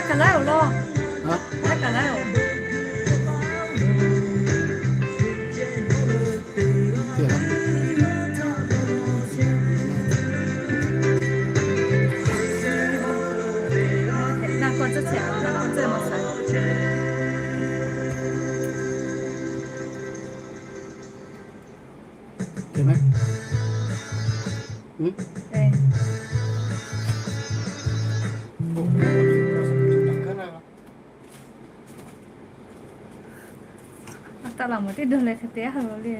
Kaˬ laiˉ-oˬ lawˇ. Laiˉ kaˬ laiˉ-oˬ. Aˬ, taˇ laˬ mawˬ teˇ dawˇ leh hk'e te a lo le.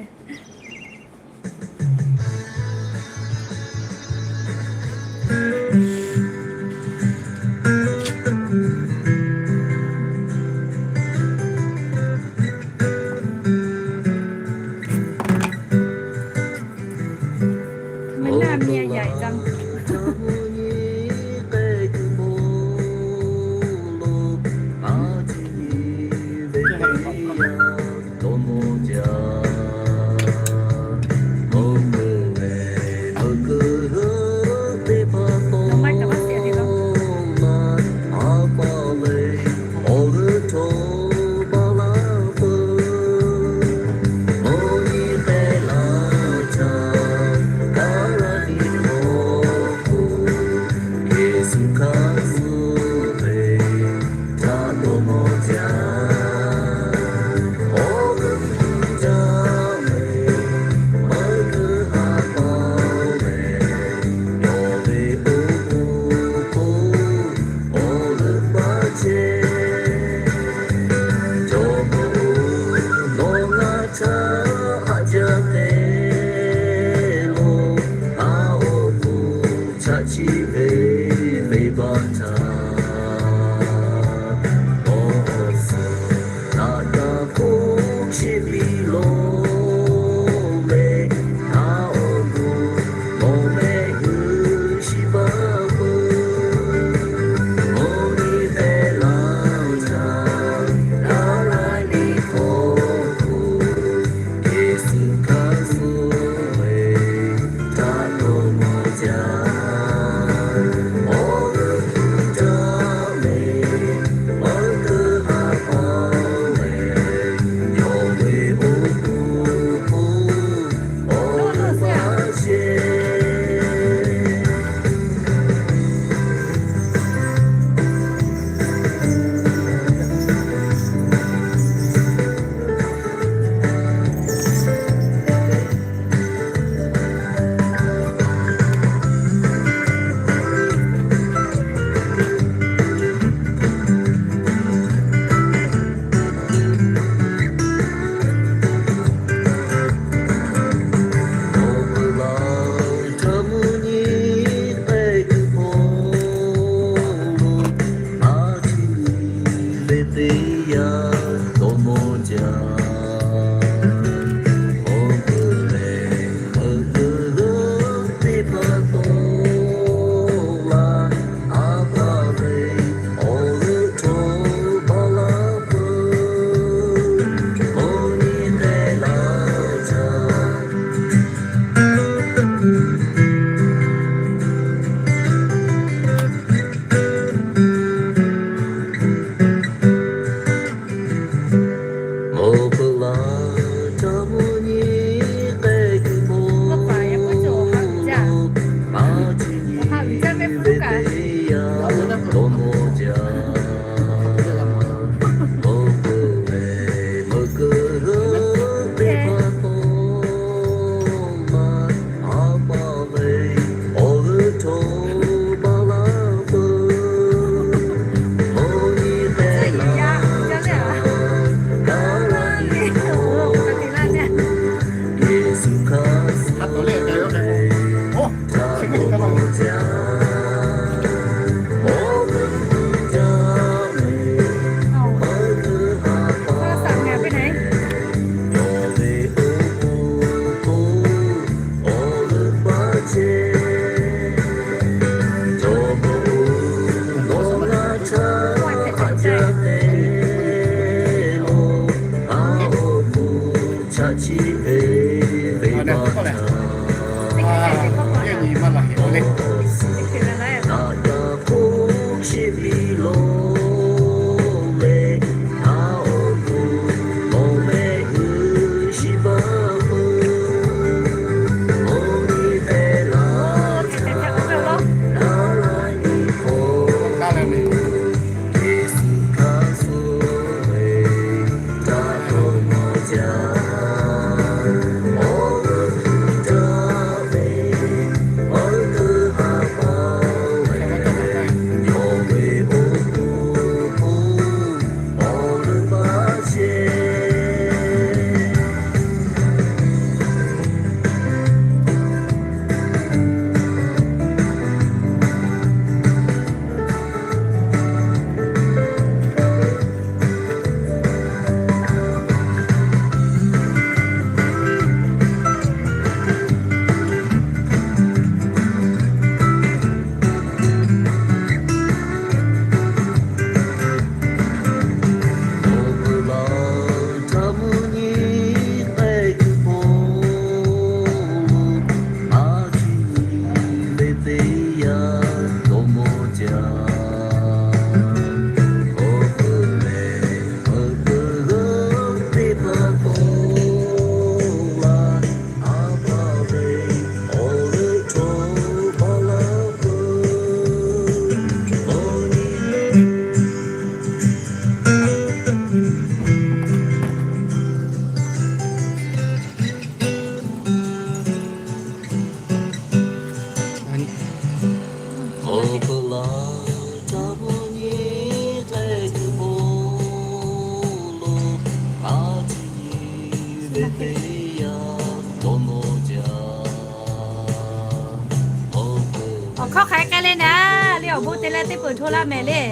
Awˬ hkawˇ hk'a k'ai le naˍ, le awˬ bon te leh teˇ peuˬ hto laˇ mehˍ le.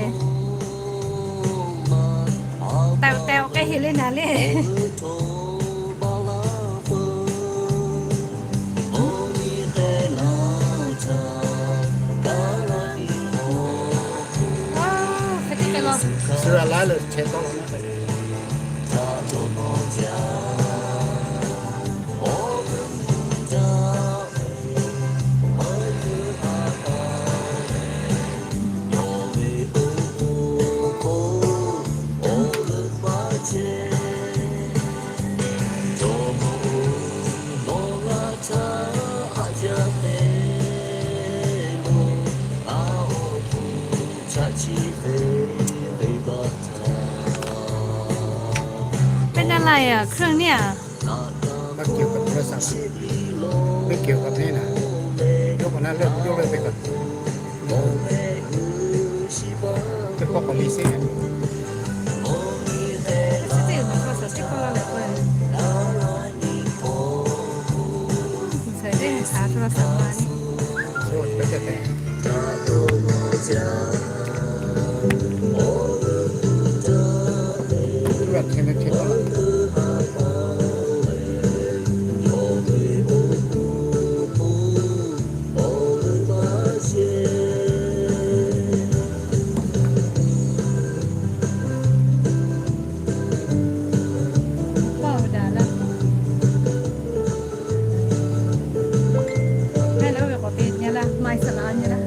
Teh teh awˬ k'ai heˍ le naˍ le. Pehˇ naˇ laˇ yaꞈ เครื่อง neˇ aꞈ. ไม่เกี่ยวกับนี่นะ ยกอันนั้นเลิก ยกเลิกไปก่อน ไปเคาะของรีเซ็ต โทรศัพท์มานี่ โทรศัพท์มานี่ Paˇ daꞈ laˇ. Hk'e leh oˇ ve k'awꞈ te nyi laˇ, maˇ saˍ laˍ nyi laˇ.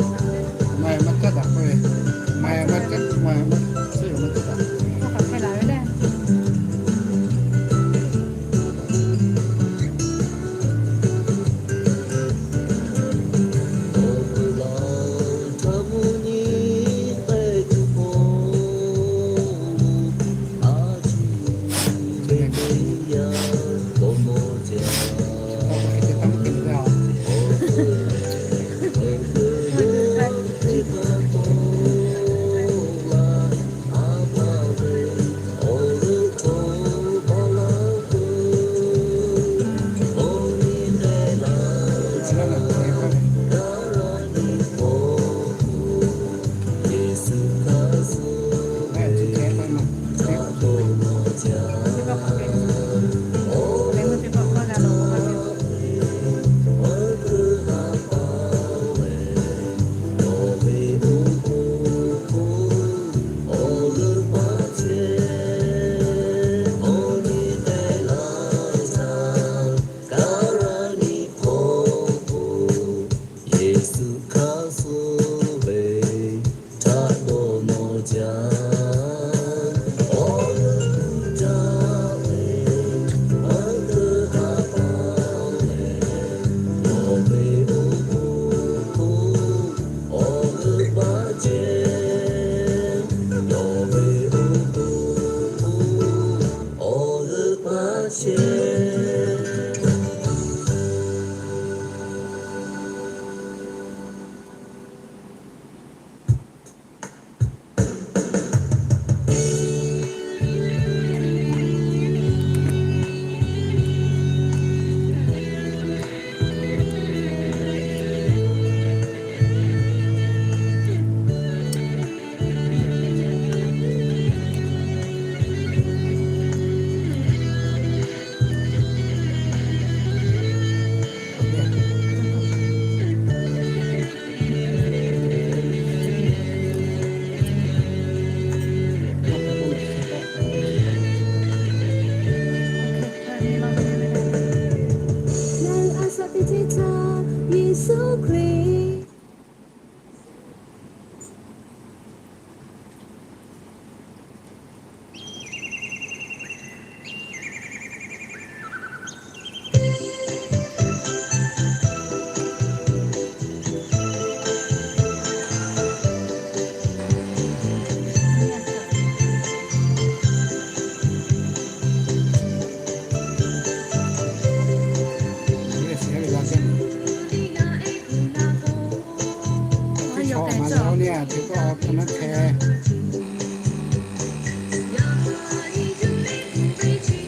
Maˇ chehˇ,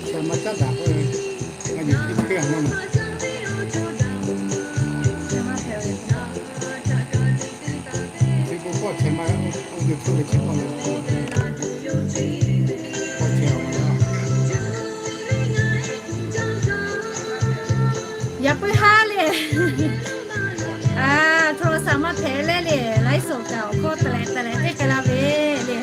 chehˇ maˇ caˉ daꞈ k'oˆ ve, a nyi teˇ hk'e a na ma. Chi k'o kawˇ chehˇ maˇ, oˇ ve hto ve chi k'awˇ na, kawˇ chehˇ a. Yaꞈ puiˉ haˉ le. A, hto lo saˍ maˇ hpehꞈ le le, laiˉ soˍ kaꞈ awˬ hkawˇ taˍ leh taˍ leh teˇ hk'e la ve le.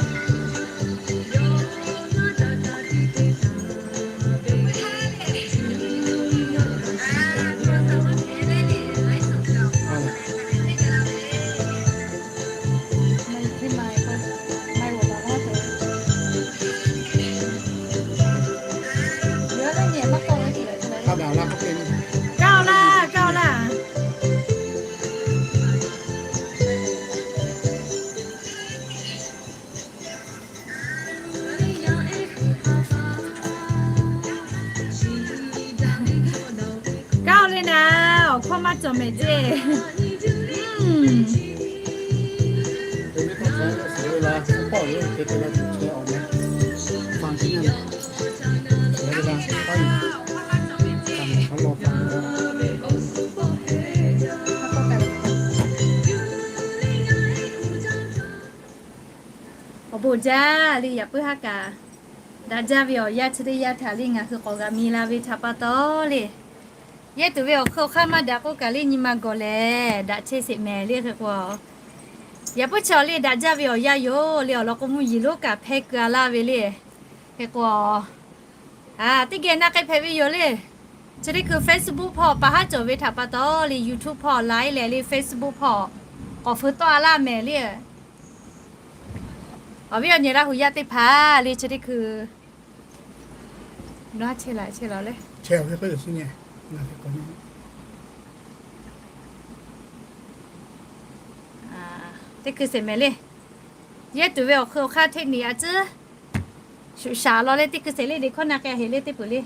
Kaˇ laˇ, kaˇ laˇ. Kaˇ le naˍ, awˬ hkawˇ maˇ cawˬ mehˍ ceˇ. Awˬ bon jaˇ le, yaꞈ puiˉ haˉ kaꞈ daꞈ jaˇ ve awˬ yanˇ chi teˇ yanˇ htaꞈ le ngaˬ hui k'awꞈ g'a mi la ve htaꞈ pa taw le, yehˇ tuˬ ve awˬ hk'eun awˬ hk'aˇ maˇ daꞈ k'oˆ kaꞈ le nyi ma gawˬ lehˬ daꞈ chehˇ sheˍ mehˍ le. Hk'e k'o, yaꞈ puiˉ chi awˬ le daꞈ jaˇ ve awˬ yanˇ yoˬ le, awˬ lawn k'o mvuhˇ yeˬ lonˉ kaꞈ hpehˇ keu a laˇ ve le. Hk'e k'o, a, teˇ geh na k'ai hpehꞈ ve yoˬ le. Chi teˇ hkui Facebook hpawˇ pa haˉ cawˬ ve htaꞈ pa taw le, YouTube hpawˇ laiˉ lehˬ le, Facebook hpawˇ k'awꞈ feu tawˆ a laˇ mehˍ le. Awˬ viˉ awˬ nyi Laˇ huˍ yaˇ teˇ hpaˍ le, chi teˇ hkui, chehˇ la chehˇ la le, teˇ hkui sheˍ mehˍ le. Yehˇ tuˬ ve awˬ hk'eun awˬ hk'aˇ hteˇ niꞈ a ciˉ shuˍ shaˍ law le, teˇ hkui sheˍ le, deꞈ hkawˇ na k'ai heˍ le teˇ peuˬ le.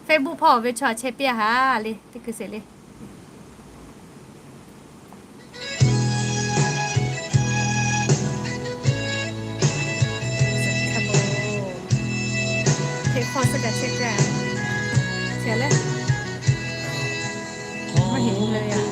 Facebook hpawˇ ve chaw a chehˇ piˇ a haˍ le, teˇ hkui sheˍ le. Hteˇ hk'awˇ suh kaꞈ chehˇ kaꞈ, chehˇ leh, maˇ heˆ le yaꞈ.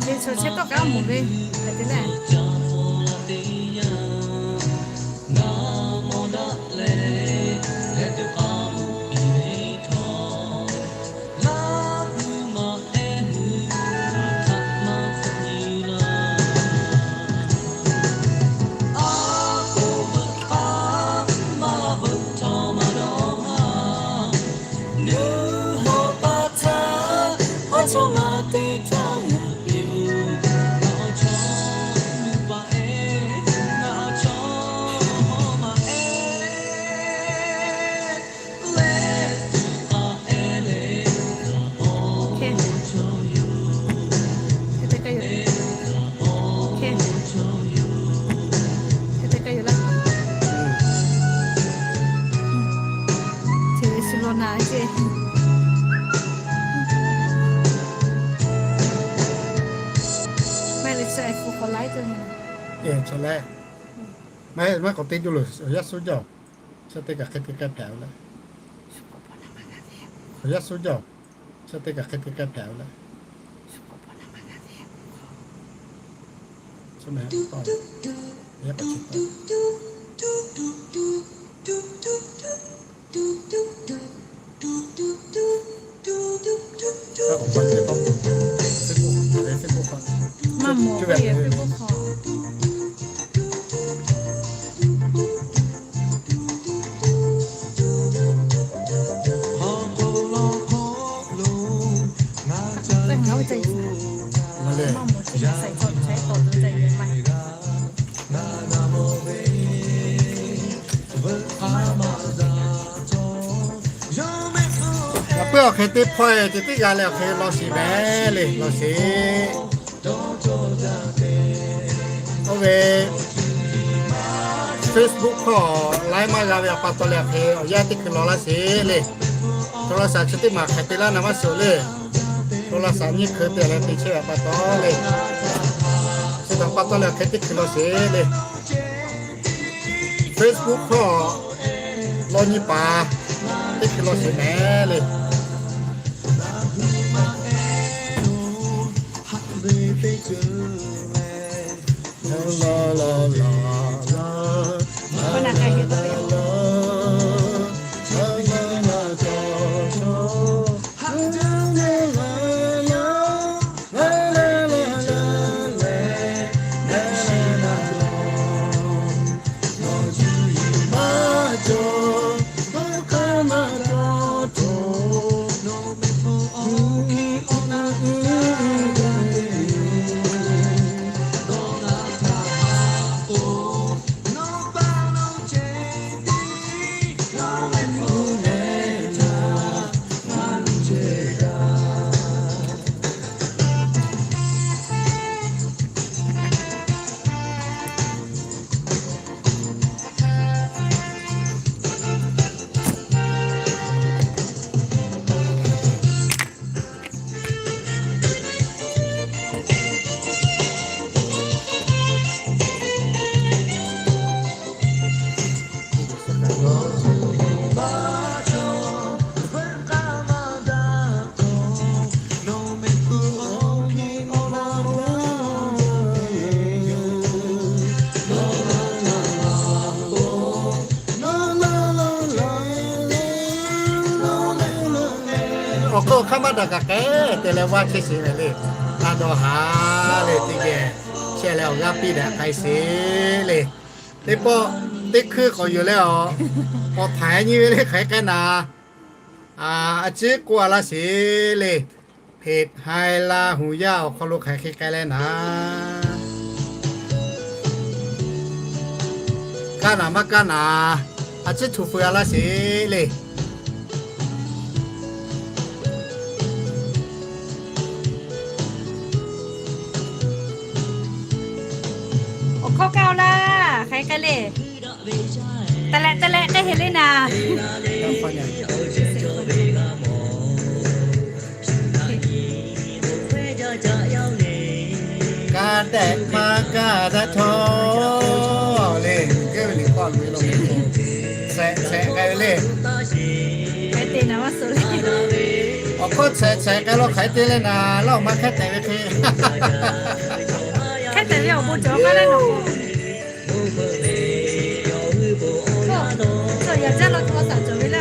Ve chaw chehˇ tawˆ kaꞈ mawˬ ve, hk'e te leh, Maˇ heˆ, maˇ k'awꞈ te juˇ loˬ, awˬ yanˇ suhˉ jaˇ-oˬ. Chi teˇ kaꞈ hk'e te k'ai hpehꞈ-o leh, awˬ yanˇ suhˉ jaˇ-oˬ. Chi teˇ kaꞈ hk'e te k'ai hpehꞈ-o leh, maˇ mawˬ ve Facebook hk'aw. Yaꞈ puiˉ awˬ hk'e teˇ hpawˇ-e ceh tiˉ g'a leh awˬ hk'e law sheˍ mehˍ le, law sheˍ. Oˇ ve Facebook hk'aw laiˉ maˇ g'a ve awˬ pa taw leh awˬ hk'e awˬ yanˇ teˇ hkui law laˇ sheˍ le. โทรศัพท์ chi teˇ maˬ hk'aˬ te laˇ na maˇ shiˍ-oˬ le. โทรศัพท์ nyiˇ hkui te leh te chehˇ ve awˬ pa taw le. Chi htaꞈ pa taw leh awˬ hk'e teˇ hkui law sheˍ le. Facebook hk'aw law nyi paˍ teˇ hkui law sheˍ mehˍ le. Awˬ hk'aˇ awˬ hk'aˇ maˇ daꞈ kaꞈ k'ehˉ te leh vaˇ chehˇ sheˍ ve le. Taˇ dawˇ haˍ le, teˇ geh chehˇ leh awˬ g'aˇ piˇ daꞈ k'ai sheˍ le. Teˇ pawˆ teˇ hkuiˇ k'awꞈ yuˬ leh awˬ, k'awꞈ htaiˍ nyi ve le hk'aˬ hk'e k'ai naˍ. A ciˉ k'oˆ a laˇ sheˍ le. Hpeꞈ hai Laˇ huˍ yaˇ awˬ hk'aw lo hk'aˬ hk'e k'ai leh naˍ, kaˇ naˍ maˇ kaˇ naˍ, a ciˉ htu feu a laˇ sheˍ le. Awˬ hkawˇ kaˇ-oˬ laˇ, hk'aˬ hk'e k'ai le. Taˍ lehꞈ taˍ lehꞈ k'ai heˍ le naˍ. Kaˇ tehꞈ maˇ kaˇ daꞈ chaw le, kehˉ ve le k'awˇ loꞈ-e lo, shehˍ shehˍ k'ai ve le. Awˬ hkawˇ shehˍ shehˍ k'ai lo hk'aˬ hk'e te le naˍ, laˇ-oˬ ma hkehˉ tehꞈ ve hk'e. Hkehˉ tehꞈ ve awˬ bon cawˬ k'ai leh nawˬ k'o, yaꞈ jaˇ lo โทรศัพท์ cawˬ ve le.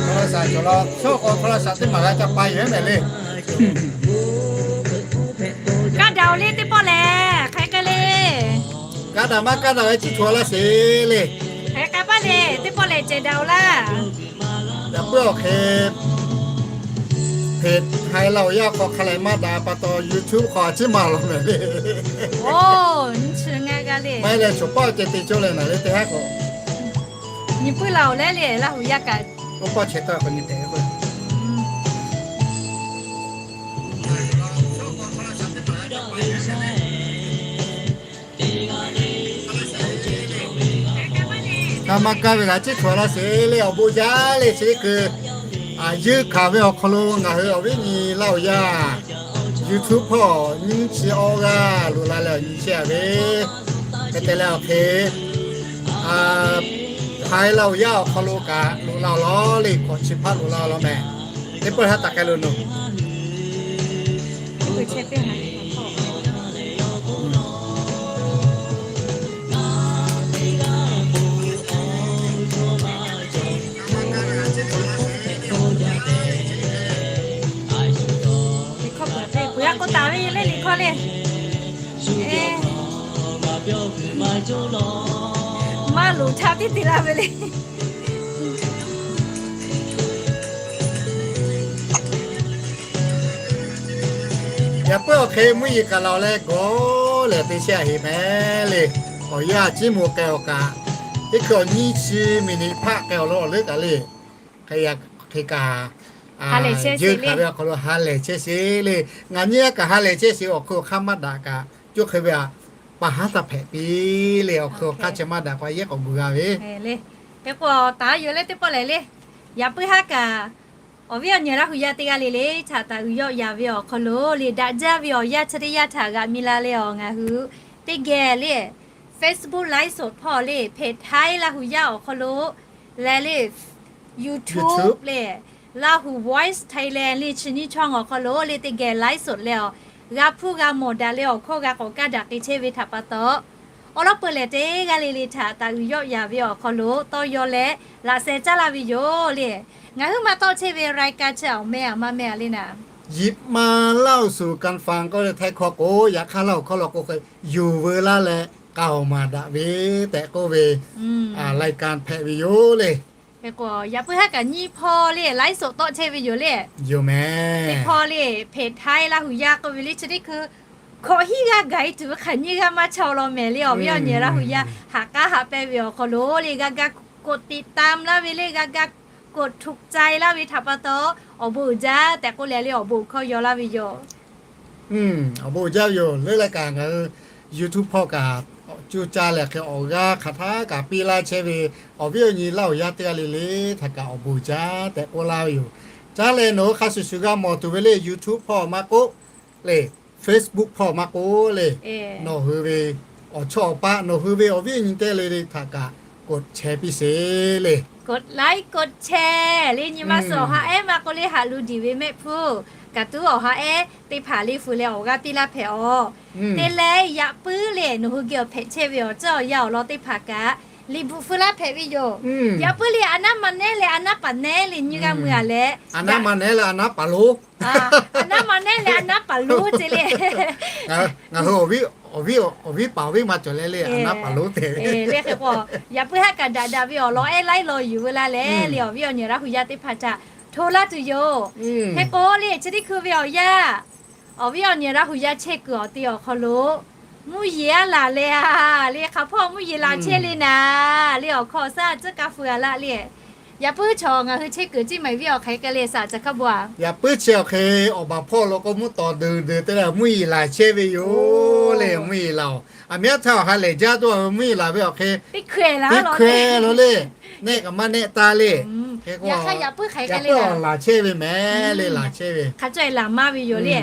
โทรศัพท์ cawˬ la, chaw k'o โทรศัพท์ teˇ maˬ g'a ca pa yoˬ mehˍ le. Kaˇ daꞈ-oˬ le teˇ pawˆ lehˬ, hk'aˬ hk'e k'ai le. Kaˇ daꞈ maˇ kaˇ daꞈ ve ciˉ htu a laˇ sheˍ le. Hk'aˬ hk'e k'ai paˇ le, teˇ pawˆ lehˬ cehˬ daꞈ-oˬ laˇ. Yaꞈ puiˉ awˬ hk'e, Hpeꞈ hai Laˇ huˍ yaˇ hk'aw hk'a lehˬ maˇ daꞈ pa taw YouTube hk'aw a ciˉ maˍ laˬ mehˍ le. Oˬ, nyi chi ngaˬ g'a le. Maˇ heˆ leh, choˬ pawˆ ceh te cawˇ leh naˍ le teˇ haˉ k'o, nyi puiˉ la-oˬ leh le, Laˇ huˍ yaˇ kaꞈ. Oˇ pawˆ chehˇ taˇ k'o nyi tehꞈ ve k'o, kaˇ maˇ kaˇ ve kaꞈ ciˉ htu a laˇ sheˍ le. Awˬ bon jaˇ le, chi teˇ hkui a yeunˇ hkanˍ ve awˬ hk'aw lo ngaˬ hui awˬ viˉ nyi Laˇ huˍ yaˇ YouTube hpawˇ nyiˇ chi awˇ g'aˇ loꞈ la leh awˬ nyi chehˇ a ve, hk'e te leh awˬ hk'e, Htaiˇ Laˇ hu yaˇ awˬ hk'aw lo kaꞈ loꞈ la law le, hkawꞈ chi hpaˇ loꞈ la law mehˍ. Teˇ pawˆ ha taˍ k'ai lo nawˬ. Peuˬ g'a k'oˆ taˍ ve le, liꞈ hkawˇ le. Maˇ loˍ htaꞈ tiˉ te laˇ ve le. Yaꞈ puiˉ awˬ hk'e mvuhˇ yeˬ kaꞈ laˬ leh gawˬ lehˬ te chehˇ a heˍ mehˍ le. Awˬ yanˇ ciˉ mvuh k'ai awˬ kaꞈ, teˇ hkui awˬ nyiˇ chi miˬ niꞈ hpaˆ k'ai awˬ lo awˬ leuˉ kaꞈ le. Hk'e yaꞈ hk'e kaꞈ, yeuˇ hkanˍ ve awˬ hk'aw lo ha lehˬ chehˇ sheˍ le. Ngaˬ nyi a kaꞈ ha lehˬ chehˇ sheˍ, awˬ hk'ui awˬ hk'aˇ maˇ daꞈ kaꞈ, coˇ hk'e ve a, pa haˉ taˇ hpehꞈ piˇ le. Awˬ hk'ui awˬ hk'aˇ chi maˇ daꞈ k'o a yehˉ k'awꞈ gu g'a ve. Hk'e k'o taˍ yuˬ leh teˇ pawˆ lehˬ le. Yaꞈ puiˉ haˉ kaꞈ awˬ viˉ awˬ nyi Laˇ hu yaˇ teˇ g'aˇ le le htaꞈ taˍ uiˍ yawˆ yaˍ ve awˬ hk'aw lo le, daꞈ jaˇ ve awˬ yanˇ chi teˇ yanˇ htaꞈ g'aꞈ mi la leh awˬ ngaˬ hui teˇ geh le Facebook live สด hpawˇ le, เพจ Htaiˇ Laˇ hu yaˇ awˬ hk'aw lo leh le, YouTube le, Lahu Voice Thailand le, chi nyiˇ ช่อง awˬ hk'aw lo le teˇ geh live สด leh awˬ g'a hpuˇ g'a mawˬ daꞈ leh awˬ hkawˇ g'a k'awꞈ kaˇ daꞈ k'ai chehˇ ve htaꞈ pa taw, awˬ lawn peuˬ lehˬ teˇ g'aˇ le le htaꞈ taˍ uiˍ yawˆ yaˍ ve awˬ hk'aw lo tawˇ yaw leh laꞈ sheh caˉ laˇ ve yoˬ le. Ngaˬ hui maˇ tawˆ chehˇ ve รายการ chi awˬ meh a maˇ meh a le naˍ. Yip ma Laˇ hu suˍ กันฟัง k'oˆ ve Htaiˇ hkawˇ k'o, yaꞈ hk'aˇ Laˇ hu hkawˇ lo k'o hk'e, yuˬ veu laˇ leh k'a awˬ maˍ daꞈ ve tehꞈ k'oˆ ve รายการ hpehꞈ ve yoˬ le. Hk'e k'o yaꞈ puiˉ haˉ kaꞈ nyiˇ hpawˇ le live สด tawˆ chehˇ ve yoˬ le. Yoˬ mehˍ. Teˇ hpawˇ le เพจ Htaiˇ Laˇ hu yaˇ k'oˆ ve le chi teˇ hkui hkawꞈ hiˉ g'aˇ gaˬ e tuˬ ve hk'aˬ nyiˇ g'aˇ maˇ chaw law mehˍ le. Awˬ viˉ awˬ nyi Laˇ hu yaˇ haꞈ k'aˉ haꞈ pehnˇ ve awˬ hk'aw lo le g'a ga กดติดตาม laˇ ve le, g'a ga กดถูกใจ laˇ ve htaꞈ pa taw, awˬ bon uiˍ jaˇ tehꞈ k'oˆ leh le awˬ bon hkawˇ yaw laˇ ve yoˬ. Awˬ bon uiˍ jaˇ ve yoˬ. Leuˉ leh kaꞈ ngaˬ hui YouTube hpawˇ kaꞈ cuˇ caˇ leh hk'e awˬ g'aˇ hk'aˬ htaˇ kaꞈ piˇ laˇ chehˇ ve awˬ viˉ awˬ nyi Laˇ hu yaˇ teˇ g'aˇ le le htaꞈ kaꞈ awˬ bon uiˍ jaˇ tehꞈ k'oˆ laˇ ve yoˬ. Caˇ leh nawˬ hui hk'a shuˍ shuˍ g'a mawˬ tuˬ ve le YouTube hpawˇ maˇ k'oˆ le, Facebook hpawˇ maˇ k'oˆ le, nawˬ hui ve awˬ chawˇ awˬ paˆ nawˬ hui ve awˬ viˉ awˬ nyi teˇ g'aˇ le le htaꞈ kaꞈ กดแชร์ piˇ sheˍ le. กดไลค์ กดแชร์ le nyi ma suhˍ awˬ ha ehˉ maˇ k'oˆ le haꞈ lu diˬ ve mehˆ hpfuhˇ kaꞈ tuˉ awˬ ha ehˉ teˇ hpaˍ le fu leh awˬ g'aˇ piˇ laˇ hpehꞈ awˬ. Te leh yaꞈ puiˉ le nawˬ hui geh awˬ hpehꞈ chehˇ ve awˬ ceuˬ awˬ yanˇ awˬ lawn teˇ hpaˍ kaꞈ liꞈ bvuhꞈ feu laˇ hpehꞈ ve yoˬ. Yaꞈ puiˉ le a naˉ ma nehˉ leh a naˉ paˍ nehˉ le nyiˇ g'aˇ mui a leh, a naˉ ma nehˉ leh a naˉ paˍ lo, a naˉ ma nehˉ leh a naˉ paˍ lo ce le. Ngaˬ hui awˬ viˉ paˍ awˬ viˉ ma cawˬ leh le a naˉ paˍ lo te le hk'e k'o, yaꞈ puiˉ haˉ kaꞈ daꞈ daꞈ ve awˬ lawn ehˉ laiˉ law yuˬ veu la leh le awˬ viˉ awˬ nyi Laˇ hu yaˇ teˇ hpaˍ htaꞈ hto laˇ tuˬ yoˬ. Hk'e k'o le chi teˇ hkui ve awˬ yanˇ awˬ viˉ awˬ nyi Laˇ hu yaˇ chehˇ kuiˬ awˬ te awˬ hk'aw lo mvuhˇ yeˬ aˉ laˬ leh a, le hk'aˬ hpawˇ mvuhˇ yeˬ laˬ chehˇ le naˍ, le awˬ hkawˇ awˬ saˉ tcuhˉ kaˇ fu a laˇ le. Yaꞈ puiˉ chaw ngaˬ hui chehˇ kuiˬ Ciˇ Maiˍ viˉ awˬ hk'aˬ hk'e le saˍ ca hk'a bvuhꞈ a. Yaꞈ puiˉ chi awˬ hk'e awˬ baˬ hpawˇ lo k'o mvuhˇ tawˍ deuˬ deuˬ te leh mvuhˇ yeˬ laˬ chehˇ ve yoˬ le. Mvuhˇ yeˬ laˬ oˬ, aˬ miˉ aˉ htaˇ awˬ ha lehˬ jaˇ tuˬ a ve mvuhˇ yeˬ laˬ ve awˬ hk'e teˇ hkawehˇ lo le, nehˆ kaꞈ maˇ nehˆ taˇ le. Hk'e k'o yaꞈ puiˉ hk'aˬ hk'e le laˬ chehˇ ve mehˍ le, laˬ chehˇ ve hk'a caweh laˬ maˇ ve yoˬ le.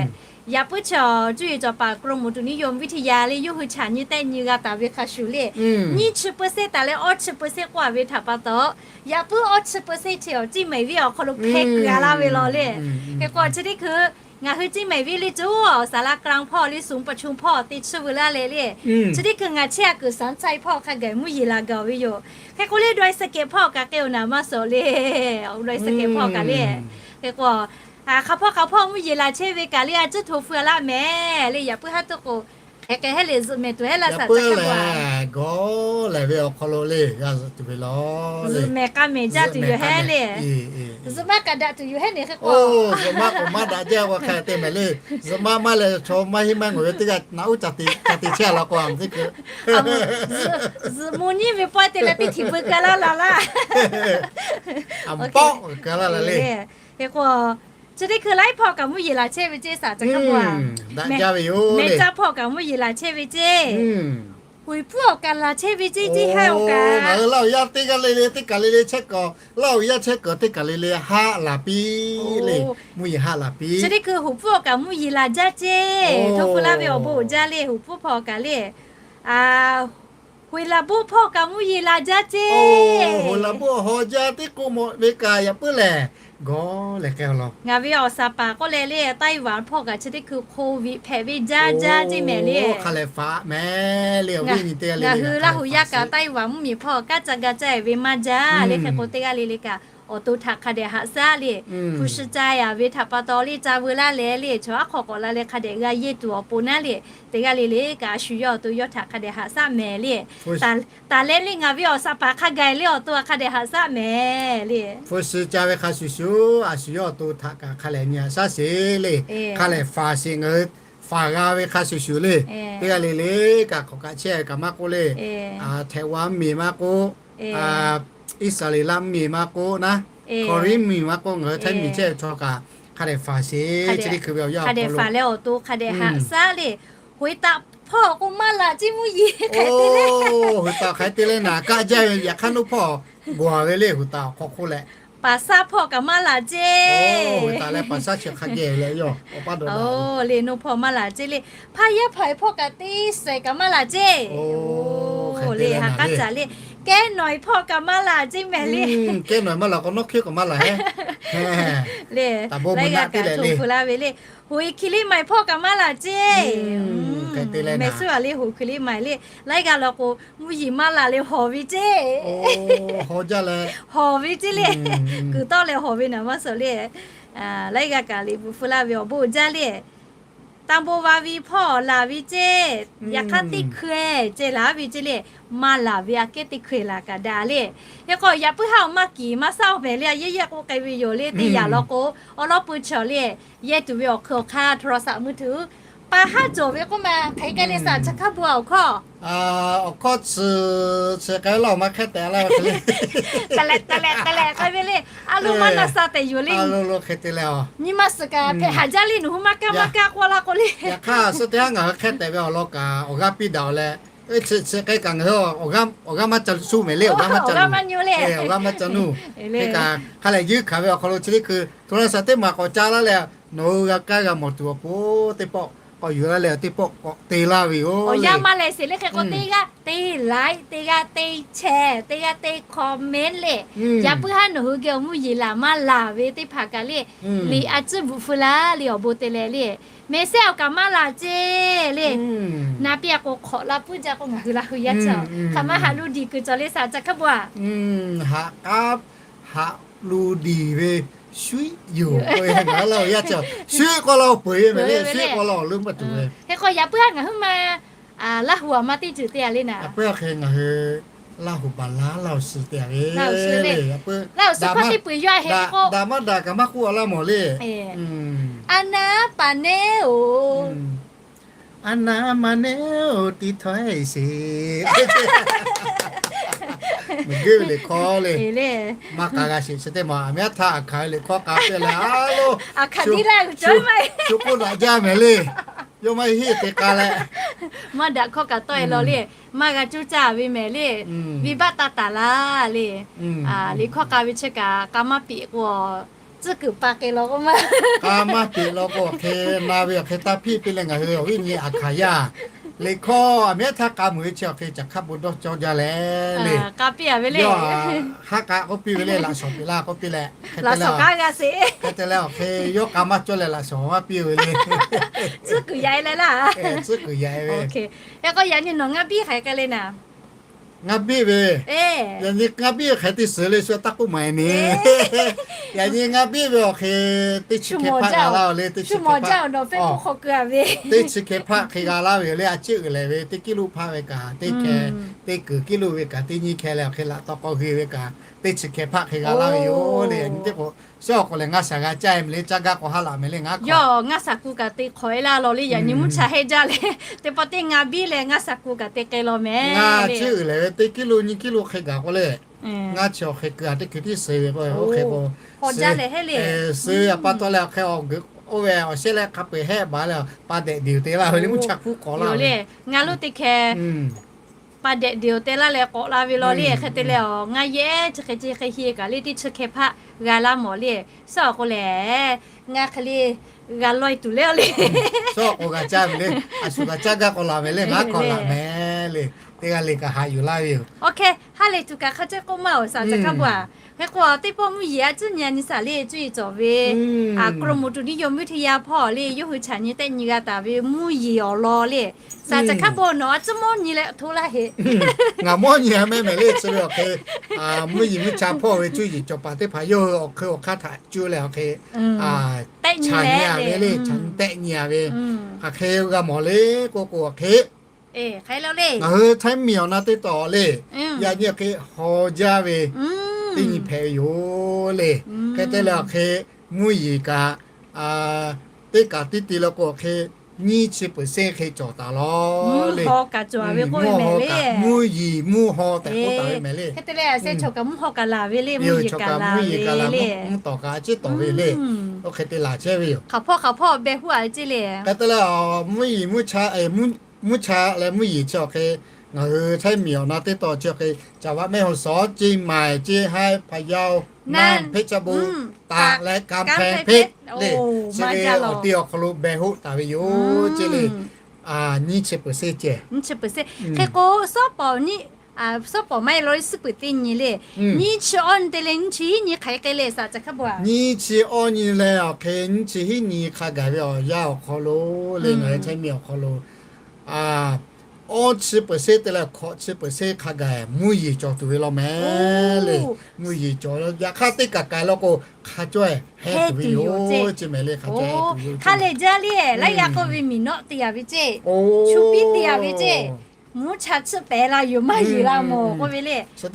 Yaꞈ puiˉ chi awˬ cuˇ yiˍ cawˬ paˍ กรมอุตุนิยมวิทยา le yawˇ hui chaꞈ nyi tehˆ nyi g'a taˍ ve hk'a shuˍ le, nyiˇ chi เปอร์เซ็นต์ taˍ leh awˇ chi เปอร์เซ็นต์ k'oˆ a ve htaꞈ pa taw, yaꞈ puiˉ awˇ chi เปอร์เซ็นต์ chi awˬ Ciˇ Maiˍ viˉ awˬ hk'aw lo hpehˇ kuiˬ a laˇ ve law le. Hk'e k'o chi teˇ hkui ngaˬ hui Ciˇ Maiˍ viˉ le coˇ awˬ ศาลากลาง hpawˇ le ศูนย์ประชุม hpawˇ te chiˇ veu laˇ leh le, chi teˇ hkui ngaˬ chehˇ a kuiˬ สามชัย hpawˇ hk'a gaˬ mvuhˇ yeˬ laˬ gaˬ ve yoˬ. Hk'e k'o le ดอยสะเก็ด hpawˇ kaꞈ k'e oˬ naˍ maˇ suhˍ le, ดอยสะเก็ด hpawˇ kaꞈ le. Hk'e k'o hk'aˬ hpawˇ hk'aˬ hpawˇ mvuhˇ yeˬ laˬ chehˇ ve kaꞈ le a ciˉ hto feu a laˇ mehˍ le. Yaꞈ puiˉ haˉ tuˬ k'o hk'e k'e hehˉ le zuhꞈ mehˍ tuˬ hehˉ laˇ saˍ ca kaˇ bvuhꞈ a. Gawˬ lehˬ ve awˬ hk'aw lo le g'a zuhꞈ tuˬ ve law, zuhꞈ mehˍ k'a mehˍ jaˇ tuˬ yoˬ hehˉ le. Zuhꞈ maˇ kaꞈ daꞈ tuˬ yoˬ hehˉ ne hk'e k'o, zuhꞈ maˇ k'o maˇ daꞈ jaˇ k'o hk'e te mehˍ le. Zuhꞈ maˇ maˇ leh chaw maˇ heˆ maˇ ngawˬ ve teˇ g'aˇ naꞈ uˉ ca te, ca te chehˇ a law k'o a hk'e k'o, zuhꞈ mvuh nyiˇ ve pawehˇ te leh teˇ htiꞈ beu ka laˇ la laˇ. Hk'e k'o chi teˇ hkui laiˉ hpawˇ kaꞈ mvuhˇ yeˬ laˬ chehˇ ve ceˇ saˍ ca kaˇ bvuhꞈ a. Daꞈ jaˇ ve yoˬ. Mehˍ caˇ hpawˇ kaꞈ mvuhˇ yeˬ laˬ chehˇ ve ceˇ. Hoˍ pfuhˇ awˬ kaˍ laˬ chehˇ ve ceˇ ceˇ haˆ awˬ kaˍ. Ngaˬ hui Laˇ huˍ yaˇ teˇ g'aˇ le le teˇ kaˬ le le chehˇ kaꞈ, Laˇ huˍ yaˇ chehˇ kaꞈ teˇ kaˬ le le haˆ laˬ piˇ le. Mvuhˇ yeˬ haˆ laˬ piˇ. Chi teˇ hkui hoˍ pfuhˇ awˬ kaˍ mvuhˇ yeˬ laˬ jaˇ ceˇ. Htawˇ pu laˇ ve awˬ bon uiˍ jaˇ le, hoˍ pfuhˇ hpawˇ kaꞈ le. Hoˍ laˬ boˆ hpawˇ kaꞈ mvuhˇ yeˬ laˬ jaˇ ceˇ. Hoˍ laˬ boˆ haw jaˇ teˇ k'oˆ mawꞈ ve kaꞈ yaꞈ puiˉ lehˬ, gawˇ leh k'ai law. Ngaˬ ve awˬ saˍ paˍ k'oˆ leh le, Taiwan hpawˇ kaꞈ chi teˇ hkui โควิด hpehꞈ ve jaˇ jaˇ ceˇ mehˍ le. Hk'a lehˬ faꞈ mehˍ le, awˬ viˉ nyi teˇ g'aˇ le le ngaˬ hui Laˇ huˍ yaˇ kaꞈ Taiwan mvuhˇmiˬ hpawˇ kaˉ ca ga caˇ ve maˇ jaˇ le. Hk'e k'o teˇ g'aˇ le le kaꞈ awˬ to htaꞈ hk'a dehꞈ haꞈ shaˉ le. Hpu shi ca yaˍ ve htaꞈ pa taw le ca veu laˇ leh le, chaw aˉ hk'aw k'awꞈ la leh hk'a dehꞈ g'a yehˇ tuˬ awˬ pon naˉ le. Teˇ g'aˇ le le kaꞈ a shu yawˇ awˬ to yawˇ htaꞈ hk'a dehꞈ haꞈ shaˉ mehˍ le. Taˍ leh le ngaˬ ve awˬ saˍ paˍ hk'a gaˬ le awˬ to htaꞈ hk'a dehꞈ haꞈ shaˉ mehˍ le. Hpu shi ca ve hk'a shuˍ shuˍ a shu yawˇ awˬ to htaꞈ kaꞈ hk'a lehˬ nyi haꞈ shaˉ sheˍ le. Hk'a lehˬ faˍ sheˍ ngaˬ hui faˍ g'a ve hk'a shuˍ shuˍ le. Teˇ g'aˇ le le kaꞈ k'awꞈ kaꞈ chehˇ ve kaꞈ maˇ k'oˆ le. Htehꞈ wa mvuhˇmiˬ maˇ k'oˆ, Iˉsaˍreˍlaˆ mvuhˇmiˬ maˇ k'oˆ naˉ, Hkawˍriˉ mvuhˇmiˬ maˇ k'oˆ, ngaˬ hui Htaiˇ miˬ chehˇ ve chaw kaꞈ hk'a dehꞈ faˍ sheˍ chi teˇ hkui ve awˬ yanˇ hk'a dehꞈ faˍ leh awˬ to hk'a dehꞈ haꞈ shaˉ le. Hoˍ taꞈ hpawˇ k'o maˇ laˬ ceˇ mvuhˇ yeˬ hk'e te le. Hoˍ taꞈ hk'e te leh naˍ kaˆ jaˇ ve yaꞈ hk'aˇ nuˇ hpawˇ gawˬ ve le, hoˍ taꞈ awˬ hk'aw hk'oˆ leh paˍ shaˉ hpawˇ kaꞈ maˇ laˬ ceˇ. Hoˍ taꞈ leh paˍ shaˉ chi hk'a geh leh yawˇ awˬ paˇ dawꞈ la le, nuˇ hpawˇ maˇ laˬ ceˇ le. Hpaˇ yaˇ hpaˍ hpawˇ kaꞈ teˇ shehˍ kaꞈ maˇ laˬ ceˇ. Oˇ le, ha k'aˉ caˬ le. Kehˉ nawˬ hpawˇ kaꞈ maˇ laˬ ceˇ mehˍ le. Kehˉ nawˬ maˇ laˬ k'o nawˉ hkiˉ kaꞈ maˇ laˬ heˆ le. Laiˉ g'aˇ kaꞈ hto pu laˇ ve le. Hoˍ hkui liˇ ma hpawˇ kaꞈ maˇ laˬ ceˇ. Mehˍ suhˉ a le hoˍ hkui liˇ ma le. Laiˉ g'aˇ law k'o mvuhˇ yeˬ maˇ laˬ le hawˬ ve ceˇ. Hawˬ ve ceˇ le. Kuiˬ tawˆ leh hawˬ ve naˍ maˇ suhˍ le. Laiˉ g'aˇ kaꞈ liꞈ bvuhꞈ hpu laˇ ve awˬ bon jaˇ le. Taˇ bon va ve hpawˇ laˬ ve ceˇ. Yaꞈ hk'aˇ teˇ hkui ceˇ laˬ ve ceˇ le. Maˇ laˬ ve aꞈ kehˉ teˇ hkui laˬ kaꞈ daꞈ le. Hk'e k'o yaꞈ puiˉ haˉ awˬ maˇ kiˍ maˇ shaˉ awˬ mehˍ le, a yehˇ yehˇ k'oˆ k'ai ve yoˬ le. Teˇ yanˇ law k'o awˬ lawn pui chaw le, yehˇ tuˬ ve awˬ hk'eun awˬ hk'aˇ โทรศัพท์มือถือ pa haˉ cawˬ ve k'oˆ ma hk'aˬ hk'e k'ai le saˍ ca hk'a bu a awˬ hkawˇ. Awˬ hkawˇ chi chi k'ai laˇ maˇ hk'ehˇ tehꞈ laˇ ve hk'e le. Taˍ lehꞈ taˍ lehꞈ taˍ lehꞈ k'ai ve le. A lo maˇ na sha tehꞈ yoˬ le. Nyi ma suhˍ kaꞈ hpehꞈ haˍ jaˇ le, nawˬ hui maˇ kaˇ maˇ kaˇ k'oˆ laˇ k'o le. Yaꞈ hk'aˇ suh teˇ haˉ ngaˬ hui hk'ehˇ tehꞈ ve awˬ lawn kaꞈ awˬ g'aˇ piˇ daꞈ-oˬ leh, chi k'ai kaꞈ ngaˬ hui awˬ g'aˇ maˇ ca shu mehˍ le, awˬ g'aˇ maˇ ca nuˇ, awˬ g'aˇ maˇ ca nuˇ. Hk'e kaꞈ hk'a lehˬ yeunˇ hkanˍ ve awˬ hk'aw lo chi teˇ hkui โทรศัพท์ teˇ maˬ k'awꞈ ca laˇ leh, nawˬ hui g'a kaˇ g'a mawˬ tuˬ awˬ pon teˇ pawˆ k'awꞈ yuˬ laˇ leh teˇ pawˆ k'awꞈ te laˇ ve yoˬ. Awˬ yanˇ maˇ leh sheˍ le hk'e k'o teˇ g'aˇ te like, teˇ g'aˇ te share, teˇ g'aˇ te comment le. Yaꞈ puiˉ haˉ nawˬ hui geh awˬ mvuhˇ yeˬ laˬ maˇ laˬ ve teˇ hpaˍ kaꞈ le, liꞈ a tcuhˉ bvuhꞈ hpu laˇ le awˬ bon te leh le. Mehˍ sehˉ awˬ kaꞈ maˇ laˬ ceˇ le. Na piˇ a k'o hk'awꞈ la puiˉ jaˇ k'o ngaˬ hui la hui yaˇ cawˬ hk'aˬ ma haꞈ lu diˬ kuiˬ cawˬ le saˍ ca hk'a bu a. Haꞈ k'aˉ haꞈ lu diˬ ve shuiˉ yoˬ k'o, ngaˬ hui la hui yaˇ cawˬ shuiˉ k'o la hui peuˬ ve mehˍ le, shuiˉ k'o la awˬ leuˉ maˇ tuˬ ve. Hk'e k'o yaꞈ puiˉ haˉ ngaˬ hui ma Laˇ huˍ a maˇ teˇ ceuˬ te a le naˍ. Yaꞈ puiˉ hk'e ngaˬ hui Laˇ huˍ baˬ laˇ Laˇ huˍ suhˍ te a ve le. Laˇ huˍ suhˍ hk'aw teˇ peu-eˬ yawˇ a hk'e k'o, daꞈ maˇ daꞈ kaꞈ maˇ k'oˆ a laˇ mawˬ le. A naˉ paˍ neˉ-oˬ, a naˉ ma neˉ-oˬ, ti htawˇ-e sheˍ. Miˬguiˬ ve liꞈ hkawˇ le. Maˇ k'a g'a sheˍ chi teˇ maˬ aˬ miˉ aˉ htaˇ aˬ hkanˍ ve liꞈ hkawˇ k'a piˇ leh a lo, shu k'oˆ daꞈ jaˇ mehˍ le. Yawˇ maˇ heˆ te k'a leh, maˇ daꞈ hkawˇ kaꞈ tawˆ-e law le. Maˇ g'a cuˇ caˇ ve mehˍ le. Venˇbaˆ taˇ taˍ laˇ le. Liꞈ hkawˇ k'a ve chi kaꞈ k'a maˇ peꞈ k'o, tcuhˉ kuiˬ pa k'ai law k'oˆ ma. K'a maˇ peꞈ law k'o, awˬ hk'e na ve awˬ hk'e taˇ hpiˇ piˇ leh ngaˬ hui awˬ viˉ nyi aˬ hkanˍ yaˇ liꞈ hkawˇ aˬ miˉ aˉ htaˇ k'a mui ve chi awˬ hk'e caˬ hk'aˇ bon dawˇ cawˇ jaˇ leh le. K'a piˇ a ve le. Yawˇ haˉ k'a k'oˆ piˇ ve le, laꞈ shawnˍ peꞈ laˇ k'oˆ piˇ leh, laꞈ shawnˍ k'a g'a sheˍ. Hk'e te leh awˬ hk'e yawˇ k'a maˇ cawˇ leh laꞈ shawnˍ maˇ piˇ ve le. Tcuhˉ kuiˬ yaꞈ-e leh laˇ. Tcuhˉ kuiˬ yaꞈ-e ve. Hk'e k'o yaꞈ nyi nawˬ ngaˇ biˇ hk'aˬ hk'e k'ai le naˍ. Ngaˇ biˇ ve, yaꞈ nyi ngaˇ biˇ hk'aˬ hk'e te suhˍ le shu taˇ k'oˆ maˍ e ni. Yaꞈ nyi ngaˇ biˇ ve awˬ hk'e teˇ chi hk'e hpaˆ g'a laˇ-oˬ le, teˇ chi hk'e hpaˆ, teˇ chi hk'e hpaˆ hk'e g'a laˇ ve yoˬ le. A ciˉ uiˍ lehˬ ve teˇ kiˉ luˆ hpaˆ ve kaꞈ teˇ hkeh, teˇ kuiˬ kiˉ luˆ ve kaꞈ teˇ nyiˇ hkeh leh awˬ hk'e laꞈ taw k'aw g'e ve kaꞈ teˇ chi hkeh hpaˆ hk'e g'a laˇ ve yoˬ le. Yaꞈ nyi teˇ k'o, suhˉ awˬ k'o lehˬ ngaˇ shaˍ g'a caˇ e mehˍ le, caˇ gaˇ k'o haˉ laꞈ mehˍ le ngaˇ hk'aw. Yawˇ ngaˇ shaˍ ku kaꞈ te hk'awꞈ e laˇ law le, yaꞈ nyi mvuhˇ cha heˆ jaˇ le. Teˇ pawˆ teˇ ngaˇ biˇ leh ngaˇ shaˍ ku kaꞈ te k'ai law mehˍ. Ngaˇ ciˉ uiˍ lehˬ ve teˇ kiˉ luˆ nyiˇ kiˉ luˆ hk'e gaˬ k'o le, ngaˇ chi awˬ hk'e keu a teˇ hkui tiˉ suh ve k'o, oˇ hk'e k'o, suh ve a pa taw leh awˬ hk'e oˇ ve awˬ shehˉ leh hk'a peu-eˬ hehˆ baˬ leh pa dehꞈ diˬ te laˇ ve le, mvuhˇ cha hkuˇ k'awꞈ laˇ ve. Ngaˇ luˆ teˇ hkeh pa dehꞈ deꞈ awˬ teh laˇ leh k'awꞈ la ve law le. Hk'e te leh awˬ ngaˇ yehˉ chi hk'e chi hk'e hi kaꞈ le teˇ chi hkeh hpaˆ g'a laˇ mawˬ le. Suhˉ awˬ k'o lehˬ, ngaˇ hk'e le g'a laweh tuˬ le le. Suhˉ awˬ k'o g'a caˇ ve le. A shu g'a caˇ gaˇ k'awꞈ laˬ mehˍ le, ngaˬ k'awꞈ laˬ mehˍ le. Teˇ g'aˇ le kaꞈ haꞈ yuˬ laˇ ve yoˬ. Awˬ hk'e ha lehˬ tuˬ kaꞈ hk'a ceh k'oˆ maˇ awˬ saˍ ca hkaˇ bon a. Hk'e k'o teˇ pawˆ mvuhˇ yeˬ a ciˉ nyi a nyi saˍ le cuˇ yiˍ cawˬ ve, กรมอุตุนิยมวิทยา hpawˇ le yawˇ hui chaꞈ nyi tehˆ nyi g'a taˍ ve mvuhˇ yeˬ awˬ lawn le. Saˍ ca hkaˇ bon nawˬ a ciˉ mawˇ nyi leh hto laˇ heˆ. Ngaˬ mawˇ nyi a mehˍ mehˍ le chi ve awˬ hk'e, mvuhˇ yeˬ mvuhˇ cha hpawˇ ve cuˇ yiˍ cawˬ paˍ teˇ hpaˍ yawˇ hui awˬ hk'e awˬ hk'aˇ htaꞈ cuˇ leh awˬ hk'e tehˆ nyi a ve le, chaꞈ nyi tehˆ nyi a ve, hk'aˬ hk'e g'a mawˬ le k'oˆ k'o awˬ hk'e ngaˬ hui Htaiˇ miˬ awˬ na teˇ taw le, yaꞈ nyi awˬ hk'e haw jaˇ ve teˇ nyi hpehꞈ ve yoˬ le. Hk'e te leh awˬ hk'e mvuhˇ yeˬ kaꞈ teˇ kaꞈ tiˉ te la k'o awˬ hk'e nyiˇ chi percent hk'e cawˬ taˍ law le. Mvuhˇ yeˬ mvuhˇ haw tehꞈ k'oˆ taˍ ve mehˍ le. Mvuhˇ yeˬ kaꞈ laˬ ve le, mvuhˇ yeˬ kaꞈ laˬ mvuhˇ tawˍ kaꞈ a ciˉ tawˍ ve le. Oˇ hk'e te laˬ chehˇ ve yoˬ. Hk'aˬ hpawˇ hk'aˬ hpawˇ beh huˉ a ve ceˇ le. Hk'e te leh mvuhˇ yeˬ mvuhˇ cha leh mvuhˇ yeˬ chi awˬ hk'e ngaˬ hui Htaiˇ miˬ awˬ na teˇ taw chi awˬ hk'e จังหวัดแม่ฮ่องสอน เชียงใหม่ เชียงราย พะเยา น่าน เพชรบูรณ์ ตาก และกำแพงเพชร le, chi ve awˬ ti awˬ hk'aw lo beh hoˆ taˍ ve yoˬ ceˇ le. Nyiˇ chi percent ceh. Hk'e k'o suhˉ pawˍ nyiˇ, suhˉ pawˍ maˇ heˆ law le suhˉ peuˬ teˇ nyi le. Nyiˇ chi awˇ nyi te leh nyiˇ chi hiˉ nyi hk'aˬ hk'e le saˍ ca hkaˇ bon a. Nyiˇ chi awˇ nyi leh awˬ hk'e nyiˇ chi hiˉ nyi hk'a gaˬ ve awˬ yanˇ awˬ hk'aw lo le ngaˬ hui Htaiˇ miˬ awˬ hk'aw lo awˇ chi percent te leh hkawꞈ chi percent hk'a gaˬ mvuhˇ yeˬ cawˬ tuˬ ve law mehˍ le. Mvuhˇ yeˬ cawˬ yaꞈ hk'aˇ teˇ kaꞈ kaˬ law k'o hk'a caweh heh tuˬ ve yoˬ ceˇ mehˍ le. Hk'a caweh heh tuˬ ve yoˬ. Hk'a lehˬ jaˇ le, laiˉ yaꞈ k'oˆ ve miˬ nawˆ te a ve ceˇ, chu piˉ te a ve ceˇ, mvuhˇ cha tsuhˆ pehˍ la yoˬ maˇ yeˬ la mawˬ k'oˆ ve le. Chi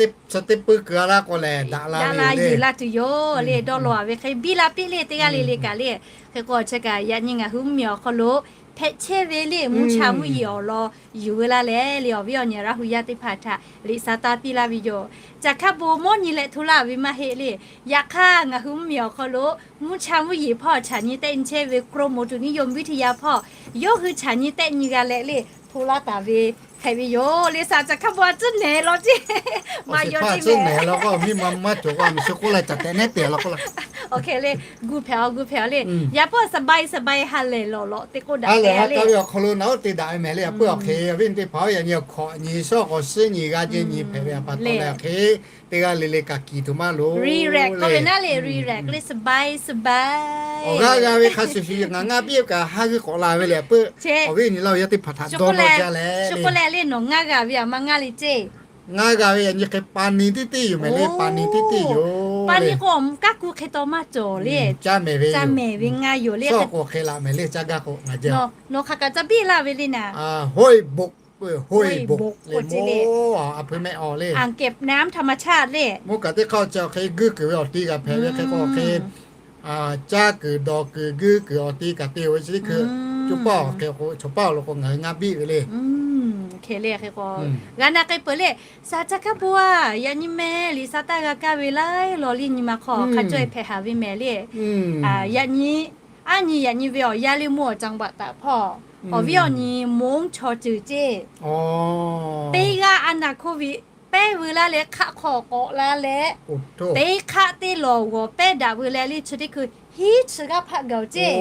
teˇ peuˇ kuiˬ a laˇ k'o lehˬ daꞈ la ve le, yeˬ la tuˬ yoˬ le. Dawˇ law a ve hk'e biˇ la piˇ le teˇ g'aˇ le le kaꞈ le. Hk'e k'o chi kaꞈ yaꞈ nyi ngaˬ hui mvuhˇ miˬ awˬ hk'aw lo hpehꞈ chehˇ ve le mvuhˇ cha mvuhˇ yeˬ awˬ lawn yuˬ ve laˇ leh le awˬ viˉ awˬ nyi Laˇ hu yaˇ teˇ hpaˍ htaꞈ liꞈ sa taˇ piˇ laˇ ve yoˬ. Ca hkaˇ bon mawˇ nyi leh hto laˇ ve maˇ heˆ le. Yaꞈ hk'aˇ ngaˬ hui mvuhˇ miˬ awˬ hk'aw lo mvuhˇ cha mvuhˇ yeˬ hpawˇ chaꞈ nyi tehˆ nyi chehˇ ve กรมอุตุนิยมวิทยา hpawˇ yawˇ hui chaꞈ nyi tehˆ nyi g'a leh le hto laˇ taˍ ve hpehꞈ ve yoˬ le. Saˍ ca hkaˇ bon a ciˉ nehˬ law ceˇ, maˇ yaw ceˇ nehˬ law k'o miˇ ma maˇ cawˬ k'o a miˬ shu k'oˆ la caꞈ tehꞈ nehˉ te law k'oˆ la. Awˬ hk'e le, gu hpehꞈ a gu hpehꞈ a le. Yaꞈ hpawˇ สบายสบาย ha lehˬ lawꞈ lawꞈ te k'oˆ daꞈ le. Awˬ hk'aw lo naˬ oˉ te daꞈ ve mehˍ le. A peuˇ awˬ hk'e awˬ viˉ teˇ hpaˍ yaꞈ nyi awˬ hkawꞈ nyi shawˉ k'awꞈ shiˉ nyi g'a jeh nyi hpehꞈ ve a pa taw leh awˬ hk'e teˇ g'aˇ le le kaꞈ kiˬ tuˬ maˇ loˍ le. K'oˆ ve naˉ le, สบายสบาย awˬ g'aˇ g'a ve hk'a shuˍ shuˍ ngaˬ ngaˇ piˇ kaꞈ haˉ g'uiˇ k'awꞈ la ve le. A peuˇ awˬ viˉ nyi Laˇ hu yaˇ teˇ hpaˍ htaꞈ dawˇ nawˇ jaˇ leh, shu k'oˆ leh le nawˬ ngaˇ g'a ve a ma ngaˇ le ceˇ. Ngaˇ g'a ve yaꞈ nyi hk'e pa ni teˇ teˇ yoˬ mehˍ le, pa ni teˇ teˇ yoˬ. Pa ni k'o awˬ kaˉ ku hk'e taw maˇ cawˬ le. Caˇ mehˍ ve, caˇ mehˍ ve ngaˇ yoˬ le. Sawˉ k'o hk'e laꞈ mehˍ le caˇ gaˇ k'o ngaˬ jeh. Nawˬ hk'aˬ kaꞈ ca biˇ laˇ ve le naˍ. Hoˇ e boꞈ, hoˇ e boꞈ k'oˆ ce le. A peu mehˆ awˬ le. อ่างเก็บน้ำธรรมชาติ le. Mvuhˇ kaꞈ teˇ hk'aˇ awˬ chi awˬ hk'e guiˇ kuiˬ ve awˬ ti kaꞈ hpehꞈ ve hk'e k'o awˬ hk'e caˇ kuiˬ dawˬ kuiˬ guiˇ kuiˬ awˬ ti kaꞈ te ve chi teˇ hkui, co paˇ awˬ hk'e k'o chaw paˇ awˬ lo k'o ngaˬ hui ngaˇ biˇ ve le. Hk'e le hk'e k'o g'a na k'ai peuˬ le. Saˍ ca hkaˇ bon a, yaꞈ nyi meh liꞈ sa taˇ g'a kaˇ ve laiˉ law le nyi ma hk'aw hk'a caweh hpehꞈ haˍ ve mehˍ le. Yaꞈ nyi, aˉ nyi yaꞈ nyi ve awˬ yanˇ le mvuhˇ awˬ จังหวัด htaꞈ hpawˇ awˬ viˉ awˬ nyi ม้ง chaw ceuˬ ceˇ teˇ g'aˇ a naˍ โควิด pehˉ veu laˇ leh hk'aˆ hk'aw k'awꞈ la leh, teˇ hk'aˆ teˇ lawˬ g'awˬ pehˉ daꞈ veu leh le chi teˇ hkui hiˉ chi g'aˇ hpaˆ gaˬ ceˇ.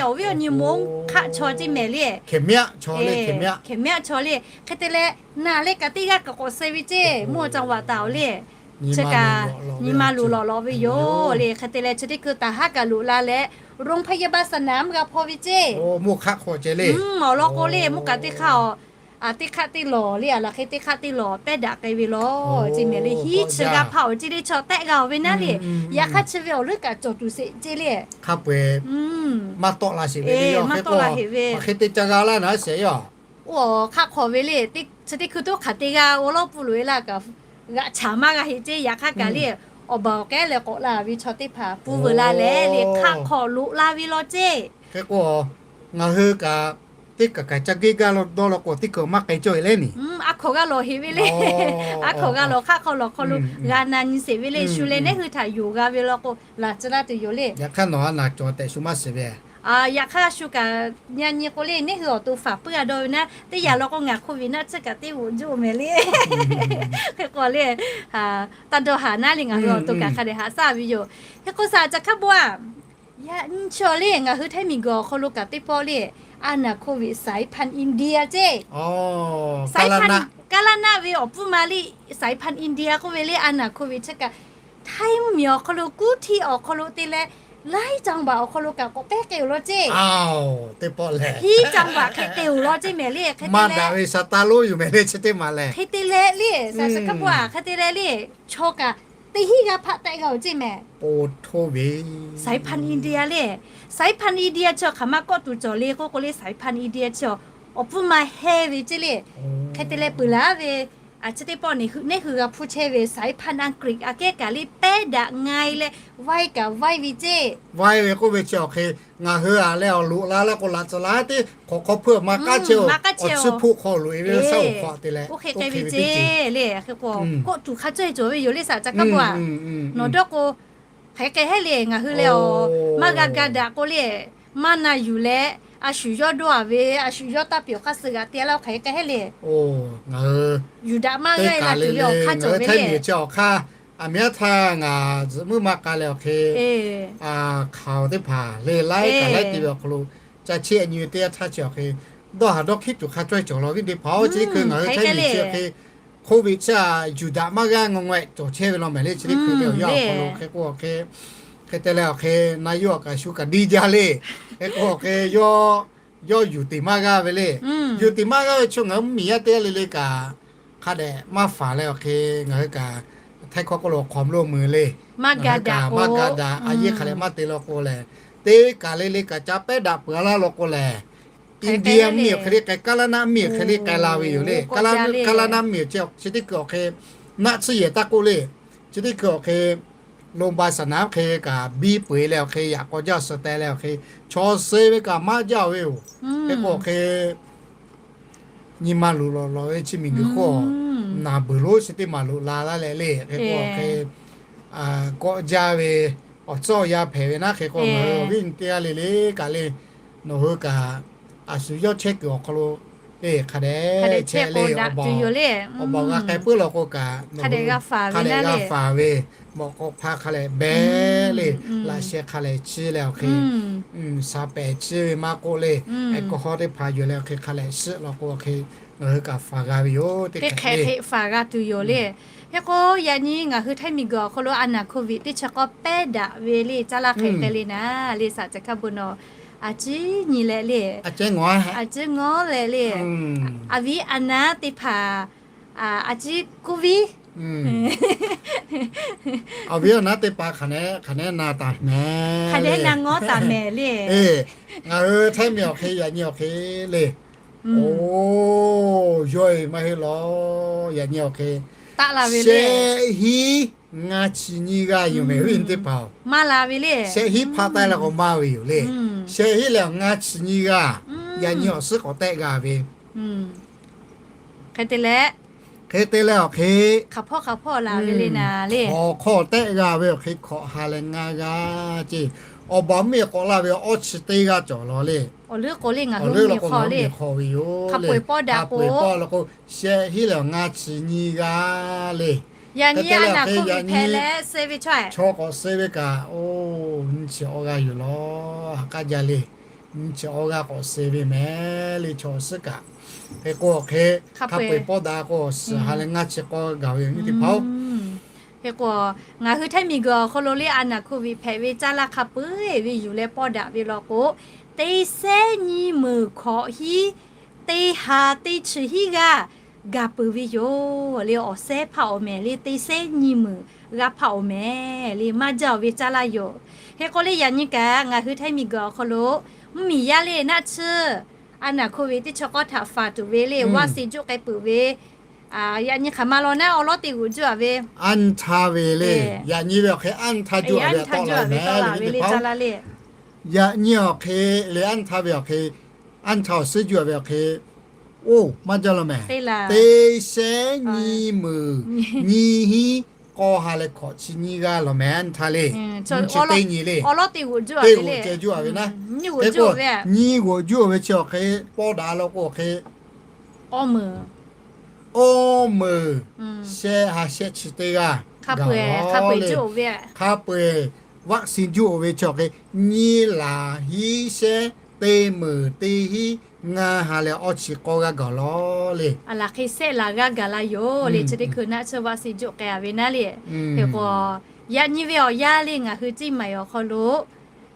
Awˬ viˉ awˬ nyi ม้ง hk'aˆ chaw ceˇ mehˍ le. Hkehˍ mehˆ chaw le. Hk'e te leh naˬ leh kaꞈ teˇ g'aˇ kaꞈ k'awꞈ suh ve ceˇ mvuhˇ awˬ จังหวัด taˍ awˬ le. Chi kaꞈ nyi ma loˍ lawꞈ lawꞈ ve yoˬ le. Hk'e te leh chi teˇ hkui taˍ haˉ kaꞈ loꞈ la leh โรงพยาบาลสนาม g'a hpaw ve ceˇ. Awˬ lawn k'o le mvuhˇ kaꞈ teˇ hk'aˆ a teˇ hk'aˆ teˇ lawˬ le a laˬ hk'e teˇ hk'aˆ teˇ lawˬ pehˉ daꞈ k'ai ve law ceˇ mehˍ le. Hiˉ chi g'aˇ hpaˆ awˬ ceˇ le chaw tehˆ g'a awˬ ve naˉ le. Yaꞈ hk'aˇ chi ve awˬ leuˉ kaꞈ cawˬ tuˬ sheˍ ceˇ le. Hk'a peu-eˬ maˇ tawˆ la sheˍ ve le. Maˇ tawˆ la sheˍ ve. Hk'e te ca g'a laˇ naˉ sheˍ yoˬ. Oˇ hk'aˆ hk'aw ve le, chi teˇ hkui toˇ hk'aˬ te g'a awˬ lawˉ pun loꞈ e laˇ kaꞈ g'aꞈ chaˍ maˇ g'a heˆ ceˇ. Yaꞈ hk'aˇ kaꞈ le awˬ baˬ awˬ kehˉ leh k'awꞈ la ve chaw teˇ hpaˍ pun veuˬ la leh le hk'aˆ hk'aw loꞈ la ve law ceˇ. Hk'e k'o ngaˬ hui kaꞈ teˇ kaˬ kaꞈ ca geˇ gaˇ dawˇ law k'o teˇ hkui maˇ k'ai cawˇ e leh ni. A hk'awꞈ g'a lawˬ heˆ ve le. A hk'awꞈ g'a lawˬ hk'aˆ hk'aw lawˬ hk'aw lo g'a na nyi sheˍ ve le. Shu leh nehˉ hui htaꞈ yonˍ g'a ve law k'o laˬ tcuh laˇ tuˬ yoˬ le. Yaꞈ hk'aˇ nawˬ a naˍ cawˬ tehꞈ shu maˇ shiˍ ve Yaꞈ hk'aˇ shu kaꞈ yaꞈ nyi k'o le, neˇ hui awˬ to faˍ puiˉ a dawˇ ve naˉ, teˇ yanˇ law k'o ngaˬ hk'oˆ ve naˆ tsuhˇ kaꞈ teˇ g'oꞈ juˆ mehˍ le. Hk'e k'o le, taˇ dawˇ haˍ naˉ le, ngaˬ hui awˬ to kaꞈ hk'a dehꞈ haꞈ shaˉ ve yoˬ. Hk'e k'o saˍ ca hk'a bon a, yaꞈ nyi chi le ngaˬ hui htaiˇ miˬguiˬ awˬ hk'aw lo kaꞈ teˇ pawˆ le, a naˬ hk'oˆ ve saiˍ hpanˍ India ceˇ. Saiˍ hpanˍ kaˇ laˇ naˆ ve awˬ pfuhˇ ma le, saiˍ hpanˍ India k'oˆ ve le, a naˬ hk'oˆ ve chi kaꞈ htaiˇ mvuhˇmiˬ awˬ hk'aw lo kuˉ htiˇ awˬ hk'aw lo te leh, laiˉ caˇ baˬ awˬ hk'aw lo kaꞈ k'awꞈ k'ehˉ k'ai oˬ law ceˇ. Hiˉ caˇ baˬ hk'e te oˬ law ceˇ mehˍ le. Hk'e te leh, hk'e te leh le, saˍ saˍ hkaˇ pawˆ a hk'e te leh le, chaw kaꞈ teˇ hinˉ g'aˇ hpaˆ tehˆ g'a oˬ ceˇ mehˍ. Saiˍ hpanˍ India le, saiˍ hpanˍ India chi hk'aˬ ma kawˆ tuˬ cawˬ le k'oˆ k'o le, saiˍ hpanˍ India chi awˬ pfuhˇ ma heh ve ceˇ le. Hk'e te leh peuˬ laˬ ve, a chi teˇ pawˆ neˇ hui g'a hpuˇ chehˇ ve saiˍ hpanˍ Aˍgric aꞈ kehˉ kaꞈ le pehˉ daꞈ nga e leh vaiˇ kaꞈ vaiˇ ve ceˇ. Vaiˇ ve k'oˆ ve chi awˬ hk'e, ngaˬ hui a leh awˬ loꞈ la la k'o laꞈ tcuhˍ la teˇ hk'awꞈ hk'aw hpeuˇ maˇ k'aˉ chehˇ oˬ, awˬ tsuhˇ hpoˆ hk'aw loꞈ e ve shaˉ oˍ hk'aw te leh oˇ hk'e k'ai ve ceˇ le. Hk'e k'o kawˆ tuˬ hk'a cawehˇ cawˬ ve yoˬ le, saˍ ca hkaˇ bon a. Nawˬ dawˇ k'o, hk'aˬ hk'e k'ai hehˉ le, ngaˬ hui leh awˬ maˇ g'a ga daꞈ k'o le, maˇ na yuˬ leh a shu yawˇ dawˇ a ve, a shu yawˇ taˇ pyeˬ awˬ hk'aˇ suh g'aꞈ te laˇ, hk'aˬ hk'e k'ai hehˉ le. Yuˬ daꞈ maˇ g'aˇ e la tuˬ ve awˬ hk'aˇ cawˬ ve le. Aˬ miˉ aˉ htaˇ ngaˬ zuhꞈ muiˉ maˇ k'a leh awˬ hk'e, hk'aˬ teˇ hpaˍ le laiˉ kaꞈ laiˉ te ve awˬ hk'aw lo, ca cheˇ a nyi ve teˇ yanˇ htaˇ chi awˬ hk'e, dawˇ haˍ dawˇ hkiˉ tuˬ hk'a cawehˇ cawˬ law viˉ teˇ hpaˍ-oˬ. Chi teˇ hkui ngaˬ hui htaiˇ miˬ chi awˬ hk'e, Covid chi a yuˬ daꞈ maˇ g'aˇ ngaw ngaweh cawˬ chehˇ ve law mehˍ le. Chi teˇ hkui ve awˬ yanˇ awˬ hk'aw lo hk'e k'o awˬ hk'e, hk'e te leh awˬ hk'e na yuˬ awˬ kaꞈ shu kaꞈ diˇ jaˇ le. Hk'e k'o awˬ hk'e yawˇ yuˬ teˍ maˇ g'aˇ ve le. Yuˬ teˍ maˇ g'aˇ ve chaw ngaˬ hui mvuhˇmiˬ yaˇ teˇ g'aˇ le le kaꞈ hk'a dehꞈ maˇ faˍ leh awˬ hk'e, ngaˬ hui kaꞈ htaiˇ hkawˇ k'oˆ lo hk'awꞈ lo meuˬ le. Ngaˬ hui kaꞈ maˇ ga daꞈ, a yeˇ hk'a dehꞈ maˇ te law k'o lehˬ, teˇ kaˬ le le kaꞈ ca pehˉ daꞈ peuˬ a laˇ law k'o lehˬ, India mvuhˇmiˬ awˬ hk'e le k'ai, kaˇ laˇ naˆ mvuhˇmiˬ awˬ hk'e le k'ai la ve yoˬ le. Kaˇ laˇ naˆ mvuhˇmiˬ awˬ chi teˇ hkui awˬ hk'e naˆ tsuhˇ yehˬ taˇ k'oˆ le. Chi teˇ hkui awˬ hk'e loˍ baˬ saˍ naˍ awˬ hk'e kaꞈ biˇ peu eˬ leh awˬ hk'e yaꞈ k'aw jaˇ suh teh leh awˬ hk'e chaw suh ve kaꞈ maˇ jaˇ ve yoˬ. Hk'e k'o awˬ hk'e nyi ma luˬ lawˬ lawˬ ve chi miˬguiˬ hk'oˆ naˬ beuˬ lonˉ chi teˇ maˬ loꞈ la laˇ leh le. Hk'e k'o awˬ hk'e kawˆ jaˇ ve awˬ tcuhˉ awˬ yanˇ hpehꞈ ve naˉ. Hk'e k'o ngaˬ hui awˬ viˉ teˇ g'aˇ le le kaꞈ le, nawˬ hui kaꞈ a shu yawˇ chehˇ kuiˬ awˬ hk'aw lo le hk'a dehꞈ chehˇ le, awˬ baˬ g'a k'ai puiˉ law k'o kaꞈ nawˬ hui hk'a dehꞈ g'a faˍ ve, mawꞈ k'aw hpaˇ hk'a lehꞈ behˬ le, laꞈ sheh hk'a lehꞈ ciˇ leh awˬ hk'e, shaˍ pehˍ ciˇ ve maˇ k'oˆ le, a kawˇ hawˉ teˇ hpaˍ yuˬ leh awˬ hk'e hk'a lehꞈ shiˆ law k'o awˬ hk'e, ngaˬ hui kaꞈ faˍ g'a ve yoˬ. Teˇ hk'e hk'e faˍ g'a tuˬ yoˬ le. Hk'e k'o yaꞈ nyi ngaˬ hui htaiˇ miˬguiˬ awˬ hk'aw lo a naˬ Covid teˇ chi k'awˇ pehˉ daꞈ ve le, caˇ laˇ hk'e k'ai le naˉ le, saˍ ca hkaˇ bon nawˬ a ciˉ nyi leh le, a ciˉ ngawˉ leh le, a viˉ a naˉ teˇ hpaˍ a ciˉ kuˇ viˉ awˬ viˉ awˬ naˉ teˇ hpaˍ hk'aˬ nehˉ hk'aˬ nehˉ na taˍ mehˍ, hk'aˬ nehˉ na ngawˉ taˍ mehˍ le. Ngaˬ hui htaiˇ miˬ awˬ hk'e yaꞈ nyi awˬ hk'e le, oˬ, yawˇ e maˇ heˆ law. Yaꞈ nyi awˬ hk'e shehˆ hinˉ ngaˇ chi nyiˇ g'aˇ yoˬ mehˍ viˉ teˇ hpaˍ-oˬ. Maˇ la ve le. Shehˆ hinˉ hpaˆ taˆ la k'o maˇ ve yoˬ le. Shehˆ hinˉ leh awˬ ngaˇ chi nyiˇ g'aˇ yaꞈ nyi awˬ suhˉ k'awꞈ tehˆ g'a ve. Hk'e te leh, hk'e te leh awˬ hk'e hk'aˬ hpawˇ hk'aˬ hpawˇ la ve le naˉ le, hk'awꞈ hk'awꞈ tehˆ g'a ve awˬ hk'e hkawꞈ ha leh ngaˇ g'aˇ ceˇ. Awˬ baˬ mvuhˇmiˬ k'awꞈ la ve awˬ awˇ chi teˇ g'aˇ cawˬ law le. Awˬ leuˉ k'o le ngaˬ hui mvuhˇmiˬ hk'aw ve yoˬ le. Hk'a peu-eˬ pawˆ daꞈ k'o, law k'o shehˆ hinˉ leh awˬ ngaˇ chi nyiˇ g'aˇ le. Yaꞈ nyi a naˬ hk'oˆ ve hpehꞈ leh suh ve chaw k'awꞈ suh ve kaꞈ, oˬ, nyiˇ chi awˇ g'aˇ yoˬ law. Ha k'aˉ jaˇ le. Nyiˇ chi awˇ g'aˇ k'awꞈ suh ve mehˍ le chaw suhˉ kaꞈ. Hk'e k'o awˬ hk'e hk'a peu-eˬ pawˆ daꞈ k'o suhˍ ha leh ngaˇ chi k'awˇ gaˬ ve yoˬ nyiˇ teˇ hpaˍ-oˬ. Hk'e k'o ngaˬ hui htaiˇ miˬguiˬ awˬ hk'aw lo le a naˬ hk'oˆ ve hpehꞈ ve caˇ laˇ hk'a peu-eˬ ve yuˬ leh pawˆ daꞈ ve law k'o, teˇ sehˉ nyiˇ meunˍ hkawꞈ hiˉ teˇ ha teˇ chi hiˉ g'aˇ gaˬ peuˬ ve yoˬ le. Awˬ sehˉ hpaˆ awˬ mehˍ le, teˇ sehˉ nyiˇ meunˍ g'aˇ hpaˆ awˬ mehˍ le, maˇ jaˇ-oˬ ve caˇ laˇ yoˬ. Hk'e k'o le yaꞈ nyi kaꞈ ngaˬ hui htaiˇ miˬguiˬ awˬ hk'aw lo mvuhˇmiˬ yaˇ le naˆ tsuhˇ a naˬ hk'oˆ ve teˇ chi k'awˇ htaꞈ faˍ tuˬ ve le, vaˇ se juˆ k'ai peuˬ ve, yaꞈ nyi hk'aˬ ma law naˉ awˬ lawˉ te g'oꞈ juˆ a ve, anˇ htaˇ ve le. Yaꞈ nyi ve awˬ hk'e anˇ htaˇ juˆ a ve tawˆ la ve le caˇ laˇ le. Yaꞈ nyi awˬ hk'e le anˇ htaˇ ve awˬ hk'e, anˇ htaˇ awˬ suhˉ juˆ a ve awˬ hk'e, oˇ maˇ jaˇ law mehˍ. Teˇ sehˉ nyiˇ meunˍ nyiˇ hinˉ k'awˇ ha leh hkawꞈ chi nyiˇ g'aˇ lawˬ mehˍ, nyi htaˇ le. Nyi chi teˇ nyi le. Teˇ g'oꞈ ceh juˇ a ve le. Hk'e k'o, nyi g'oꞈ juˇ ve chi awˬ hk'e pawˇ daꞈ law k'o hk'e, awˇ meuˍ shehˆ ha shehˆ chi teˇ g'aˇ gaˬ le. Hk'a peu-eˬ vaccine juˇ oˬ ve chi awˬ hk'e, nyiˇ laˬ hiˉ shehˉ teˇ meuˍ teˇ hiˉ ngaˇ ha leh awˇ chi k'awˇ g'aˇ gaˬ lawˬ le. Aˬ laˬ hk'e shehˆ laˬ g'aˇ gaˬ la yoˬ le. Chi teˇ hkui naˆ tsuhˇ vaccine juˇ k'ai a ve naˉ le. Hk'e k'o, yaꞈ nyi ve awˬ yanˇ le ngaˬ hui Ciˇ maiˍ awˬ hk'aw lo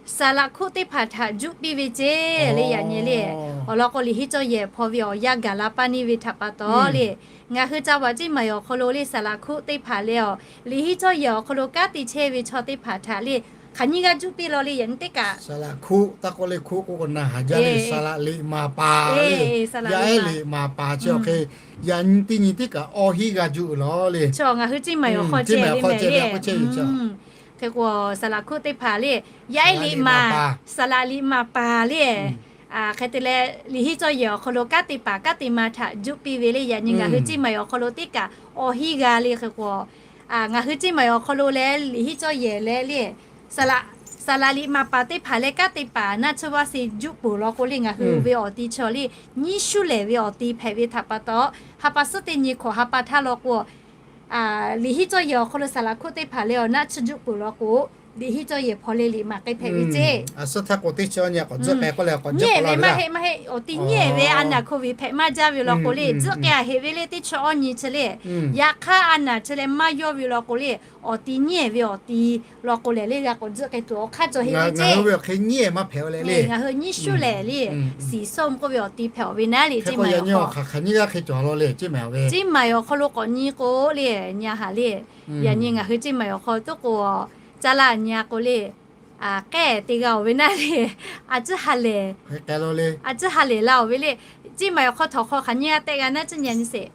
saˍ laꞈ hkuˆ teˇ hpaˍ htaꞈ juˇ piˇ ve ceˇ le. Yaꞈ nyi le, awˬ lawn k'o liꞈ hiˉ cawˇ yehˬ hpaw ve awˬ yanˇ gaˬ la paˇ neˇ ve htaꞈ pa taw le, ngaˬ hui ca vaꞈ Ciˇ maiˍ awˬ hk'aw lo le saˍ laꞈ hkuˆ teˇ hpaˍ leh awˬ liꞈ hiˉ cawˇ yehˬ awˬ hk'aw lo kanˉ te chehˇ ve chaw teˇ hpaˍ htaꞈ le, hk'aˬ nyiˇ g'aˇ juˇ piˇ law le. Yaꞈ nyi teˇ kaꞈ saˍ laꞈ hkuˆ taˇ k'oˆ le, hkuˆ k'oˆ k'o na haˍ jaˇ le, saˍ laꞈ liꞈ maˍ paˍ le. Yaˇ ehˉ liꞈ maˍ paˍ chi awˬ hk'e, yaꞈ nyi teˇ nyi teˇ kaꞈ awˇ hiˉ g'a juˇ law le. Ngaˬ hui Ciˇ maiˍ awˬ hk'aw ceh ve k'oˆ chehˇ ve chi. Hk'e k'o saˍ laꞈ hkuˆ teˇ hpaˍ le, yaˇ ehˉ liꞈ maˍ, saˍ laꞈ liꞈ maˍ paˍ le. Hk'e te leh liꞈ hiˉ cawˇ yehˬ awˬ hk'aw lo kanˉ te paˍ kanˉ te ma htaꞈ juˇ piˇ ve le. Yaꞈ nyi ngaˬ hui Ciˇ maiˍ awˬ hk'aw lo teˇ kaꞈ awˇ hiˉ g'a le. Hk'e k'o, ngaˬ hui Ciˇ maiˍ awˬ hk'aw lo leh liꞈ hiˉ cawˇ yehˬ leh le, saˍ laꞈ liꞈ maˍ paˍ teˇ hpaˍ leh kanˉ te paˍ naˆ tsuhˇ vaˇ se juˇ peuˬ law k'o le, ngaˬ hui ve awˬ ti chaw le nyiˇ shuˉ lehˬ ve awˬ ti hpehꞈ ve htaꞈ pa taw, ha pa suhˉ teˇ nyi hkawꞈ ha pa htaˇ law k'o, liꞈ hiˉ cawˇ yehˬ awˬ hk'aw lo saˍ laꞈ hkuˆ teˇ hpaˍ leh awˬ naˆ tsuhˇ juˇ peuˬ law k'o, liꞈ hiˉ cawˇ yehˬ hpaw le liꞈ maˍ k'ai hpehꞈ ve ceˇ. Nyiˇ ehˬ ve maˇ heˆ maˇ heˆ, awˬ ti nyiˇ ehˬ ve a naˍ hk'oˆ ve hpehꞈ maˇ jaˇ ve law k'o le, tzuhˆ k'ai a heꞈ ve le teˇ chaw awˇ nyi chi le. Yaꞈ hk'aˇ a naˍ chi leh maˇ yawˇ ve law k'o le, awˬ ti nyiˇ ehˬ ve awˬ ti law k'o lehˬ le g'a k'awꞈ tzuhˆ k'ai tuˬ awˬ hk'aˇ cawˬ heꞈ ve ceˇ. Ngaˬ hui nyiˇ ehˬ maˇ hpehꞈ le le, ngaˬ hui nyiˇ shuˉ lehˬ le, siˍ sawˇ k'oˆ ve awˬ ti hpehꞈ ve naˉ le. Ciˇ maiˍ awˬ hk'aw lo k'awꞈ nyi k'o le, nyi a haꞈ le. Yaꞈ nyi ngaˬ hui Ciˇ maiˍ awˬ hk'aw toˉ k'o, caˇ laˇ nyi a k'o le, k'ehˆ te g'a oˬ ve naˉ le, a ciˉ ha lehˬ, a ciˉ ha lehˬ la oˬ ve le. Ciˇ maiˍ awˬ hk'aw htawnˍ hk'aw hk'aˬ nyiˇ g'aˇ tehˆ g'a naˉ ciˉ nyi a nyi sheˍ.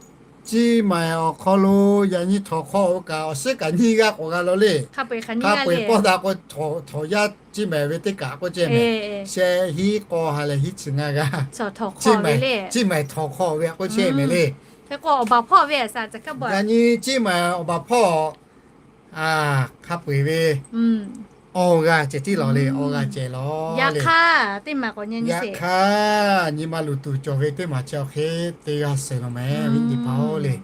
Ciˇ maiˍ awˬ hk'aw lo yaꞈ nyi htawnˍ hk'aw oˇ kaꞈ awˬ suhˉ kaꞈ nyiˇ g'aˇ k'awꞈ g'a law le. Hk'a peu-eˬ pawˇ daꞈ k'o, htawnˍ yaˇ Ciˇ maiˍ ve teˇ kaꞈ k'oˆ chehˇ mehˍ. Shehˆ hiˉ k'awˇ ha leh hiˉ chi ngaˇ g'aˇ, Ciˇ maiˍ htawnˍ hk'aw ve k'oˆ chehˇ mehˍ le. Yaꞈ nyi Ciˇ maiˍ awˬ baˬ hpawˇ hk'a peu-eˬ ve awˇ g'aˇ ceh tiˉ lawˬ le, awˇ g'aˇ ceh lawˬ le. Yaꞈ hk'aˇ, nyi ma luˬ tuˬ cawˬ ve teˇ maˬ chi awˬ hk'e te g'a suh lawˬ mehˍ, viˉ nyi teˇ hpaˍ-oˬ le.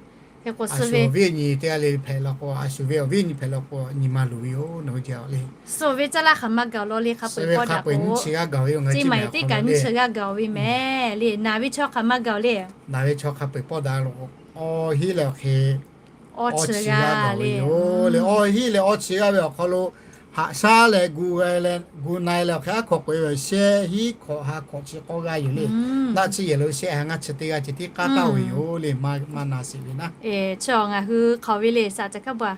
A shu awˬ viˉ awˬ nyi teˇ g'aˇ le hpehꞈ law k'o, a shu ve awˬ viˉ awˬ nyi hpehꞈ law k'o, nyi ma luˬ ve yoˬ, nawˬ hui jehˬ le. Suh ve caˇ laˇ hk'aˬ ma gaˬ law le, hk'a peu-eˬ pawˇ daꞈ k'o, nyiˇ chi g'aˇ gaˬ ve yoˬ. Ciˇ maiˍ teˇ kaꞈ nyiˇ chi g'aˇ gaˬ ve mehˍ le. Naˬ ve chaw hk'aˬ ma gaˬ le. Naˬ ve chaw hk'a peu-eˬ pawˇ daꞈ law k'o, awˇ hiˉ leh awˬ hk'e awˇ chi g'aˇ gaˬ ve yoˬ le. Awˇ hiˉ leh awˇ chi g'aˇ ve awˬ hk'aw lo haꞈ shaˉ leh gu na-e leh awˬ hk'e aˉ hkawꞈ k'oꞈ-e ve shehˆ hiˉ hkawꞈ ha hkawꞈ chi k'awˇ g'aˇ yoˬ le. Naˆ tsuhˇ yehˬ lo shehˆ ha ngaˇ chi teˇ g'aˇ ceh tiˉ k'aˉ taˍ ve yoˬ le. Maˇ na sheˍ ve naˉ. Chi ngaˬ hui hk'aw ve le, shaˍ caˬ hkaˉ ba.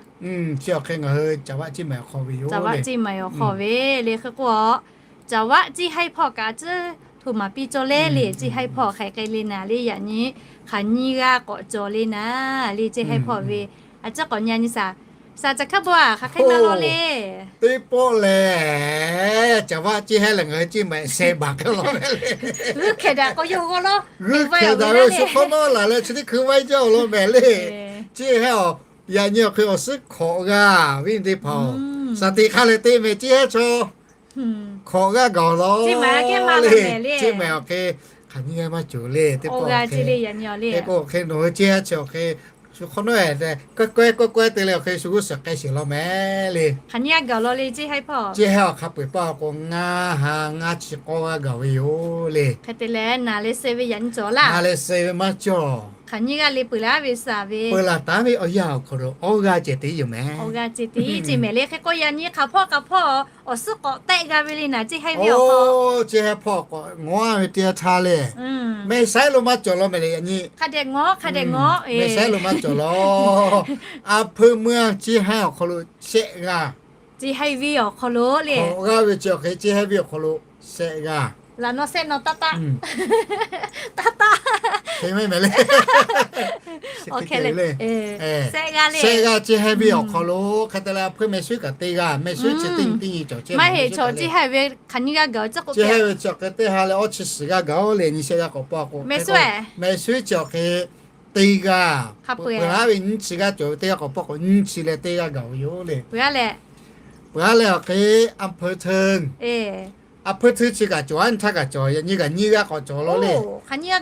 Chi awˬ hk'e ngaˬ hui Caˍ vaˆ Ciˇ maiˍ awˬ hk'aw ve yoˬ. Caˍ vaˆ Ciˇ maiˍ awˬ hk'aw ve le hk'e k'o, Caˍ vaˆ Ciˇ haiˇ hpawˇ kaꞈ a ciˉ htoꞈ maˍ piˇ cawˇ le le. Ciˇ haiˇ hpawˇ hk'aˬ hk'e le naˍ le, yaꞈ nyi hk'aˬ nyiˇ g'aˇ k'awꞈ cawˬ le naˍ le. Ciˇ haiˇ hpawˇ ve a ciˉ k'awꞈ nyi a nyi shaˍ. Shaˍ caˬ hkaˉ ba hk'aˬ hk'e na law le. Teˇ pawˆ lehˬ, Caˍ vaˆ Ciˇ haiˇ lehˬ ngaˬ hui Ciˇ maiˍ sheh baˬ hk'e law ve le. G'uiˇ hkehˍ daꞈ k'o yawˇ g'awˇ lawˇ, g'uiˇ hkehˍ daꞈ ve shu hk'awꞈ nawˉ laˬ leh chi teˇ hkui vaiˇ jaˇ awˬ lawn mehˍ le. Ciˇ haiˇ-oˬ, yaꞈ nyi awˬ hk'e awˬ suhˉ hkawꞈ g'aˇ viˉ nyi teˇ hpaˍ-oˬ, shaˍ tiꞈ hk'a lehˬ te mehˍ Ciˇ haiˇ chaw hkawꞈ g'aˇ gaˬ law le. Ciˇ maiˍ awˬ hk'e hk'aˬ nyiˇ g'aˇ maˇ cawˬ le. Teˇ pawˆ hk'e, teˇ pawˆ hk'e nawˬ hui Ciˇ haiˇ chi awˬ hk'e shu hk'awꞈ nawˉ-e tehꞈ kawehˉ kawehˉ kawehˉ te leh awˬ hk'e shu g'uˇ suhˍ k'ai sheˍ law mehˍ le. Ciˇ haiˇ awˬ hk'a peu-eˬ paˇ k'o ngaˇ ha ngaˇ chi k'awˇ g'aˇ gaˬ ve yoˬ le. Hk'e te leh naˬ leh suh ve yaꞈ nyi cawˬ laˇ. Naˬ leh suh ve maˇ cawˬ. Hk'aˬ nyiˇ g'aˇ le peuˬ laˇ ve shaˍ ve, peuˬ laˬ taˉ ve awˬ yanˇ awˬ hk'aw lo awˇ g'aˇ ceh te yoˬ mehˍ. Awˇ g'aˇ ceh te ceˇ mehˍ le. Hk'e k'o yaꞈ nyi hk'aˬ hpawˇ hk'aˬ hpawˇ awˬ suhˉ k'awꞈ tehˆ g'a ve le naˬ Ciˇ haiˇ ve awˬ hk'aw. Ciˇ haiˇ hpawˇ k'awꞈ ngawˉ ve teˇ yanˇ htaˇ le, mehˍ saiˉ lo maˇ cawˬ law mehˍ le yaꞈ nyi. Hk'a dehꞈ ngawˉ, hk'a dehꞈ ngawˉ, mehˍ saiˉ lo maˇ cawˬ law. A hpeuˇ meuˇ Ciˇ haiˇ awˬ hk'aw lo shehˆ g'aˇ. Ciˇ haiˇ ve awˬ hk'aw lo le, awˬ g'aˇ ve chi awˬ hk'e Ciˇ haiˇ ve awˬ hk'aw lo shehˆ g'aˇ. Laꞈ nawˉ sehˆ nawˉ taˇ taˇ, taˇ taˇ, hk'e mehˍ le. Shehˆ g'aˇ le, shehˆ g'aˇ Ciˇ haiˇ ve awˬ hk'aw lo hk'e te leh a hpeuˇ mehˍ suiˉ kaꞈ teˇ g'aˇ, mehˍ suiˉ chi teˇ nyi teˇ nyi cawˬ ceˇ. Maˇ heˆ, chaw Ciˇ haiˇ ve hk'aˬ nyiˇ g'aˇ gaˬ-oˬ, Ciˇ haiˇ ve chi awˬ hk'e teˇ ha leh awˇ chi shiˍ g'aˇ gaˬ-oˬ le. Nyi shehˆ g'aˇ k'awꞈ paw k'o, mehˍ suiˉ chi awˬ hk'e teˇ g'aˇ, peuˬ-a ve nyiˇ chi g'aˇ cawˬ ve teˇ g'aˇ k'awꞈ pawˆ k'o nyiˇ chi leh teˇ g'aˇ gaˬ-oˬ yoˬ le. Peuˬ-a leh awˬ hk'e อำเภอเทิง อำเภอเทิง chi kaꞈ cawˬ, a nyi htaˇ kaꞈ cawˬ, yaꞈ nyi kaꞈ nyiˇ g'aˇ k'awꞈ cawˬ law le.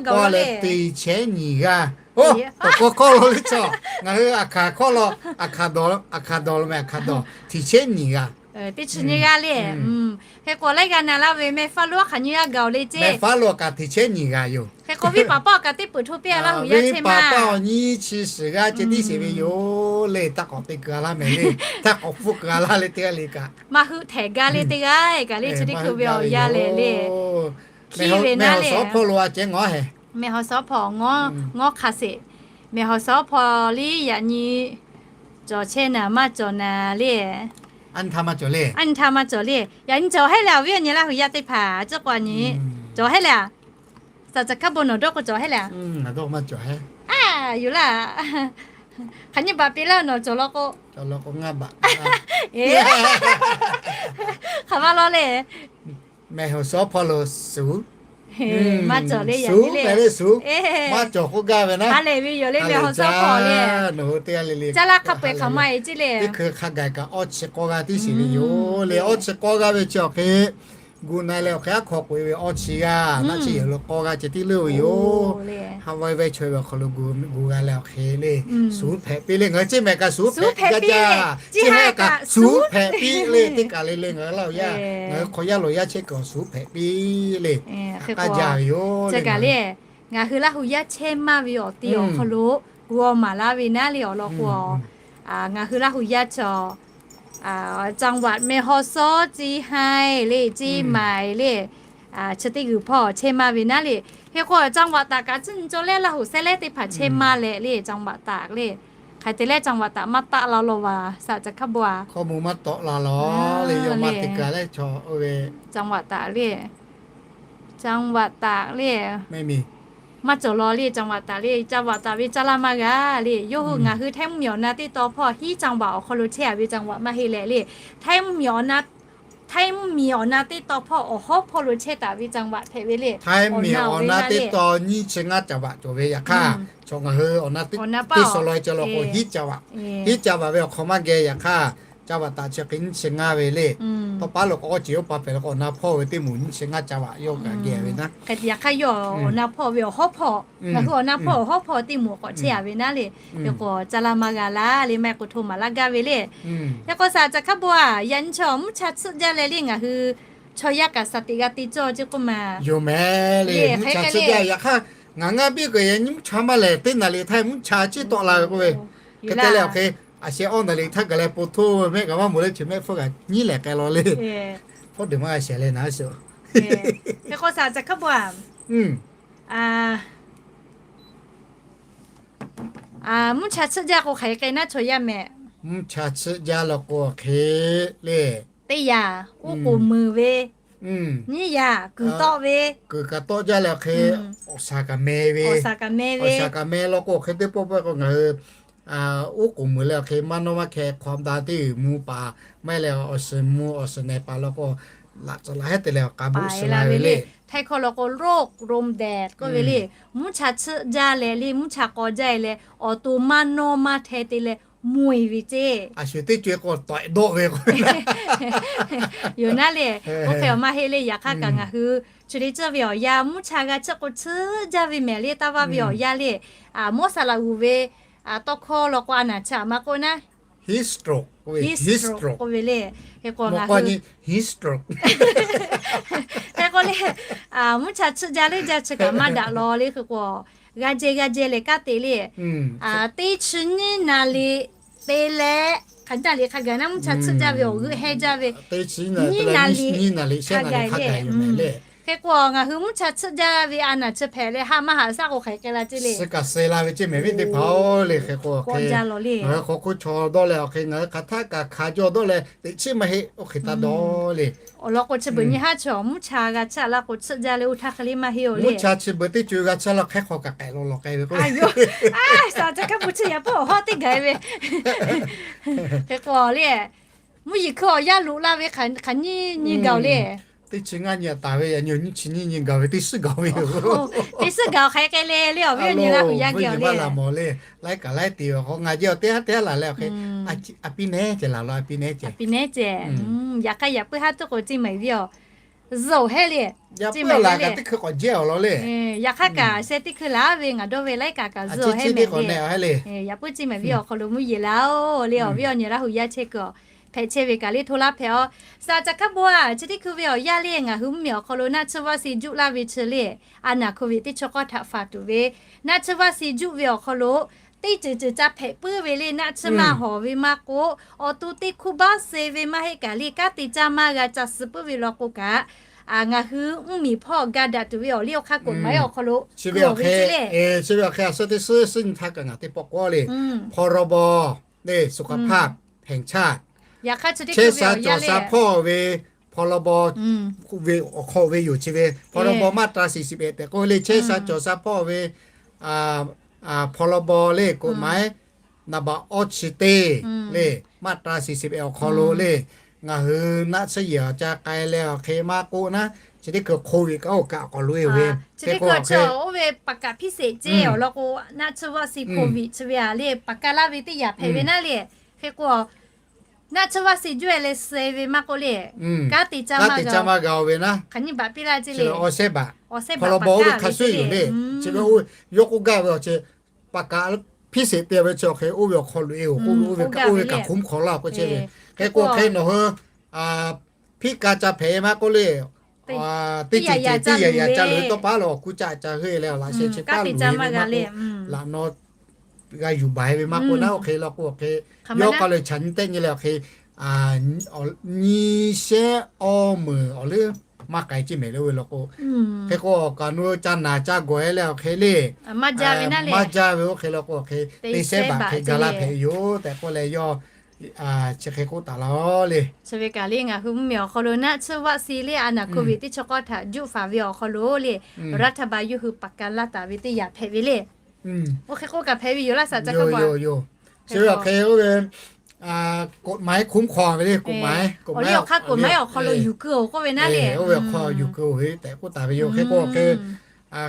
K'oˆ leh teˇ chehˉ nyiˬ g'aˇ. Oˇ, tawˬ k'aw hkawˇ law le chaw. Ngaˬ hui aˬ hkanˍ hkawˇ law, aˬ hkanˍ dawˬ, aˬ hkanˍ dawˬ lo meh, aˬ hkanˍ dawˬ teˇ chehˉ nyiˬ g'aˇ. Teˇ chi nyiˇ g'aˇ le. Hk'e k'o laiˉ g'a na laˇ ve meh faˉ lo aˬ hk'aˬ nyiˇ g'aˇ gaˬ-oˬ le ceˇ. Meh faˉ lo kaꞈ teˇ chehˉ nyiˬ g'aˇ yoˬ. Hk'e k'o venˇ paˍ paˆ awˬ kaꞈ teˇ peuˬ hto piˇ-a laˇ hui yaˇ chehˇ ma. Venˇ paˍ paˆ awˬ nyiˇ chi shiˍ g'aˇ ceh tiˉ sheˍ ve yoˬ le. Htaˇ k'awꞈ te keu-a laˇ meh le. Htaˇ k'awꞈ hpfuhˆ keu-a laˇ le teˇ g'aˇ le kaꞈ. Maˇ heuˆ htehꞈ gaˇ le teˇ g'aˇ kaꞈ le chi teˇ hkui ve awˬ yaˇ lehˬ le. Hkiˇ ve naˉ le. Meh hawˬ suhˉ hpawˇ lo a ceh ngawˉ heˍ. Meh hawˬ suhˉ hpawˇ ngawˉ hk'a sheˍ. Meh hawˬ suhˉ hpawˇ liˇ yaꞈ nyi cawˬ chehˇ naˍ maˇ cawˬ naˍ le. A nyi htaˇ maˇ cawˬ le. A nyi htaˇ maˇ cawˬ le. Yaꞈ nyi cawˬ heˆ leh awˬ viˉ awˬ nyi laˇ hui yaˇ teˇ hpaˍ ciˉ k'o a nyi cawˬ heˆ le. Saˍ caˬ hkaˉ bon nawˬ dawˇ k'o cawˬ heˆ le. A, yoˬ laˇ. Hk'aˬ nyi baꞈ piˇ laˇ nawˬ cawˬ law k'o. Hk'aˬ ma law le. Meh hawˬ suhˉ hpawˇ lo suˍ. Maˇ cawˬ le, suˍ meh le suˍ. Maˇ cawˬ k'oˆ gaˇ ve naˉ. Ha lehˬ ve yoˬ le meh hawˬ suhˉ hpawˇ le. Caˇ laˇ hk'a peu-eˬ hk'aˬ ma-e ceˇ le. Teˇ hkui hk'a gaˬ kaꞈ awˇ chi k'awˇ g'aˇ tiˉ shiˍ ve yoˬ le. Awˇ chi k'awˇ g'aˇ ve chi awˬ hk'e gu na leh awˬ hk'e aˉ hk'aw k'oꞈ-e ve awˇ chi g'aˇ naˆ chi yehˬ lo k'awˇ g'aˇ ceh tiˉ leuˉ ve yoˬ. Haꞈ vaˇ ve chaweh ve awˬ hk'aw lo gu g'a leh awˬ hk'e le, suˍ hpehꞈ piˇ le. Ngaˬ hui ceˇ mehˍ kaꞈ suˍ hpehꞈ piˇ le. Ceˇ hehˉ kaꞈ suˍ hpehꞈ piˇ le. Teˇ kaˬ le le ngaˬ hui laˇ-oˬ yaˇ, ngaˬ hui hk'aw yaˇ loˬ yaˇ chehˇ kuiˬ awˬ suˍ hpehꞈ piˇ le. K'a jaˇ ve yoˬ le. Ngaˬ hui Laˇ hu yaˇ chehˇ maˇ ve awˬ ti awˬ hk'aw lo g'aw maˍ laˇ ve naˉ le awˬ lawn k'o, ngaˬ hui Laˇ hu yaˇ chaw จังหวัดแม่ฮ่องสอน Ceˇ haiˬ le, Ceˇ maiˍ le, chi teˇ g'uiˬ hpawˇ chehˇ maˇ ve naˉ le. Hk'e k'o จังหวัด taꞈ kaꞈ tcuhˉ nyi cawˇ leh Laˇ hu sehˉ leh teˇ hpaˍ chehˇ maˇ leh le จังหวัด taꞈ le. Hk'aˬ hk'e te leh จังหวัด taꞈ maˇ taˆ la law vaˬ saˍ caˬ hkaˉ bon-a. Hkawˇ mvuh maˇ tawˆ la law le, yawˇ maˇ te kaˬ leh chaw oˇ ve จังหวัด taꞈ le. จังหวัด taꞈ le. Maˇ cawˬ law le จังหวัด taꞈ le. จังหวัด taꞈ ve caˇ laˇ maˇ g'a le. Yawˇ hui ngaˬ hui ไทย mvuhˇmiˬ awˬ na teˇ taw hpawˇ hiˉ จังหวัด awˬ hk'aw lo chehˇ-a ve จังหวัด maˇ heˆ leh le. ไทย mvuhˇmiˬ awˬ na, ไทย mvuhˇmiˬ awˬ na teˇ taw hpawˇ awˬ hawˉ hpawˇ lo chehˇ taˍ ve จังหวัด hpehꞈ ve le. ไทย mvuhˇmiˬ awˬ na teˇ taw nyiˇ chi ngaˇ จังหวัด cawˬ ve yaꞈ hk'aˇ, chaw ngaˬ hui awˬ na teˇ taw law cawˬ law k'o hiˉ จังหวัด, hiˉ จังหวัด ve awˬ hk'aw maˇ geh yaꞈ hk'aˇ, จังหวัด taꞈ chi hk'e nyiˇ chi ngaˇ ve le. Tawˇ paˉ lo k'o awˇ ceˬ oˇ pa pehˍ lo k'o awˬ na hpawˇ ve teˇ moˍ nyiˇ chi ngaˇ จังหวัด yawˇ kaꞈ geh ve naˉ. Yaꞈ hk'aˇ yawˇ awˬ na hpawˇ ve awˬ hawˉ hpawˇ, ngaˬ hui awˬ na hpawˇ awˬ hawˉ hpawˇ teˇ moˍ k'awꞈ chehˇ-a ve naˉ le. Hk'e k'o caˇ laˇ maˇ g'a laˇ le, maˇ heˆ k'o hto maˍ laˇ gaˇ ve le. Hk'e k'o saˍ caˬ hkaˉ bon-a, yaꞈ nyi chaw mvuhˇ cha tsuhˆ jaˇ leh le ngaˬ hui chaw yaˇ kaꞈ saˍ teꞈ g'a te cawˇ ceˇ k'oˆ ma. Yoˬ mehˍ le, mvuhˇ cha tsuhˆ jaˇ yaꞈ hk'aˇ, ngaˬ ngaˇ biˇ k'o yaꞈ nyi mvuhˇ cha maˇ lehˬ teˇ naˍ liꞈ htaˇ mvuhˇ cha ciˉ tawˆ la ve k'oˆ ve. Hk'e te leh awˬ hk'e, a sheh awˇ naˍ liꞈ htaˇ gaˬ leh po htoˇ mehˆ kaꞈ maˇ moˍ leh chi mehˆ hpfuhˇ kaꞈ nyiˉ lehˬ k'ai law le. Hpawˇ deuˬ maˇ g'a shehˍ leh naˉ sheˍ. Hk'e k'o saˍ caˬ hkaˉ bon-a, mvuhˇ cha tsuhˆ jaˇ k'o hk'aˬ hk'e k'ai naˉ chaw yaˇ mehˍ. Mvuhˇ cha tsuhˆ jaˇ law k'o hk'e le, teˇ yaꞈ uˉ k'oˍ muiˬ ve, nyiˇ yaꞈ kuiˬ tawˆ ve, kuiˬ kaꞈ tawˆ jaˇ leh awˬ hk'e, awˬ shaˍ kaꞈ meh ve, awˬ shaˍ kaꞈ meh law k'o awˬ hk'e teˇ pawˆ pawˆ k'o ngaˬ hui uˉ k'oˍ muiˬ leh awˬ hk'e maˇ nawˇ maˇ hkeh hk'aw da teˇ g'uiˬ mvuh paˍ, maˇ heˆ leh awˬ shiˍ mvuh awˬ shiˍ nehˬ paˍ law k'o, laꞈ tcuhˍ laꞈ hehˉ te leh awˬ k'a buˆ suh la ve le. Htaiˇ hkawˇ law k'o โรคลมแดด k'oˆ ve le. Mvuhˇ cha tsuhˆ jaˇ leh le, mvuhˇ cha k'aw jaˇ-e leh awˬ to maˇ nawˇ maˇ hkeh te leh mvuh-e ve ceˇ. A shu teˇ co-e k'o tawꞈ dawˆ ve k'o, yoˬ naˉ le. Oˇ hk'e awˬ maˇ heˆ le. Yaꞈ hk'aˇ kaꞈ ngaˬ hui chi teˇ ceuˬ ve awˬ yanˇ mvuhˇ cha g'a tsuhˆ k'o tsuhˆ jaˇ ve mehˍ le. Taˇ vaˇ ve awˬ yanˇ le, mawˇ saˍ laꞈ g'uˬ ve tawˇ hkawˇ law k'o a naˍ chi aꞈ ma k'oˆ naˉ, heat stroke k'oˆ ve le. Hk'e k'o ngaˬ hui, hk'e k'o le, mvuhˇ cha tsuhˆ jaˇ le jaˇ chi kaꞈ maˇ daꞈ law le. Hk'e k'o g'a jehˇ g'a jehˇ leh kanˉ te le, teˇ chi nyiˇ naˍ liꞈ te leh, hk'aˬ naˍ liꞈ hk'a gaˬ naˉ mvuhˇ cha tsuhˆ jaˇ ve awˬ g'euˆ heh jaˇ ve, nyiˇ naˍ liꞈ hk'a gaˬ le. Hk'e k'o ngaˬ hui mvuhˇ cha tsuhˆ jaˇ ve a naˍ chi hpehꞈ leh haˆ maˇ haꞈ shaˉ k'o hk'aˬ hk'e k'ai la ceˇ le. Suh kaꞈ suh la ve ceˇ mehˍ viˉ teˇ hpaˍ-oˬ le. Hk'e k'o ngaˬ hui hk'aw hk'oˆ chaw dawˇ leh awˬ hk'e ngaˬ hui hk'aˬ htaˆ kaꞈ hk'a jaw dawˇ leh teꞈ chiˉ maˇ heˆ oˇ hk'e taˇ dawˇ le. Awˬ lawn k'o chi beuꞈ nyi haˉ chaw mvuhˇ cha g'a tsuhˆ laˇ k'o tsuhˆ jaˇ le, oˇ htaˇ hk'e le maˇ heˆ-oˬ le. Mvuhˇ cha chi beuꞈ teˇ co g'a tsuhˆ laˇ hk'e hk'aw kaꞈ k'ehꞈ law law k'ai ve k'o, a, saˍ caˬ hkaˉ bon chi yaꞈ pawˆ awˬ hawˉ teˇ gaˬ-e ve. Hk'e k'o le, mvuhˇ yeˬ hkui awˬ yanˇ loꞈ la ve hk'aˬ nyiˇ nyi gaˬ-oˬ le. Teˇ chi ngaˇ nyi taˍ ve, yaꞈ nyi nyiˇ chi nyiˇ nyi gaˬ ve teˇ suhˉ gaˬ ve yoˬ. Teˇ suhˉ gaˬ hk'aˬ hk'e le le awˬ viˉ awˬ nyi Laˇ huˍ yaˇ geh awˬ le. Laˇ kaꞈ laiˉ te ve k'o ngaˬ jehˇ awˬ teˇ haˉ teˇ haˉ laˬ leh awˬ hk'e, a piˇ nehˉ ceh laˬ la, a piˇ nehˉ ceh. Yaꞈ hk'aˇ yaꞈ puiˉ haˉ tuˉ k'o Ceˇ mehˍ viˉ awˬ zuhꞈ hehˉ le. Yaꞈ puiˉ laˬ kaꞈ teˇ hkui k'awꞈ jehˇ awˬ lawn le. Yaꞈ hk'aˇ kaꞈ sheh teˇ hkui laˬ ve ngaˬ dawˇ ve laiˉ kaꞈ kaꞈ zuhꞈ hehˉ mehˍ le. Yaꞈ puiˉ Ceˇ mehˍ viˉ awˬ hk'aw lo mvuhˇ yeˬ laˇ oˬ le awˬ viˉ awˬ nyi Laˇ huˍ yaˇ chehˇ kuiˬ awˬ hpehꞈ chehˇ ve kaꞈ le hto laˇ hpehꞈ a. Suhˍ caˬ hkaˉ bon a chi teˇ hkui ve awˬ yanˇ le ngaˬ hui mvuhˇ miˬ awˬ hk'aw lo naˆ tsuhˇ vaˆ si juˆ laˇ ve chi le, a naˍ hk'oˆ ve teˇ chaw k'awˇ htaꞈ faˍ tuˬ ve, naˆ tsuhˇ vaˆ si juˆ ve awˬ hk'aw lo teˇ ceuˬ ceuˬ ca hpehꞈ puiˉ ve le, naˆ tsuhˇ maˇ hawˍ ve maˇ k'oˆ, awˬ to teˇ hkuˇ baˆ suh ve maˇ heˆ kaꞈ le kanˉ te caˇ maˇ g'a ca suh puiˉ ve law k'o kaꞈ, ngaˬ hui mvuhˇ miˬ hpawˇ ga daꞈ tuˬ ve awˬ liˇ awˬ hk'aˇ กฎหมาย awˬ hk'aw lo chi ve awˬ hk'e chi ve awˬ hk'e a suhˉ teˇ suhˉ suhˉ nyi htaˇ kaꞈ ngaˬ teˇ pawˆ k'oˆ le, พรบ le สุขภาพแห่งชาติ chehˇ sha cawˬ sha hpawˇ ve พรบ ve awˬ hk'aw ve yoˬ chi ve พรบ มาตรา สี่สิบเอ็ด tehꞈ k'oˆ le chehˇ sha cawˬ sha hpawˇ ve พรบ le กฎหมาย naˍ baꞈ awˇ chi teˇ le มาตรา สี่สิบเอ็ด awˬ hk'aw lo le, ngaˬ hui naˆ tsuhˇ yehˬ awˬ ca k'ai leh awˬ hk'e maˇ k'oˆ naˉ, chi teˇ hkui โควิด kaꞈ oˇ kaꞈ k'awꞈ loꞈ e ve, chi teˇ hkui oˇ ve paˍ kaꞈ hpiˇ sheˍ ceˇ awˬ lawn k'o, naˆ tsuhˇ vaˆ si โควิด chi ve a le paˍ kaˇ laˇ ve teˇ yanˇ hpehꞈ ve naˉ le. Hk'e k'o, naˆ tsuhˇ vaˆ si juˆ e leh suh ve maˇ k'oˆ le, kanˉ te caˇ maˇ g'a ve naˉ, hk'aˬ nyi baꞈ piˇ laˇ ceˇ le, awˬ shehˉ baꞈ พรบ oˇ ve hk'a shuˍ yoˬ le, chi ve yawˇ k'oˆ gaˇ ve awˬ chi paˍ kaꞈ hpiˇ sheˍ te ve chi awˬ hk'e oˇ ve awˬ hk'aw loꞈ e oˬ k'oˆ ve oˇ ve kaꞈ oˇ ve kaꞈ hk'oˆ mvuhˇ hk'aw laˇ k'o chehˇ ve. Hk'e k'o hk'e nawˬ hui hpiˇ ka ca hpehꞈ e maˇ k'oˆ le, teˇ ceuˬ ceuˬ teˇ yaꞈ yaꞈ ca loꞈ e tawˇ paˉ lo awˬ kuˇ caˆ ca heuˆ e leh awˬ laꞈ sheh chi kaˉ loꞈ e ve maˇ k'oˆ, laꞈ naw g'a yuˬ baˬ e ve maˇ k'oˆ naˉ, oˇ hk'e law k'o awˬ hk'e yawˇ k'aw leh chaꞈ nyi tehˆ nyi leh awˬ hk'e nyi shehˉ awˇ meunˍ awˬ leuˉ maˇ k'ai ceˇ mehˍ le oˇ ve law k'o. Hk'e k'o awˬ kaꞈ nu ca naˬ ca gawˬ e leh awˬ hk'e le maˇ jaˇ ve oˇ hk'e law k'o awˬ hk'e teˇ shehˉ baꞈ hk'e ga laˇ hpehꞈ ve yoˬ tehꞈ k'oˆ leh yawˇ chi hk'e k'oˆ taˍ la le. Chi ve kaꞈ le ngaˬ hui mvuhˇ miˬ awˬ hk'aw lo naˆ tsuhˇ vaˆ si le a naˍ โควิด teˇ chaw k'awˇ htaꞈ juˆ faˍ ve awˬ hk'aw lo le, รัฐบาล yawˇ hui paˍ kaˇ laˇ taˍ ve teˇ yanˇ hpehꞈ ve le. Oˇ hk'e k'oˆ kaꞈ hpehꞈ ve yoˬ laˇ suhˍ caˬ hkaˉ bon a. Chi ve awˬ hk'e oˇ ve กฎหมาย คุ้มครอง ve le, กฎหมาย กฎหมาย awˬ hk'aˇ กฎหมาย awˬ hk'aw lo yuˬ keu oˬ k'oˆ ve naˉ le, oˇ ve awˬ hk'aw yuˬ keu oˬ ve tehꞈ k'oˆ taˍ ve yoˬ. Hk'e k'o awˬ hk'e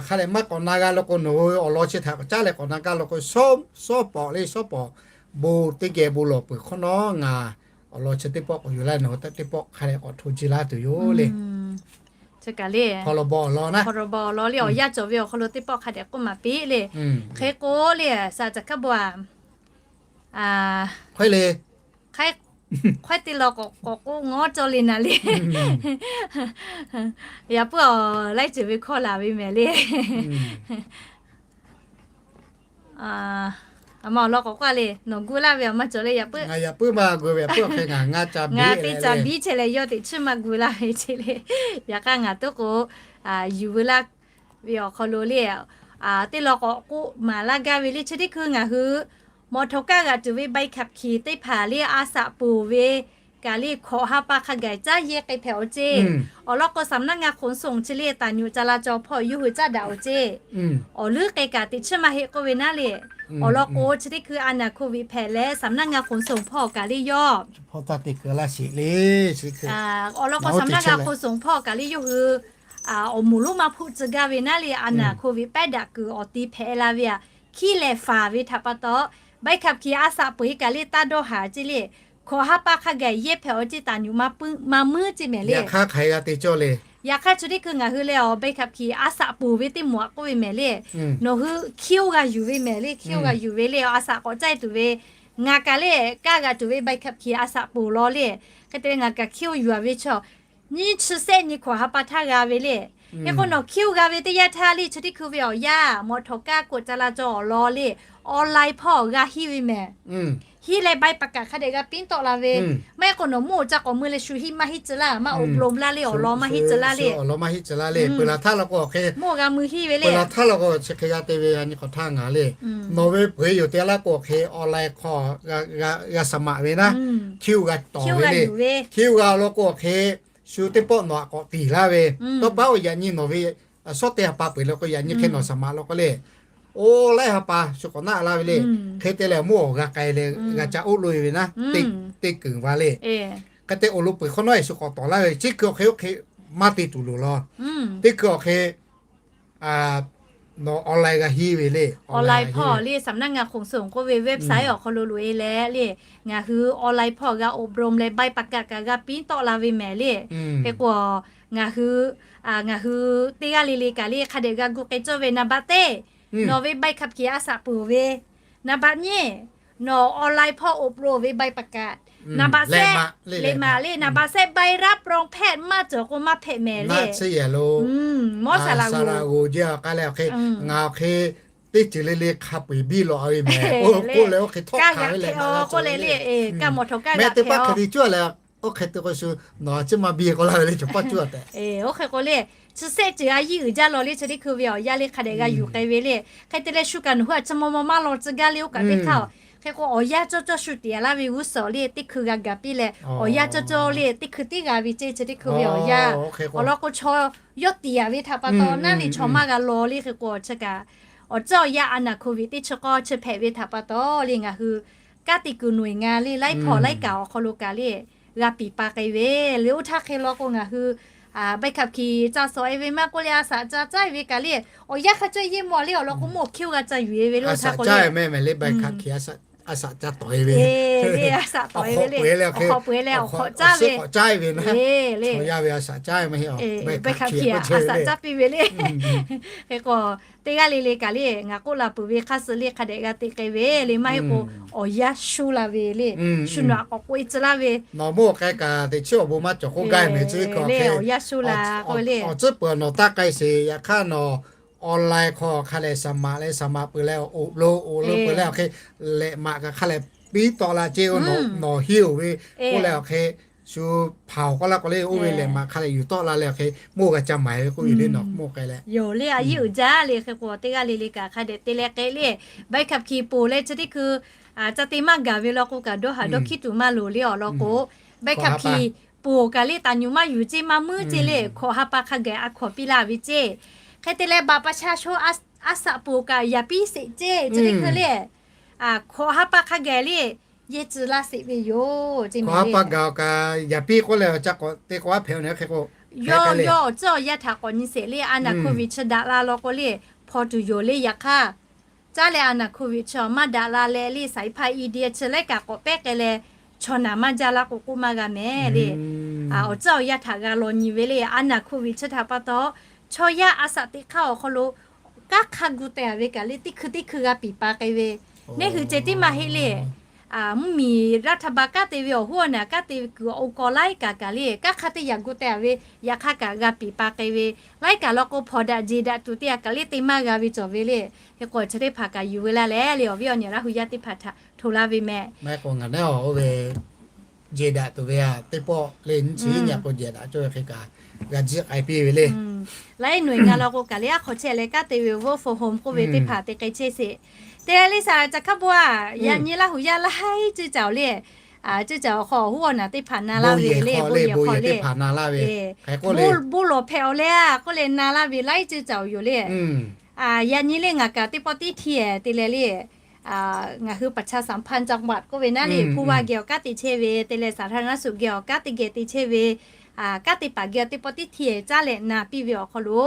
hk'a leh maˇ k'awꞈ na g'a law k'o nawˬ hui awˬ lawn chi htaꞈ caˉ leh k'awꞈ na g'a law k'o, shawˉ pawˍ le shawˉ pawˍ bon teˇ geh bon lawˬ peuˬ hk'awꞈ nawˉ ngaˬ awˬ lawn chi teˇ pawˆ k'awꞈ yuˬ laˇ, nawˬ hui teˇ pawˆ hk'a dehꞈ k'awꞈ hto ji laˇ tuˬ yoˬ le. Chi kaꞈ le พรบ awˬ lawn naˉ, พรบ awˬ lawn le awˬ yanˇ cawˬ ve awˬ hk'aw lo teˇ pawˆ hk'a dehꞈ k'oˆ maˍ piˇ le. Hk'e k'o le suhˍ caˬ hkaˉ bon a, hk'e le hk'e teˇ law k'awꞈ k'awꞈ k'oˆ ngawˉ cawˇ le naˍ le. Yaꞈ puiˉ awˬ laiˉ ceuˬ ve hkawˇ laˬ ve mehˍ le. A ma awˬ lawn k'awꞈ k'oˆ le, nawˬ gu laˇ ve awˬ maˇ cawˬ le yaꞈ puiˉ. Ngaˬ teˇ ca biˉ chehˇ leh yawˇ teꞈ chiˉ maˇ gu laˇ ve chehˇ le. Yaꞈ hk'aˇ ngaˬ toˉ k'o, yuˬ veu laˇ ve awˬ hk'aw lo le, teˇ law k'awꞈ k'oˆ maˍ laˇ gaˇ ve le. Chi teˇ hkui ngaˬ hui มอเตอร์ไซค์ g'a tuˬ ve ใบขับขี่ teˇ hpaˍ le a shaꞈ ponˬ ve kaꞈ le hkawꞈ ha pa hk'a gaˬ caˇ yehˇ k'ai hpehꞈ awˬ ceˇ. Awˬ lawn k'o สำนักงานขนส่ง chi le taˍ nyoꞈ ca la caw hpawˇ yawˇ hui caˉ daꞈ awˬ ceˇ. Awˬ leuˉ k'ai kaꞈ teꞈ chiˉ maˇ heˆ k'oˆ ve naˉ le. Awˬ lawn k'o chi teˇ hkui a naˍ โควิด hpehꞈ leh สำนักงานขนส่ง hpawˇ kaꞈ le yawˇ, awˬ lawn k'o สำนักงานขนส่ง hpawˇ kaꞈ le yawˇ hui awˬ moˍ lonˉ maˇ hpuˆ tcuh gaˇ ve naˉ le, a naˍ โควิด pehˉ daꞈ kuiˬ awˬ ti hpehꞈ la ve aꞈ, hkiˉ lehˬ faˍ ve htaꞈ pa taw, ใบขับขี่ a shaꞈ ponˬ e kaꞈ le taˇ dawˇ haˍ ceˇ le. Hkawꞈ ha pa hk'a gaˬ yehˇ hpehꞈ awˬ ceˇ taˍ nyoꞈ maˇ muiˉ ceˇ mehˍ le. Yaꞈ hk'aˇ hk'aˬ hk'e g'a te cawˇ le. Yaꞈ hk'aˇ chi teˇ hkui ngaˬ hui leh awˬ ใบขับขี่ a shaꞈ ponˬ ve teˇ moˍ aꞈ k'oˆ ve mehˍ le. Nawˬ hui hkiˇ oˇ g'a yuˬ ve mehˍ le, hkiˇ oˇ g'a yuˬ ve le a shaꞈ k'awꞈ caˇ tuˬ ve, ngaˬ kaꞈ le kaˇ g'a tuˬ ve ใบขับขี่ a shaꞈ ponˬ law le. Hk'e te leh ngaˬ kaꞈ hkiˇ oˇ yuˬ a ve chaw nyiˇ chi sehˆ nyi hkawꞈ ha pa htaˇ g'a ve le. Hk'e k'o nawˬ hkiˇ oˇ g'a ve teˇ yanˇ htaˇ le chi teˇ hkui ve awˬ yanˇ มอเตอร์ไซค์ กดจราจร awˬ lawn le, online hpawˇ g'a hiˇ ve mehˍ. Hiˇ leh ใบประกาศ hk'a dehꞈ g'a piˉ tawˆ la ve. Maˇ heˆ k'o nawˬ mawˇ oˬ ca k'awꞈ mui leh shu hiˆ maˇ hiˆ tcuh laˇ, maˇ อบรม laˇ le awˬ lawn maˇ hiˆ tcuh laˇ le. Awˬ lawn maˇ hiˆ tcuh laˇ le. Peuˬ laˬ htaˇ law k'o awˬ hk'e mawˇ g'a mui hiˇ ve le. Peuˬ laˬ htaˇ law k'o chi hk'e g'a te ve a nyi hk'awꞈ htaˇ ngaˬ le. Nawˬ ve peuˬ e yoˬ te laˇ k'o awˬ hk'e online hk'aw g'a saˍ maꞈ ve naˉ, hkiˇ oˇ g'a tawˍ ve le. Hkiˇ oˇ g'a law k'o awˬ hk'e shu teˇ pawˆ nawˬ aꞈ k'awꞈ tiˍ laˇ ve. Tawˇ paˉ oˇ yaꞈ nyi nawˬ ve shawˉ teˇ ha pa peuˬ law k'o yaꞈ nyi hk'e nawˬ saˍ maꞈ law k'o le. Oˇ laiˉ ha pa shu k'awꞈ naˆ laˇ ve le. Hk'e te leh mawˇ awˬ g'a k'ai leh g'a ca oˆ lo e ve naˉ, teˇ keunˍ va le. Hk'e te awˬ lo peuˬ hk'awꞈ nawˉ e shu k'awꞈ tawˍ laˇ ve chi hkui awˬ hk'e oˇ hk'e maˇ te tuˬ loˍ law. Teˇ hkui awˬ hk'e nawˬ online g'a hiˇ ve le, online hpawˇ le สำนักงานขนส่ง k'oˆ ve website awˬ hk'aw lo loꞈ e leh le, ngaˬ hui online hpawˇ g'a อบรม leh ใบประกาศ kaꞈ g'a piˇ tawˆ la ve mehˍ le. Hk'e k'o, ngaˬ hui, ngaˬ hui teˇ g'aˇ le le kaꞈ le hk'a dehꞈ g'a gu k'ai cawˇ ve นับเบอร์ teˇ, nawˬ ve ใบขับขี่ a shaꞈ peuˬ ve. นับเบอร์ nyiˇ, nawˬ online hpawˇ อบรม ve ใบประกาศ. นับเบอร์ sehˆ, le maˍ le, นับเบอร์ sehˆ ใบรับรองแพทย์ maˇ cawˬ k'o maˇ hpehꞈ mehˍ le. Mawˇ saˍ laꞈ g'oˍ jehˇ k'ai leh awˬ hk'e, ngaˬ awˬ hk'e teˇ ceuˬ le le hk'a peu-eˬ biˇ lawꞈ ve mehˍ k'oˆ leh, oˇ hk'e htawˆ hk'aˬ ve leh, k'oˆ leh le, kaˇ mawˬ htaꞈ kaˇ mehˆ teˇ paˆ hk'e te cuˇ leh, oˇ hk'e te k'o shu nawˬ a ciˉ maˇ biˇ k'oˆ laˇ ve le, cawˬ paˆ cuˇ a tehꞈ. Oˇ hk'e k'o le, chi sehˆ ceuˬ a yiˇ uiˍ jaˇ law le, chi teˇ hkui ve awˬ yanˇ le hk'a dehꞈ g'a yuˬ k'ai ve le. Hk'e te leh shu kaꞈ nawˬ hui a chi maw maw maˇ law tcuh gaˇ le, oˇ kaꞈ teˇ htaˇ-oˬ. Hk'e k'o awˬ yanˇ cawˇ cawˇ shu tiꞈ yaꞈ laˇ ve g'uˇ suhˍ le teˇ hkui g'a gaˬ piˇ leh, awˬ yanˇ cawˇ cawˇ le teˇ hkui tiˉ g'a ve ceˇ, chi teˇ hkui ve awˬ yanˇ. Awˬ lawn k'o chaw yawˇ tiꞈ yaꞈ ve htaꞈ pa taw naˇ le chaw maˇ g'a law le. Hk'e k'o chi kaꞈ awˬ tcuhˉ awˬ yanˇ a naˍ โควิด teˇ chi k'awˇ chi hpehꞈ ve htaꞈ pa taw le ngaˬ hui kanˉ te kuiˬ หน่วยงาน le laiˉ hpawˇ laiˉ kaꞈ awˬ hk'aw lo kaꞈ le g'a piˍ pa k'ai ve le. Oˇ htaˇ hk'e law k'o ngaˬ hui ใบขับขี่ ca sawꞈ e ve maˇ k'oˆ le, a shaꞈ ca caˇ e ve kaꞈ le, awˬ yanˇ hk'a cawˇ yeˇ mawˬ le, awˬ lawn k'o mawˇ hkiˇ g'a ca yuˬ e ve le. Oˇ htaˇ k'o le, ใบขับขี่ a shaꞈ ca tawˍ e ve, a shaꞈ tawˍ e ve le, awˬ hk'awꞈ peuˬ e leh awˬ hk'awꞈ caˇ ve, awˬ hk'awꞈ caˇ ve, awˬ hk'awꞈ caˇ ve na, chaw yaˇ ve a shaꞈ caˇ ve maˇ heˆ, ใบขับขี่ a shaꞈ caˇ piˇ ve le. Hk'e k'o teˇ g'aˇ le le kaꞈ le ngaˬ k'oˆ la peuˬ ve hk'aˇ suh le hk'a dehꞈ g'a te k'ai ve le, maˇ heˆ k'o awˬ yanˇ shu la ve le, shu nawˬ a k'awꞈ k'oꞈ e tcuh laˇ ve, nawˬ mawˇ k'ai kaꞈ teꞈ chiˉ awˬ bon maˇ cawˬ k'oˆ gaˇ mehˍ. Chi hk'e awˬ yanˇ shu la k'oˆ ve le, awˬ tcuhˉ peuˬ nawˬ taˇ k'ai sheˍ. Yaꞈ hk'aˇ nawˬ online hk'aw hk'a lehˬ shaˍ maꞈ leh shaˍ maꞈ peuˬ leh awˬ lo awˬ lo peuˬ leh awˬ hk'e lehꞈ maꞈ kaꞈ hk'a lehˬ piˇ tawˆ la ceˇ, nawˬ hiˉ-oˬ ve k'oˆ leh awˬ hk'e shu hpaˍ awˬ k'aw laˇ k'o le oˇ ve lehꞈ maꞈ hk'a lehˬ yuˬ tawˆ la leh awˬ hk'e mawˇ g'a ca maˍ ve k'oˆ ve le, nawˬ mawˇ k'ai leh yoˬ le. A yiˇ uiˍ jaˇ le. Hk'e k'o teˇ g'aˇ le le kaꞈ hk'a dehꞈ te leh k'ai le, ใบขับขี่ ponˬ leh chi teˇ hkui ca te maˇ gaˬ ve law k'o kaꞈ dawˇ haꞈ dawˇ hkiˉ tuˬ maˇ loˍ le. Awˬ lawn k'o ใบขับขี่ ponˬ kaꞈ le taˍ nyuˬ maˇ yuˬ ceˇ, maˇ muiˉ ceˇ le, hkawꞈ ha pa hk'a gaˬ a hkawꞈ piˇ laˇ ve ceˇ. Hk'e te leh บัตรประชาชน a shaꞈ ponˬ kaꞈ yaꞈ piˇ sheˍ ceˇ, chi teˇ hkui le hkawꞈ ha pa hk'a gaˬ le yehˇ tcuh laˇ sheˍ ve yoˬ. Hkawꞈ ha pa gaˬ kaꞈ yaꞈ piˇ k'oˆ leh awˬ ca k'awꞈ te k'o a hpehꞈ a nyi hk'e k'o, yawˇ yawˇ awˬ tcuhˉ awˬ yanˇ htaꞈ k'awꞈ nyi sheˍ le. A naˍ โควิด chi daꞈ la law k'o le hpaw tuˬ yoˬ le. Yaꞈ hk'aˇ caˉ leh a naˍ โควิด chi maˇ daꞈ la leh le สายพันธุ์ อินเดีย chi laiˉ kaꞈ k'awꞈ pehˉ k'ai leh chaw naˍ maˇ jaˇ laˇ k'o k'oˆ maˇ g'a mehˍ le. Awˬ tcuhˉ awˬ yanˇ htaꞈ g'a law nyi ve le. A naˍ โควิด chi htaꞈ pa taw chaw yaˇ a shaꞈ teꞈ hk'aˇ awˬ hk'aw lo kanˉ hk'a gu teh a ve kaꞈ le teˇ hkui teˇ hkui g'a piˍ pa k'ai ve, neˇ hui ceh tiˉ maˇ heˆ le. Mvuhˇmiˬ รัฐบาล kanˉ te ve awˬ hoˉ awˬ naˬ kanˉ te kuiˬ awˬ o k'aw laiˉ kaꞈ kaꞈ le kanˉ hk'a teˇ yaꞈ gu teh a ve, yaꞈ hk'aˇ kaꞈ g'a piˍ pa k'ai ve, laiˉ kaꞈ law k'o hpawnˬ daꞈ jeˬ daꞈ tuˬ teˇ g'aˇ kaꞈ le te maˇ g'a ve cawˬ ve le. Hk'e k'o chi teˇ hpaˍ kaꞈ yuˬ ve laˇ leh le awˬ viˉ awˬ nyi Laˇ hu yaˇ teˇ hpaˍ htaꞈ hto laˇ ve mehˍ. Maˇ heˆ k'o ngaˬ naˉ oˇ ve jeˬ daꞈ tuˬ ve a teˇ pawˆ le nyi chi nyi k'o jeˬ daꞈ cawˇ ve hk'e kaꞈ g'a jiˆ k'ai piˇ ve le. Laiˉ หน่วยงาน law k'o kaꞈ le aˉ hk'aw chehˇ leh kanˉ te ve work from home k'oˆ ve teˇ hpaˍ te k'ai chehˇ sheˍ. Te leh le saˍ laꞈ ca hk'a bon a, yaꞈ nyi Laˇ hu yaˇ laiˉ ceuˬ caˬ oˬ le, ceuˬ caˬ awˬ hk'aw awˬ hoˉ awˬ naˬ teˇ hpaˍ na laˇ ve le, bon yehˬ hk'aw le bon yehˬ teˇ hpaˍ na laˇ ve, bon lawˬ hpehꞈ awˬ le a k'oˆ leh na laˇ ve laiˉ ceuˬ caˬ oˬ yoˬ le. Yaꞈ nyi le ngaˬ kaꞈ teˇ pawˆ tiˉ htiˇ e te leh le ngaˬ hui ประชาสัมพันธ์จังหวัด k'oˆ ve naˉ le, ผู้ว่า geh awˬ kanˉ te chehˇ ve te leh สาธารณสุข geh awˬ kanˉ te geh te chehˇ ve, kanˉ te paˍ geh awˬ teˇ pawˆ tiˉ htiˇ e caˉ leh na piˇ ve awˬ hk'aw lo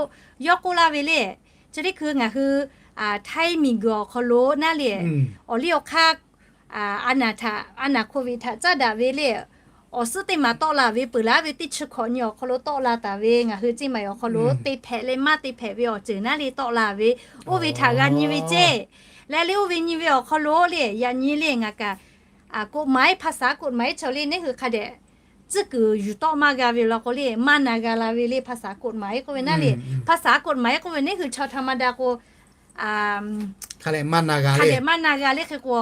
yawˇ k'oˆ laˇ ve le. Chi teˇ hkui ngaˬ hui Htaiˇ miˬguiˬ awˬ hk'aw lo naˉ le, awˬ liˇ awˬ hk'aˇ a naˍ htaꞈ, a naˍ โควิด htaꞈ caˉ daꞈ ve le, awˬ suhˉ teˇ maˬ tawˆ la ve peuˬ laˇ ve teˇ chi hkawꞈ nyi awˬ hk'aw lo tawˆ la taˍ ve ngaˬ hui ceˇ maˬ awˬ hk'aw lo te hpehꞈ leh maˇ te hpehꞈ ve awˬ ceuˬ naˉ le tawˆ la ve, oˇ ve htaꞈ g'a nyi ve ceˇ. Leh le oˇ ve nyi ve awˬ hk'aw lo le yaꞈ nyi le ngaˬ kaꞈ กฎหมาย ภาษากฎหมาย chaw le neˇ hui hk'a dehꞈ tcuhˉ kuiˬ yuˬ tawˆ maˇ g'a ve law k'o le maˇ na g'a la ve le ภาษากฎหมาย k'oˆ ve naˉ le, ภาษากฎหมาย k'oˆ ve neˇ hui chaw htaꞈ maˇ daꞈ k'o, hk'a dehꞈ maˇ na g'a le hk'e k'o,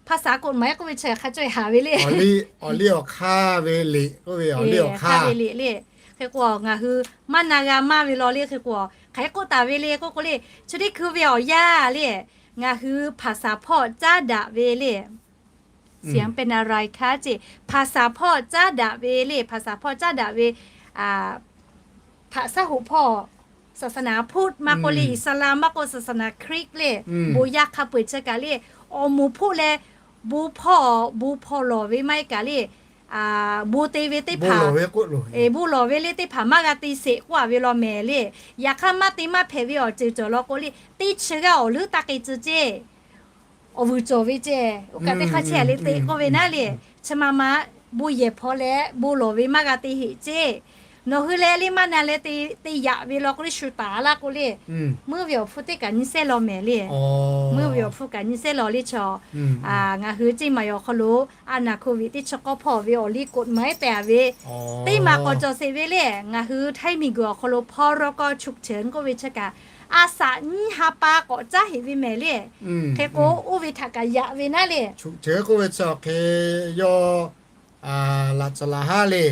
ภาษากฎหมาย k'oˆ ve chi hk'a cawˇ e haˍ ve le. Awˬ liˇ awˬ hk'aˇ ve liꞈ k'oˆ ve awˬ liˇ awˬ hk'aˇ ve liꞈ le. Hk'e k'o ngaˬ hui maˇ na g'a maˇ ve law le hk'e k'o, hk'aˬ hk'e k'oˆ taˍ ve le k'oˆ k'o le, chi teˇ hkui ve awˬ yanˇ le, ngaˬ hui ภาษาพ่อ caˉ daꞈ ve le เสียงเป็นอะไรคะ ceˇ, ภาษาพ่อ caˉ daꞈ ve le, ภาษาพ่อ caˉ daꞈ ve, ภาษา hoꞈ hpawˇ, ศาสนาพุทธ maˇ k'oˆ le Islam maˇ k'oˆ ศาสนาคริสต์ le, bon yaˇ hk'a peu-eˬ chi kaꞈ le, awˬ moˍ hpawˇ leh bon hpawˇ, bon hpawˇ lawˬ ve maˇ heˆ kaꞈ le, bon te ve teˇ hpaˍ, bon lawˬ ve le teˇ hpaˍ maˇ g'a te sheˍ k'oˆ a ve law mehˍ le. Yaꞈ hk'aˇ maˇ te maˇ hpehꞈ ve awˬ ceuˬ cawˬ law k'o le, teˇ chi g'aˇ awˬ leuˉ taˇ k'ai tcuh ceˇ. Awˬ vuiˬ cawˬ ve ceˇ, oˇ kaꞈ teˇ hk'aˇ chehˇ a le te k'oˆ ve naˉ le. Chi ma ma bon yehˬ hpaw leh bon lawˬ ve maˇ g'a te heꞈ ceˇ. Nawˬ hui leh le maˇ na leh te yaꞈ ve law k'o le shu taˍ laˇ k'o le, meuˇ ve awˬ hpfuhˇ teˇ kaꞈ nyi sehˉ law mehˍ le. Meuˇ ve awˬ hpfuhˇ kaꞈ nyi sehˉ law le chaw. Ngaˬ hui ceˇ maˬ awˬ hk'aw lo a naˍ hko viꞈ teˇ chi k'awˇ hpawˇ ve awˬ liˇ กฎหมาย tehꞈ a ve teˇ maˬ k'awꞈ cawˬ sheˍ ve le. Ngaˬ hui Htaiˇ miˬguiˬ awˬ hk'aw lo พรก ฉุกเฉิน k'oˆ ve chi kaꞈ a shaꞈ nyiˇ ha pa k'awꞈ caˉ heꞈ ve mehˍ le. Hk'e k'o oˇ ve htaꞈ kaꞈ yaꞈ ve naˉ le. ฉุกเฉิน k'oˆ ve chi awˬ hk'e yawˇ laꞈ tcuhˍ laꞈ haˉ le,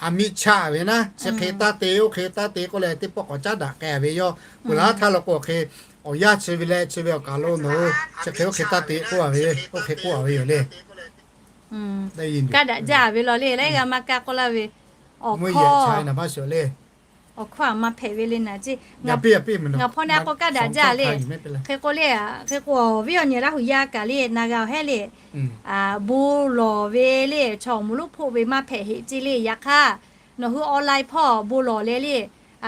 a miˇ chaˆ ve naˉ, chi hk'e taˇ te, oˇ hk'e taˇ te k'oˆ leh teˇ pawˆ k'awꞈ caˉ daꞈ k'ai a ve yawˇ. Peuˬ laˇ htaˇ law k'o hk'e awˬ yanˇ chi ve leh chi ve awˬ kaˬ lo nawˬ hui chi hk'e oˇ hk'e taˇ te k'oˆ a ve, oˇ hk'e k'oˆ a ve yoˬ le. Kaˇ daꞈ jaˇ ve law le, laiˉ g'a maˇ kaˇ k'oˆ laˇ ve, awˬ hkawˇ, awˬ hkawˇ a maˇ hpehꞈ ve le naˍ ceˇ. Ngaˬ hpawˇ na k'o kaˇ daꞈ jaˇ le. Hk'e k'o le, hk'e k'o viˉ awˬ nyi Laˇ huˍ yaˇ kaꞈ le na g'a awˬ hehˉ le, bon lawˬ ve le chaw awˬ moˍ lonˉ hpoˆ ve maˇ hpehꞈ heꞈ ceˇ le. Yaꞈ hk'aˇ nawˬ hui online hpawˇ bon lawˬ leh le,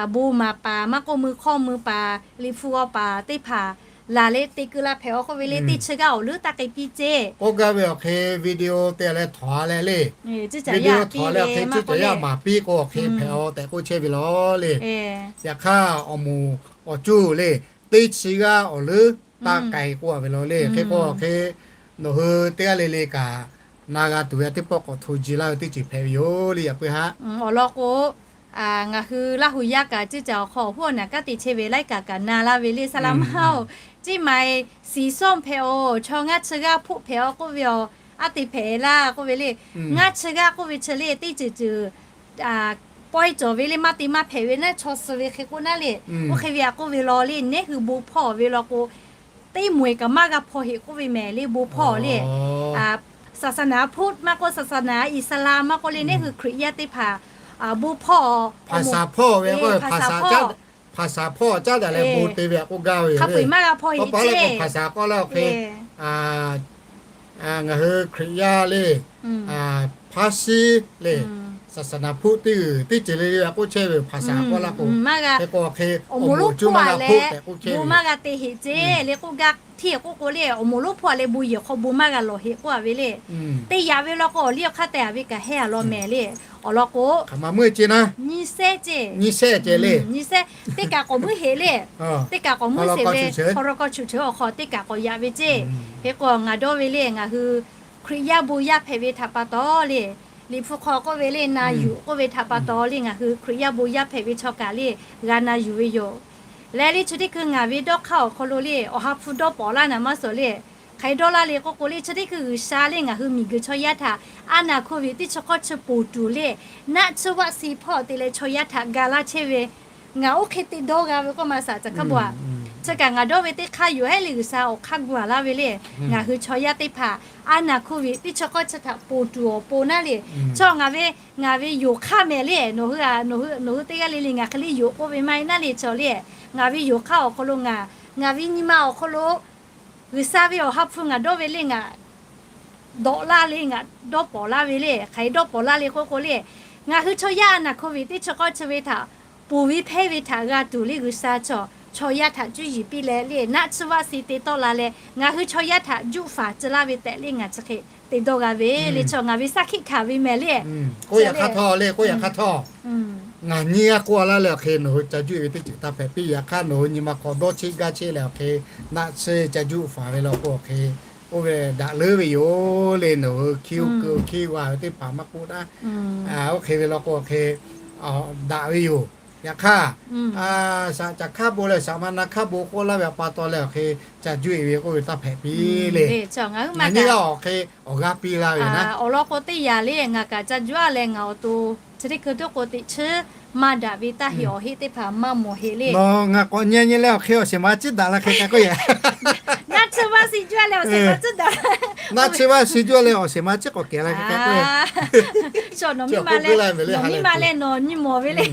bon maˍ paˍ maˇ k'oˆ mui hk'awˇ mui paˍ liꞈ hpu g'aw paˍ teˇ hpaˍ laˬ leh te keu la hpehꞈ a k'oˆ ve le, teˇ chi g'aˇ awˬ leuˉ taˇ k'ai piˇ ceˇ. K'oˆ gaˇ ve awˬ hk'e video te leh htawnˍ a leh le, video htawnˍ leh awˬ hk'e cuˇ caˬ yaˇ maˍ piˇ k'o awˬ hk'e hpehꞈ a tehꞈ k'oˆ chehˇ ve law le. Yaꞈ hk'aˇ awˬ moˍ awˬ cuˇ le, teˇ chi g'aˇ awˬ leuˉ taˇ k'ai k'oˆ a ve law le. Hk'e k'o awˬ hk'e nawˬ hui teˇ g'aˇ le le kaꞈ na g'a tuˬ ve teˇ pawˆ k'awꞈ hto ji laˇ ve teˇ ceuˬ hpehꞈ ve yoˬ le. Yaꞈ puiˉ haˆ awˬ lawn k'o, ngaˬ hui Laˇ huˍ yaˇ kaꞈ ceˇ caˬ awˬ hk'aw awˬ hoˉ awˬ naˬ kanˉ te chehˇ ve laiˉ kaꞈ kaꞈ na laˇ ve le. Saˍ laꞈ maˇ oˬ, ceˇ maˬ siˍ sawˇ hpehꞈ oˬ, chaw ngaˇ chi g'aˇ hpoˆ hpehꞈ a k'oˆ ve a, a te hpehꞈ laˇ k'oˆ ve le. Ngaˇ chi g'aˇ k'oˆ ve chi le teˇ ceuˬ ceuˬ pawehˇ cawˬ ve le, maˇ te maˇ hpehꞈ ve naˉ chaw suh ve hk'e k'oˆ naˉ le. Oˇ hk'e ve a k'oˆ ve law le, neˉ hui bon hpawˇ ve law k'o, teˇ moˍ eˬ kaꞈ maˇ g'a hpaw heꞈ k'oˆ ve mehˍ le, bon hpawˇ le. Saˍsaˍnaˍ hpuˆ maˇ k'oˆ, saˍsaˍnaˍ Iˍsaˍlaˆ maˇ k'oˆ le, neˉ hui Hkriꞈ yaˇ teˇ hpaˍ bon hpawˇ, hpaˍsaˍ hpawˇ, hpaˍsaˍ hpawˇ caˉ daꞈ leh bon te ve a k'oˆ gaˇ ve yoˬ le. Hk'a peu-eˬ maˇ g'a hpaw heꞈ ceˇ. Hpaˍsaˍ k'oˆ laˇ awˬ hk'e ngaˬ hui Hkriꞈ yaˇ le, hpaˇ shiˉ le, saˍsaˍnaˍ hpuˆ teˇ g'uiˬ teˇ ceuˬ le le a k'oˆ chehˇ ve hpaˍsaˍ k'oˆ laˇ k'o, hk'e k'o hk'e awˬ moˍ lonˉ hpoˆ a leh k'o maˇ g'a te heꞈ ceˇ le k'oˆ gaˇ htiˇ k'oˆ k'o le, awˬ moˍ lonˉ hpoˆ a leh bon yehˬ hk'aw bon maˇ g'a lawˬ heꞈ k'oˆ a ve le. Teˇ yaꞈ ve law k'o awˬ liˇ awˬ hk'aˇ te a ve kaꞈ hehˇ a law mehˍ le. Awˬ lawn k'o, nyi sehˉ ceˇ, nyi sehˉ ceˇ le, nyi sehˉ teˇ kaꞈ k'awꞈ muiˉ heꞈ le. Teˇ kaꞈ k'awꞈ muiˉ sheˍ ve, พรก ฉุกเฉิน awˬ hk'aw teˇ kaꞈ k'awꞈ yaꞈ ve ceˇ. Hk'e k'o ngaˬ dawˇ ve le, ngaˬ hui Hkriꞈ yaˇ bon yaˇ hpehꞈ ve htaꞈ pa taw le, Liꞈ hpu hk'aw k'oˆ ve le, na yuˬ k'oˆ ve htaꞈ pa taw le, ngaˬ hui Hkriꞈ yaˇ bon yaˇ hpehꞈ ve chaw kaꞈ le g'a na yuˬ ve yoˬ. Leh le chi teˇ hkui ngaˬ ve dawˇ hk'aˇ awˬ hk'aw lo le, awˬ ha hpu dawˇ pawˍ laˇ naˍ maˇ suhˍ le. Hk'aˬ hk'e dawˇ laˇ le k'oˆ k'o le, chi teˇ hkui G'uiˬsha le ngaˬ hui miˬguiˬ chaw yaˇ htaꞈ a naˍ hko viꞈ teˇ chi k'awˇ chi poˬ tuˬ le, naˆ tsuhˇ vaˆ si hpawˇ te leh chaw yaˇ htaꞈ ga laˇ chehˇ ve, ngaˬ oˇ hk'e te dawˇ g'a ve k'oˆ ma shaˍ caˬ hk'a bvuhꞈ. Chi kaꞈ ngaˬ dawˇ ve teˇ hk'aˇ yoˬ heˉ le, G'uiˬsha awˬ hk'aˇ gu a laˇ ve le. Ngaˬ hui chaw yaˇ teˇ hpaˍ a naˍ hko viꞈ teˇ chi k'awˇ chi htaꞈ poˬ tuˬ awˬ pon naˉ le. Chaw ngaˬ ve, ngaˬ ve yoˬ hk'aˇ mehˍ le. Nawˬ hui, nawˬ hui teˇ g'aˇ le le ngaˬ hk'e le yoˬ k'oˆ ve maˇ heˆ naˉ le chaw le. Ngaˬ ve yoˬ hk'aˇ awˬ hk'aw lo ngaˬ, ngaˬ ve nyi ma awˬ hk'aw lo G'uiˬsha ve awˬ ha hpu ngaˬ dawˇ ve le ngaˬ dawꞈ laˇ le, ngaˬ dawˇ pawˍ laˇ ve le. Hk'aˬ hk'e dawˇ pawˍ laˇ le k'oˆ k'o le, ngaˬ hui chaw yaˇ a naˍ hko viꞈ teˇ chi k'awˇ chi ve htaꞈ poˬ ve hpehˇ ve htaꞈ g'a tuˬ le G'uiˬsha chaw, chaw yaˇ htaꞈ cuˇ yiˍ piˇ leh le, naˆ tsuhˇ vaˆ si te tawˆ la leh ngaˬ hui chaw yaˇ htaꞈ juˆ faˍ ci laˇ ve tehꞈ le ngaˬ chi hk'e te dawˇ g'a ve le. Chaw ngaˬ ve saˇ hkiˆ hkanˍ ve mehˍ le. K'oˆ yaꞈ hk'aˇ htawˇ le, k'oˆ yaꞈ hk'aˇ htawˇ ngaˬ nyi g'a k'oˆ a laˇ leh awˬ hk'e nawˬ hui ca juˆ ve teˇ ceuˬ taˇ hpehꞈ piˇ. Yaꞈ hk'aˇ nawˬ hui nyi ma hk'aw dawˇ cheˆ gaˇ cheˆ leh awˬ hk'e naˆ tsuhˇ ca juˆ faˍ ve law k'o awˬ hk'e oˇ ve daꞈ leuˉ ve yoˬ le. Nawˬ hui hkiˇ oˇ keu hkiˇ g'a ve teˇ hpaˍ maˇ k'oˆ daꞈ. Oˇ hk'e ve law k'o awˬ hk'e daꞈ ve yoˬ. Yaꞈ hk'aˇ shaꞈ caˬ hk'aˇ bon leh shaꞈ ma na hk'aˇ bon k'oˆ laˇ ve a pa taw leh awˬ hk'e ca juˆ e ve k'oˆ ve taˇ hpehꞈ piˇ le. Ngaˬ nyi g'a awˬ hk'e awˬ g'aˇ piˇ laˇ ve yoˬ. Awˬ lawn k'o teˇ yanˇ le ngaˬ kaꞈ ca juˆ a leh ngaˬ awˬ to chi teˇ hkui tuˉ k'o teꞈ chiˉ maˇ daꞈ ve taˇ heꞈ awˬ heˆ teˇ hpaˍ maˇ mawˬ heˆ le. Nawˬ ngaˬ k'awꞈ nyi nyi leh awˬ hk'e awˬ shehˍ ma ciˉ daꞈ la hk'e k'ai k'oˆ yaꞈ. Naˆ tsuhˇ vaˆ si juˆ a leh awˬ shehˍ ma ciˉ daꞈ. Naˆ tsuhˇ vaˆ si juˆ a leh awˬ shehˍ ma ciˉ k'awꞈ kehˬ la hk'e k'ai k'oˆ yaꞈ. Nawˬ miˇ ma leh nawˬ nyi mawˬ ve le.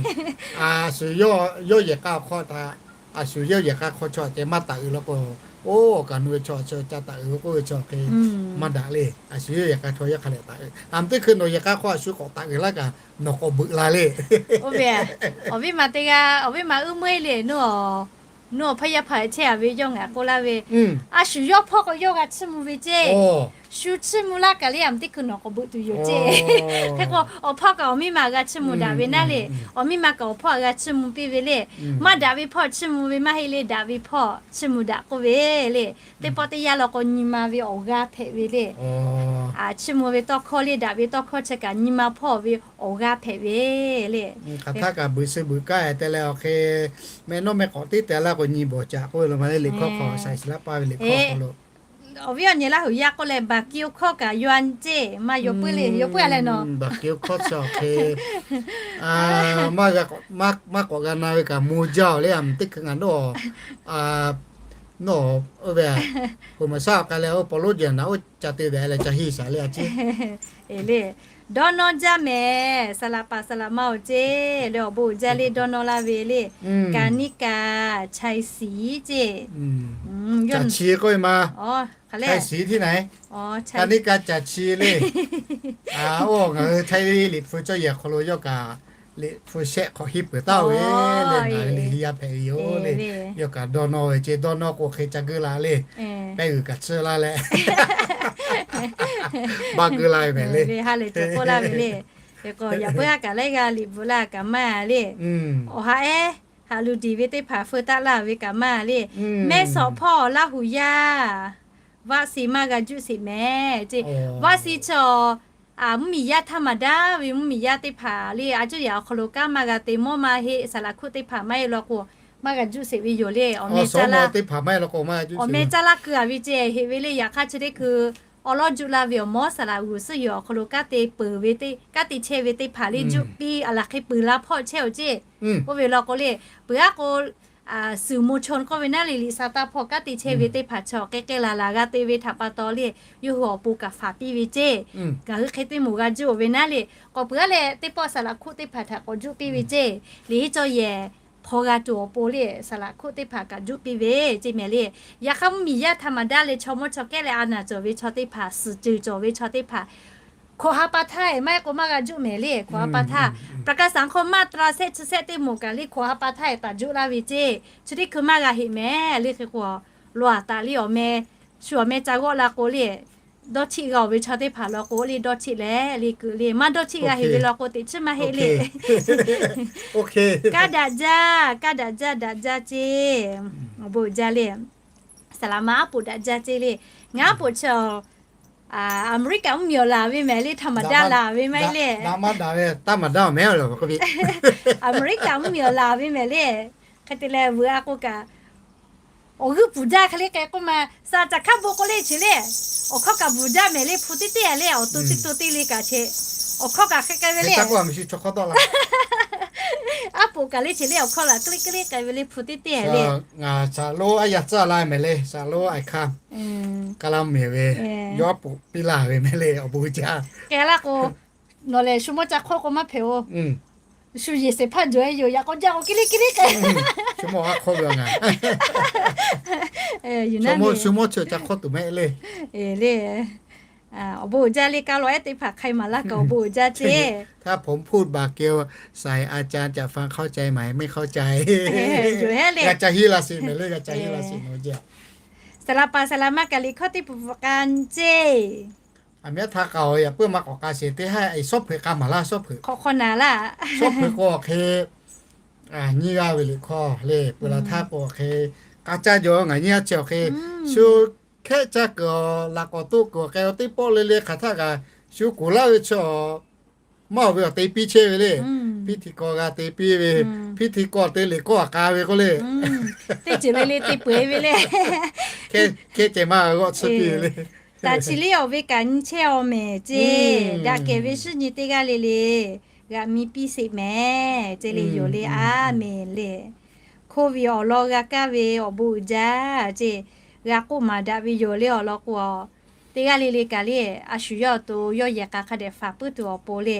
Shu yawˇ yehˬ k'a awˬ hk'aw htaꞈ A shu yawˇ yehˬ k'a hk'aw chaw ceh maˇ taˍ uiˍ la k'o, oˇ awˬ kaˍ nu ve chaw chi ca taˍ uiˍ ve k'oˆ ve chaw hk'e maˇ daꞈ le. A shu yawˇ yehˬ k'a hk'aw yawˇ hk'a lehˬ taˍ uiˍ. A meuꞈ teˇ hkui nawˬ yehˬ k'a hk'aw a shu k'awꞈ taˍ uiˍ laˇ kaꞈ nawˬ k'awꞈ beuꞈ la le. Oˇ ve, awˬ viˉ ma teˇ g'aˇ, awˬ viˉ ma uiˉ meuˇ le, nawˬ, nawˬ hpawˇ yaˇ hpaˍ chehˇ a ve yawˇ ngaˬ k'oˆ laˇ ve, a shu yawˇ hpawˇ k'o yawˇ g'a chiˇ mvuh ve ceˇ. Shu chiˇ mvuh laˇ kaꞈ le, a meuꞈ teˇ hkui nawˬ k'awꞈ beuꞈ tuˬ yoˬ ceˇ. Hk'e k'o, awˬ hpawˇ kaꞈ awˬ miˇ ma g'a chiˇ mvuh daꞈ ve naˉ le. Awˬ miˇ ma kaꞈ awˬ hpawˇ g'a chiˇ mvuh piˇ ve le. Maˇ daꞈ ve hpawˇ chiˇ mvuh ve maˇ heˆ le, daꞈ ve hpawˇ chiˇ mvuh daꞈ k'oˆ ve le. Teˇ pawˆ teˇ yanˇ law k'o nyi ma ve awˬ g'aˇ hpehꞈ ve le. Chiˇ mvuh ve tawˇ hkawˇ le, daꞈ ve tawˇ hkawˇ chi kaꞈ nyi ma hpawˇ ve awˬ g'aˇ hpehꞈ ve le. Hk'aˬ htaˇ kaꞈ beuꞈ suh beuꞈ kaˇ te leh awˬ hk'e, meh nawˉ meh k'awꞈ teˇ te laˇ k'o nyi bawˬ caꞈ k'oˆ ve lo ma le, liꞈ hkawˇ hk'aw, Saiˍ shiˍ laˇ paˇ ve liꞈ hkawˇ hk'aw lo. Awˬ viˉ awˬ nyi Laˇ huˍ yaˇ k'oˆ leh, baˬ ki awˬ hkawˇ kaꞈ yaw an ceˇ, maˇ yaw puiˉ le, yaw puiˉ a leh nawˬ. Baˬ ki awˬ hkawˇ chi awˬ hk'e maˇ k'awꞈ g'a na ve kaꞈ mvuh jaˇ oˬ le, a meuꞈ teˇ hkui ngaˬ nawˉ, nawˉ oˇ ve, hk'oꞈ maˍ shaˉ awˬ k'ai leh oˇ paw lonˉ jaˬ naꞈ oˇ ca te daꞈ leh ca hiˇ shaˍ le a ciˉ. Le, dawˇ nawˇ jaˇ mehˍ, saˍ laꞈ paˍ saˍ laꞈ ma awˬ ceˇ le, awˬ bon uiˍ jaˇ le, dawˇ nawˇ laˇ ve le. Kaˍ niˉ kaˍ chai shiˍ ceˇ. Caˬ chi k'oˆ ve ma. Chai shiˍ tiˉ na, kaˍ niˉ kaˍ caˬ chi le. Oˇ ngaˬ hui Htaiˇ liꞈ hpu cawˇ yehˬ hk'aw lo yawˇ kaꞈ liꞈ hpu shehˆ hk'awꞈ hiˇ peuˬ taˍ ve le, ngaˬ hui liꞈ hiˇ yaˇ hpehꞈ ve yoˬ le. Yawˇ kaꞈ dawˇ nawˇ ve ceˇ, dawˇ nawˇ k'o hk'e ca geuˆ la le. Pehˇ g'uiˬ kaꞈ tsuhˇ laˇ leh, baˆ geuˆ la ve mehˍ le. Ha lehˬ cawˬ k'oˆ laˇ ve le. Yaꞈ puiˉ ha kaꞈ laiˉ g'aˇ liꞈ bvuhꞈ laˇ kaꞈ maˇ le. Awˬ ha ehˉ haꞈ lu diˬ ve teˇ hpaˍ feu taˆ laˇ ve kaꞈ maˇ le. Mehˇ shawˍ hpawˇ Laˇ huˍ yaˇ vaˆ si maˇ g'a juˆ sheˍ mehˍ ceˇ. Vaˆ si chi mvuhˇmiˬ yaˇ htaˇ maˍ daˇ ve mvuhˇmiˬ yaˇ teˇ hpaˍ le, a cuˇ yaꞈ awˬ hk'aw lo kanˉ maˇ g'a te, mawˇ maˇ heˆ, saˍ laꞈ hkuˆ teˇ hpaˍ maˇ heˆ law k'o, maˇ g'a juˆ sheˍ ve yoˬ le. Awˬ meh caˇ laˇ keu a ve ceˇ heˆ ve le. Yaꞈ hk'aˇ chi teˇ hkui awˬ lawˉ juˆ laˇ ve awˬ mawˇ saˍ laꞈ g'uiˬ suhˉ yoˬ awˬ hk'aw lo kanˉ te peuˬ ve teˇ, kanˉ te chehˇ ve teˇ hpaˍ le juˆ piˇ a laˬ hk'e peuˬ la hpawˇ chehˇ oˬ ceˇ. Oˇ ve law k'o le, peuˬ aˉ k'o, suhˍ mo chaw k'oˆ ve naˉ le, liꞈ sa taˇ hpawˇ kanˉ te chehˇ ve teˇ hpaˍ chi awˬ k'ai k'ai laˬ laˬ g'a te ve htaꞈ pa taw le, yawˇ hui awˬ pon kaꞈ faˍ piˇ ve ceˇ. Ngaˬ hui hk'e teˇ moˍ g'a juˆ oˬ ve naˉ le, k'awꞈ peuˬ aˉ leh teˇ pawˆ saˍ laꞈ hkuˆ teˇ hpaˍ htaꞈ k'awꞈ juˆ piˇ ve ceˇ. Liꞈ hiˉ cawˇ yehˬ hpaw g'a tuˬ awˬ pon le, saˍ laꞈ hkuˆ teˇ hpaˍ kaꞈ juˆ piˇ ve ceˇ mehˍ le. Yaꞈ hk'aˇ mvuhˇmiˬ yaˇ htaˇ maˍ daˇ leh chaw mawˇ chaw kehˉ leh a naˬ cawˬ ve chaw teˇ hpaˍ, suhˍ ceuˬ cawˬ ve chaw teˇ hpaˍ hkawꞈ ha pa htaˇ maˇ heˆ k'o maˇ g'a juˆ mehˍ le. Hkawꞈ ha pa htaˇ ประกาศสังคม มาตรา shehˆ chi shehˆ teˇ moˍ kaꞈ le hkawꞈ ha pa htaˇ taˍ juˆ laˇ ve ceˇ. Chi teˇ hkui maˇ g'a heˆ mehˍ le. Hk'e k'o, lo aꞈ taˍ le awˬ meh, shu awˬ meh ca g'awˆ la k'o le, dawˇ chiˆ g'a oˬ ve chaw teˇ hpaˍ law k'o le dawˇ chiˆ leh le keu le, maˇ dawˇ chiˆ g'a heˆ ve law k'o teꞈ chiˉ maˇ heˆ le. Kaˇ daꞈ jaˇ, kaˇ daꞈ jaˇ daꞈ jaˇ ceˇ. Awˬ bon uiˍ jaˇ le. Saˍ laꞈ ma aˉ poꞈ daꞈ jaˇ ceˇ le. Ngaˬ aˉ poꞈ chi Aˍmeˍriˆkaꞈ mvuhˇmiˬ awˬ laˬ ve mehˍ le, htaꞈ maˍ daˇ laˬ ve maˇ heˆ le. Maˇ daꞈ ve, taˇ maˍ daˇ awˬ mehˍ le. Aˍmeˍriˆkaꞈ mvuhˇmiˬ awˬ laˬ ve mehˍ le. Hk'e te leh veuꞈ a k'o kaꞈ, awˬ g'euˆ puˍ daˇ hk'e le k'ai k'oˆ ma, saˍ caˬ hkaˉ bon k'o le cheˬ le, awˬ hkawˇ kaꞈ bvuhˬ daˇ mehˍ le, hpu teˇ teˇ le, awˬ to teˇ to teˇ le kaꞈ cheˬ, awˬ hkawˇ kaꞈ hk'e k'ai ve le. Aˉ poꞈ kaꞈ le cheˬ le, awˬ hkawˇ laˬ k'e le k'ai ve le, hpu teˇ teˇ le. Ngaˬ saˍ lonˉ aˉ yaˇ tcuhˉ la mehˍ le, saˍ lonˉ a hkaˇ kaˇ laˇ mehˍ ve, yawˇ aˉ poꞈ piˇ laˇ ve mehˍ le, awˬ bon jaˇ. K'ai laˇ k'o, nawˬ lehˬ shu mawˇ ca hk'awˇ k'o maˇ hpehꞈ oˬ. Shu yehˬ shehˍ hpaˇ jawˬ e yoˬ. Yaꞈ k'aw jaˇ k'o k'e le k'e le k'ai. Shu mawˇ aˉ hk'awˇ ve ngaˬ, shu mawˇ shu mawˇ chi ca hk'awˇ tuˬ mehˆ le. Le, awˬ bon uiˍ jaˇ le. Kaˇ law ehˉ teˇ hpaˍ hk'ai maˍ laˇ kaꞈ awˬ bon uiˍ jaˇ ceˇ. ถ้าผมพูดบาดเกลียวใส่อาจารย์จะฟังเข้าใจไหม ไม่เข้าใจ G'a ca hiˉ la sheˍ mehˍ le, g'a ca hiˉ la sheˍ mehˍ le. Saˍ laꞈ paˍ saˍ laꞈ ma kaꞈ liꞈ hkawˇ teˇ peuˬ peuˬ k'a ceˇ. Aˬ miˉ htaˇ k'a oˬ, yaꞈ puiˉ maˇ k'awꞈ k'a sheˍ teˇ haˉ, e, shawˉ hpeuꞈ k'a maˍ laˇ, shawˉ hpeuꞈ. Shawˉ hpeuꞈ k'o awˬ hk'e, nyiˇ g'aˇ ve liꞈ hkawˇ le, peuˬ laˬ htaˇ k'o awˬ hk'e, k'a caˇ jaw ngaˬ nyiˇ g'aˇ chi awˬ hk'e, shu hkehˆ caˇ kuiˬ awˬ laꞈ k'awꞈ toˆ kuiˬ awˬ k'ai teˇ pawˆ le le hk'aˬ htaˇ kaꞈ, shu kuˬ laˇ ve chi awˬ maˇ oˬ ve awˬ te piˇ chehˇ ve le. Piˇ hti kawˇ g'a te piˇ ve, piˇ hti kawˇ te liꞈ kawˇ a k'a ve k'oˆ le. Teˇ ceuˬ le le te peuˬ ve le. Hkehˇ ceh maˇ g'awˆ tsuhˇ piˇ ve le. Taˍ chi liˇ awˬ ve kaꞈ nyi chehˇ aw mehˍ ceˇ. Daꞈ kehˬ ve shinˉ nyi teˇ g'aˇ le le g'a miˇ piˇ sheˍ mehˍ ceˇ le yoˬ le. A mehˍ le. Hkoˇ ve awˬ lawn g'a kaˇ ve awˬ bon uiˍ jaˇ ceˇ. G'a k'oˆ maˍ daꞈ ve yoˬ le awˬ lawn k'o, teˇ g'aˇ le le kaꞈ le, a shu yawˇ awˬ to yawˇ yehˬ k'a hk'a dehꞈ faˍ puiˉ tuˬ awˬ pon le.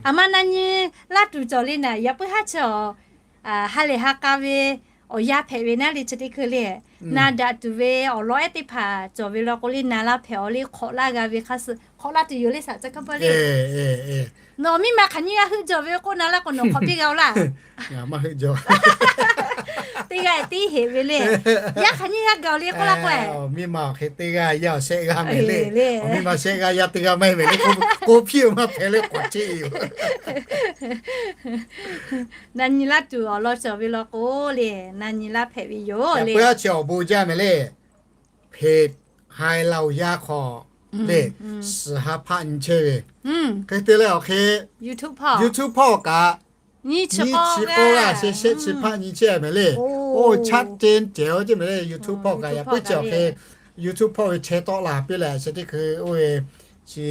Aˬ ma na nyi laˇ tuˬ cawˬ le naˍ, yaꞈ puiˉ haˉ chi awˬ ha lehˬ ha k'a ve awˬ yanˇ hpehꞈ ve naˉ le chi teˇ hkui le. Na daꞈ tuˬ ve awˬ lawn ehˉ teˇ hpaˍ cawˬ ve law k'o le, na laˇ hpehꞈ awˬ le hk'awꞈ laˇ g'a ve hk'a suh hk'awꞈ laˇ tuˬ yoˬ le saˍ ca kaˇ pawˆ le. Nawˬ miˇ ma hk'aˬ nyiˇ g'aˇ heuˆ jawˬ ve k'oˆ na laˇ k'o nawˬ hk'awꞈ piˇ g'a-o laˇ. Teˇ g'aˇ tiˉ heꞈ ve le. Yaˇ hk'aˬ nyiˇ g'aˇ gaˬ-oˬ le k'oˆ laˇ k'o, miˇ ma awˬ hk'e teˇ g'aˇ yaˇ awˬ shehˆ g'aˇ mehˍ le. Awˬ miˇ ma shehˆ g'aˇ yaˇ teˇ g'aˇ maˇ heˆ mehˍ le. K'o hpiˇ-oˬ maˇ hpehꞈ le k'awꞈ cheˆ yoˬ. Na nyi laˇ tuˬ awˬ lawn cawˬ ve law k'o le, na nyi laˇ hpehꞈ ve yoˬ le. Chi awˬ bon jaˇ mehˍ le. Hpeꞈ hai la-oˬ yaˇ hk'aw le, suhˍ ha hpaˆ nyi chehˇ ve. Hk'e te leh awˬ hk'e YouTube hpawˇ kaꞈ nyiˇ chi k'awˇ g'aˇ shehˆ shehˆ chi hpaˆ nyi chehˇ mehˍ le. Oˇ chaˆ ceh cehˬ-oˬ ceˇ mehˍ le. YouTube hpawˇ kaꞈ yaꞈ puiˉ ceh awˬ hk'e YouTube hpawˇ ve chehˇ tawˆ la piˇ leh chi teˇ hkui oˇ ve chi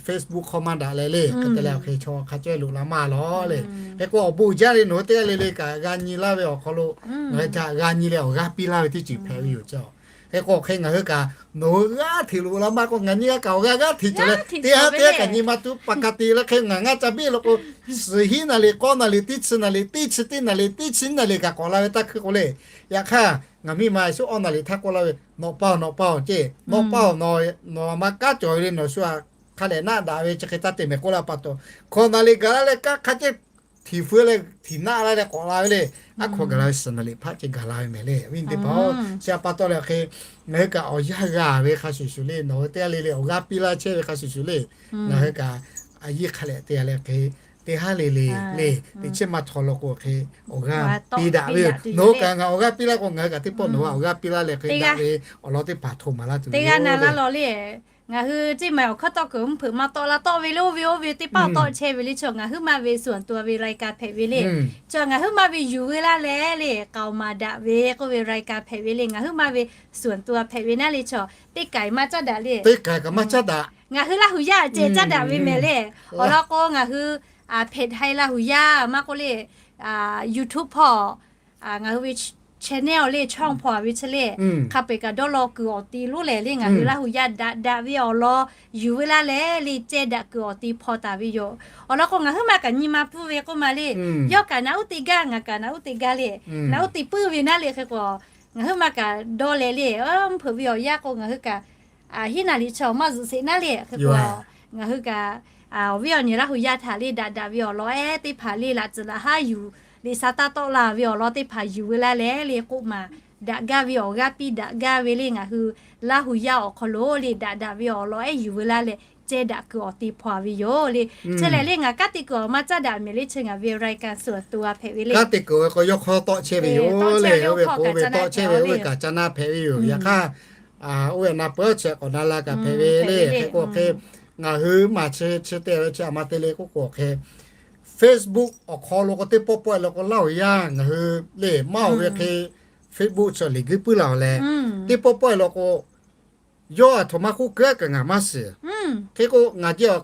Facebook hk'aw maˇ daꞈ leh le. Hk'e te leh awˬ hk'e chaw hk'a cehˇ loꞈ la maˇ lawˬ le. Hk'e k'o awˬ bon jaˇ le nawˬ hui teˇ g'aˇ le le kaꞈ g'a nyi laˇ ve awˬ hk'aw lo ngaˬ hui htaꞈ g'a nyi leh awˬ g'aˇ piˇ laˇ ve teˇ ceuˬ hpehꞈ ve yoˬ ceˇ. Hk'e k'o hk'e ngaˬ hui kaꞈ nawˬ hui g'aˇ hteꞈ loꞈ la maˇ k'o ngaˬ nyiˇ g'aˇ kaꞈ awˬ g'aˇ g'aˇ hteꞈ cawˬ leh teˇ haˉ teˇ g'aˇ kaꞈ nyi ma tuˬ pa ka te leh hk'e ngaˬ ngaˇ ca biˇ lo k'o, suhˍ hiˉ naˍ liꞈ k'awˇ naˍ liꞈ teˇ chi naˍ liꞈ teˇ chi teˇ naˍ liꞈ teˇ chi naˍ liꞈ kaꞈ k'awꞈ la ve taˇ hkui k'o le. Yaꞈ hk'aˇ ngaˬ miˇ ma Yeˍsuˆ awˇ naˍ liꞈ htaˇ k'oˆ laˇ ve, Nawˬ pa-oˬ, nawˬ pa-oˬ ceˇ. Nawˬ pa-oˬ, nawˬ a ma kanˉ cawˬ ve le. Nawˬ shu htaꞈ hk'a dehꞈ naˆ daꞈ ve chi hk'e taˇ te mehˍ k'oˆ laˇ pa taw, hkawꞈ naˍ liꞈ gaˬ laˇ leh kanˉ hk'a ceh htiˍ feu leh htiˍ naˆ laˇ leh k'awꞈ la ve le. Aˉ hkawꞈ gaˬ la ve suhˍ naˍ liꞈ hpaˆ ceh gaˬ la ve mehˍ le. Awˬ viˉ nyi teˇ hpaˍ-oˬ, chi htaꞈ pa taw leh hk'e ngaˬ hui kaꞈ awˬ yanˇ g'a ve hk'a shuˍ shuˍ le, nawˬ hui teˇ g'aˇ le le awˬ g'aˇ piˇ laˇ chehˇ ve hk'a shuˍ shuˍ le, ngaˬ hui kaꞈ a yiˇ hk'a lehꞈ te leh hk'e teˇ haˉ le le le, teꞈ chiˉ maˇ htaw law k'o hk'e awˬ g'aˇ piˇ daꞈ ve yoˬ. Nawˬ hui kaꞈ ngaˬ awˬ g'aˇ piˇ laˇ k'o ngaˬ hui kaꞈ teˇ pawˆ nawˬ hui awˬ g'aˇ piˇ laˇ leh hk'e daꞈ ve awˬ lawn teˇ hpaˍ hto maˍ laˇ tuˬ ve yoˬ le. Ngaˬ hui teˇ maˬ awˬ hkawˇ tawˆ kuiˬ mvuhˇ hpeuꞈ maˇ tawˆ la tawˆ ve le, oˇ ve oˇ ve teˇ paˆ awˬ tawˆ chehˇ ve le. Chi ngaˬ huiˉ maˇ ve suhˍ tuˬ ve รายการ hpehꞈ ve le. Chi ngaˬ huiˉ maˇ ve yuˬ ve laˇ leh le, k'aoˍ maˍ daꞈ ve k'oˆ ve รายการ hpehꞈ ve le. Ngaˬ huiˉ maˇ ve suhˍ tuˬ hpehꞈ ve naˉ le. Chi teˇ kaiˬ maˇ caˉ daꞈ le. Ngaˬ hui Laˇ huˍ yaˇ ceh caˉ daꞈ ve mehˍ le. Awˬ lawn k'o ngaˬ hui เพจ ไทย Laˇ huˍ yaˇ maˇ k'oˆ le, YouTube hpawˇ ngaˬ hui ve channel le ช่อง hpawˇ ve chi le, hk'a peu-eˬ kaꞈ dawˇ law kuiˬ awˬ ti lonˉ lehˬ le, ngaˬ hui Laˇ huˍ yaˇ daꞈ daꞈ ve awˬ lawn yuˬ ve laˇ leh le, ceh daꞈ kuiˬ awˬ ti hpawˇ taˍ ve yoˬ. Awˬ lawn k'o ngaˬ huiˉ maˇ kaꞈ nyi ma pfuhˇ ve k'oˆ ma le, yawˇ kaꞈ naꞈ uˉ te gaˇ, ngaˬ kaꞈ naꞈ uˉ te gaˇ le, naꞈ uˉ te puiˉ ve naˉ le. Hk'e k'o ngaˬ huiˉ maˇ kaꞈ dawˇ leh le, mvuhˇ hpeuꞈ ve awˬ yanˇ k'o ngaˬ hui kaꞈ hiˉ naˍ liꞈ chi awˬ maˇ zuhꞈ sheˍ naˉ le. Hk'e k'o ngaˬ hui kaꞈ awˬ viˉ awˬ nyi Laˇ huˍ yaˇ htaꞈ le daꞈ daꞈ ve awˬ lawn ehˉ teˇ hpaˍ le, laꞈ tcuhˍ laꞈ haˉ yuˬ, liꞈ sa taˇ tawˆ la ve awˬ lawn teˇ hpaˍ yuˬ ve laˇ leh le k'oˆ ma, daꞈ gaˇ ve awˬ g'aˇ piˇ daꞈ gaˇ ve le. Ngaˬ hui Laˇ huˍ yaˇ awˬ hk'aw lo le daꞈ daꞈ ve awˬ lawn ehˉ yuˬ ve laˇ leh, ceh daꞈ kuiˬ awˬ ti hpawˇ ve yoˬ le. Chi lehˬ le ngaˬ kanˉ te kuiˬ awˬ maˇ caˉ daꞈ mehˍ le, chi ngaˬ ve รายการ suhˍ tuˬ a hpehꞈ ve le. Kanˉ te kuiˬ ve k'o yawˇ hk'aw tawˆ chehˇ ve yoˬ le, oˇ ve k'o ve tawˆ chehˇ ve oˇ ve kaꞈ ca na hpehꞈ ve yoˬ. Yaꞈ hk'aˇ oˇ ve naˍ peuˬ chi k'awꞈ na la kaꞈ hpehꞈ ve le. Hk'e k'o hk'e ngaˬ hui maˇ chi chi te ve chi a ma te le k'oˆ k'o hk'e Facebook awˬ hk'aw lo k'o teˇ pawˆ pawˆ e law k'o Laˇ huˍ yaˇ ngaˬ hui le maˇ oˬ ve hk'e Facebook chi liꞈ guiˇ puiˉ la-oˬ leh, teˇ pawˆ pawˆ e law k'o yawˇ a htoꞈ ma k'oˆ keu-a kaꞈ ngaˬ maˇ shiˍ. Hk'e k'o ngaˬ jehˬ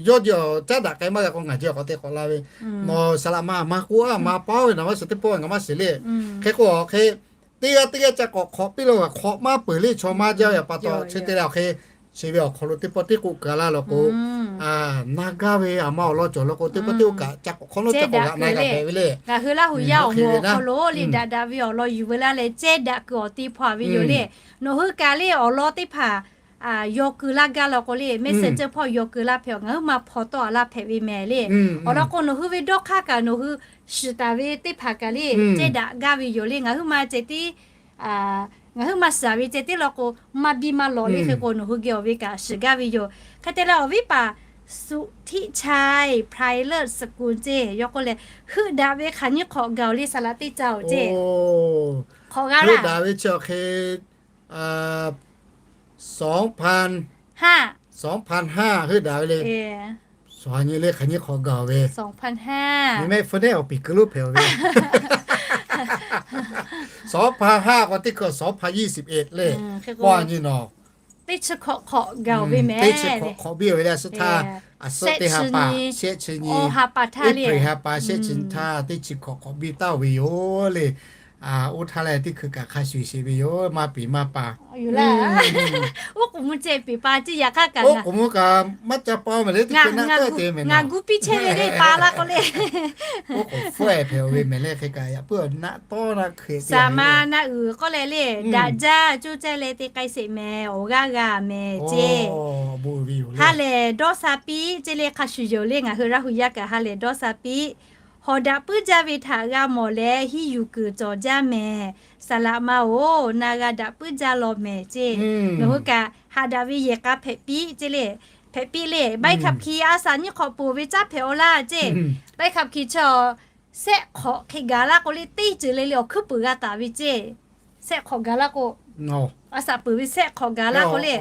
yawˇ jehˬ caˉ daꞈ k'ai maˇ g'a k'o ngaˬ jehˬ k'awꞈ te k'awꞈ la ve, nawˬ saˍ laꞈ ma maˇ k'oˆ-a, maˇ paˉ-oˬ ve naˍ maˇ shiˍ, teˇ pawˆ ngaˬ maˇ shiˍ le. Hk'e k'o awˬ hk'e teˇ g'aˇ teˇ g'aˇ ca k'awꞈ hk'awꞈ piˇ law, k'awꞈ maˇ peuˬ le chaw maˇ jaˇ ve a pa taw chi te leh awˬ hk'e chi ve awˬ hk'aw lo teˇ pawˆ teˇ k'oˆ keu laˇ law k'o, na gaˇ ve a ma awˬ lawn cawˬ law k'o teˇ pawˆ teˇ k'oˆ kaꞈ ca k'awꞈ hk'awꞈ nawˉ ca k'awꞈ g'aꞈ na g'a hpehꞈ ve le. Ngaˬ hui Laˇ huˍ yaˇ awˬ moˍ awˬ hk'aw lo le daꞈ daꞈ ve awˬ lawn yuˬ ve laˇ leh ceh daꞈ kuiˬ awˬ ti hpawˇ ve yoˬ le. Nawˬ hui kaꞈ le awˬ lawn teˇ hpaˍ yaw keu laˇ gaˇ law k'o le, Messenger hpawˇ yaw keu laˇ hpehꞈ-oˬ, ngaˬ huiˉ maˇ hpaw tawˆ laˇ hpehꞈ ve mehˍ le. Awˬ lawn k'o nawˬ hui ve dawˇ hk'aˇ kaꞈ nawˬ hui shiˍ taˍ ve teˇ hpaˍ kaꞈ le ceh daꞈ gaˇ ve yoˬ le. Ngaˬ huiˉ maˇ ceh tiˉ ngaˬ huiˉ maˇ shiˍ ve ceh tiˉ law k'o maˇ biˇ maˇ lawꞈ le. Hk'e k'o nawˬ hui geh awˬ ve kaꞈ shiˍ gaˇ ve yoˬ. Hk'e te leh awˬ viˉ paˍ Suhˍ htiˆ chaiˇ Private School ceˇ yawˇ k'oˆ leh, heuˆ daꞈ ve hk'aˬ nyiˇ hk'awꞈ gaˬ-oˬ le, saˍ laꞈ teˇ caˇ-oˬ ceˇ. Hk'awꞈ g'a laˇ. Heuˆ daꞈ ve chi awˬ hk'e สองพันห้า heuˆ daꞈ ve le. Suhˍ nyi le hk'aˬ nyiˇ hk'awꞈ gaˬ-oˬ ve, nyi mehˆ feu nehˉ awˬ piˍ keu lonˉ hpehꞈ-oˬ ve. สองพันห้า k'o teˇ hkui สองพันยี่สิบเอ็ด le. Paw nyi nawˬ teˇ chi hk'awꞈ hk'awꞈ gaˬ-oˬ ve mehˍ. Teˇ chi hk'awꞈ hk'awꞈ biˇ-oˬ ve le. A suhˉ htaˇ a suhˉ teˇ ha pa, shehˆ chi nyi, April ha pa shehˆ chi nyi htaˇ teˇ chi hk'awꞈ hk'awꞈ biˇ taˍ-oˬ ve yoˬ le. Oˇ htaˇ leh teˇ hkui kaꞈ hk'a shuˍ shuˍ ve yoˬ, maˇ piˍ maˇ pa. Oˇ k'oˍ mvuh ceh piˍ pa ceˇ, yaꞈ hk'aˇ kaꞈ oˇ k'oˍ mvuh kaꞈ maˇ ca pa meh le, teˇ hkui naˆ tawˆ te meh, ngaˬ gu piˇ chehˇ ve le pa laˇ k'o le. Oˇ k'oˍ hpfuhˇ-e hpehꞈ-o ve meh le, hk'e kaꞈ yaꞈ puiˉ naˆ tawˆ naˆ hkui te. Saˍ ma na uiˍ k'oˆ leh le, daꞈ jaˇ coˇ caˇ leh te k'ai sheˍ meh, awˬ g'aˇ g'a meh ceˇ. Ha lehˬ dawˇ sha piˇ ceˇ le, hk'a shuˍ yoˬ le, ngaˬ hui Laˇ hu yaˇ kaꞈ ha lehˬ dawˇ sha piˇ. Hawˍ daꞈ puiˉ jaˇ ve htaꞈ g'a mawˬ leh, hiˇ yuˬ kuiˬ cawˬ jaˇ meh. Saˍ laꞈ ma-oˬ, na g'a daꞈ puiˉ jaˇ law meh ceˇ. Nawˬ hui kaꞈ haꞈ daꞈ ve yehˬ k'a hpehꞈ piˇ ceˇ le. Hpehꞈ piˇ le, ใบขับขี่ a shaꞈ nyiˇ hk'awꞈ peuˬ ve caˉ hpehꞈ-aw laˇ ceˇ. ใบขับขี่ chi-a, shehˆ hk'awꞈ hk'e gaˬ laˇ k'o le, teˇ ceuˬ le le awˬ hkuiˉ puiˍ g'a taˍ ve ceˇ. Shehˆ hk'awꞈ gaˬ laˇ k'o, a shaꞈ peuˬ ve shehˆ hk'awꞈ gaˬ laˇ k'o le,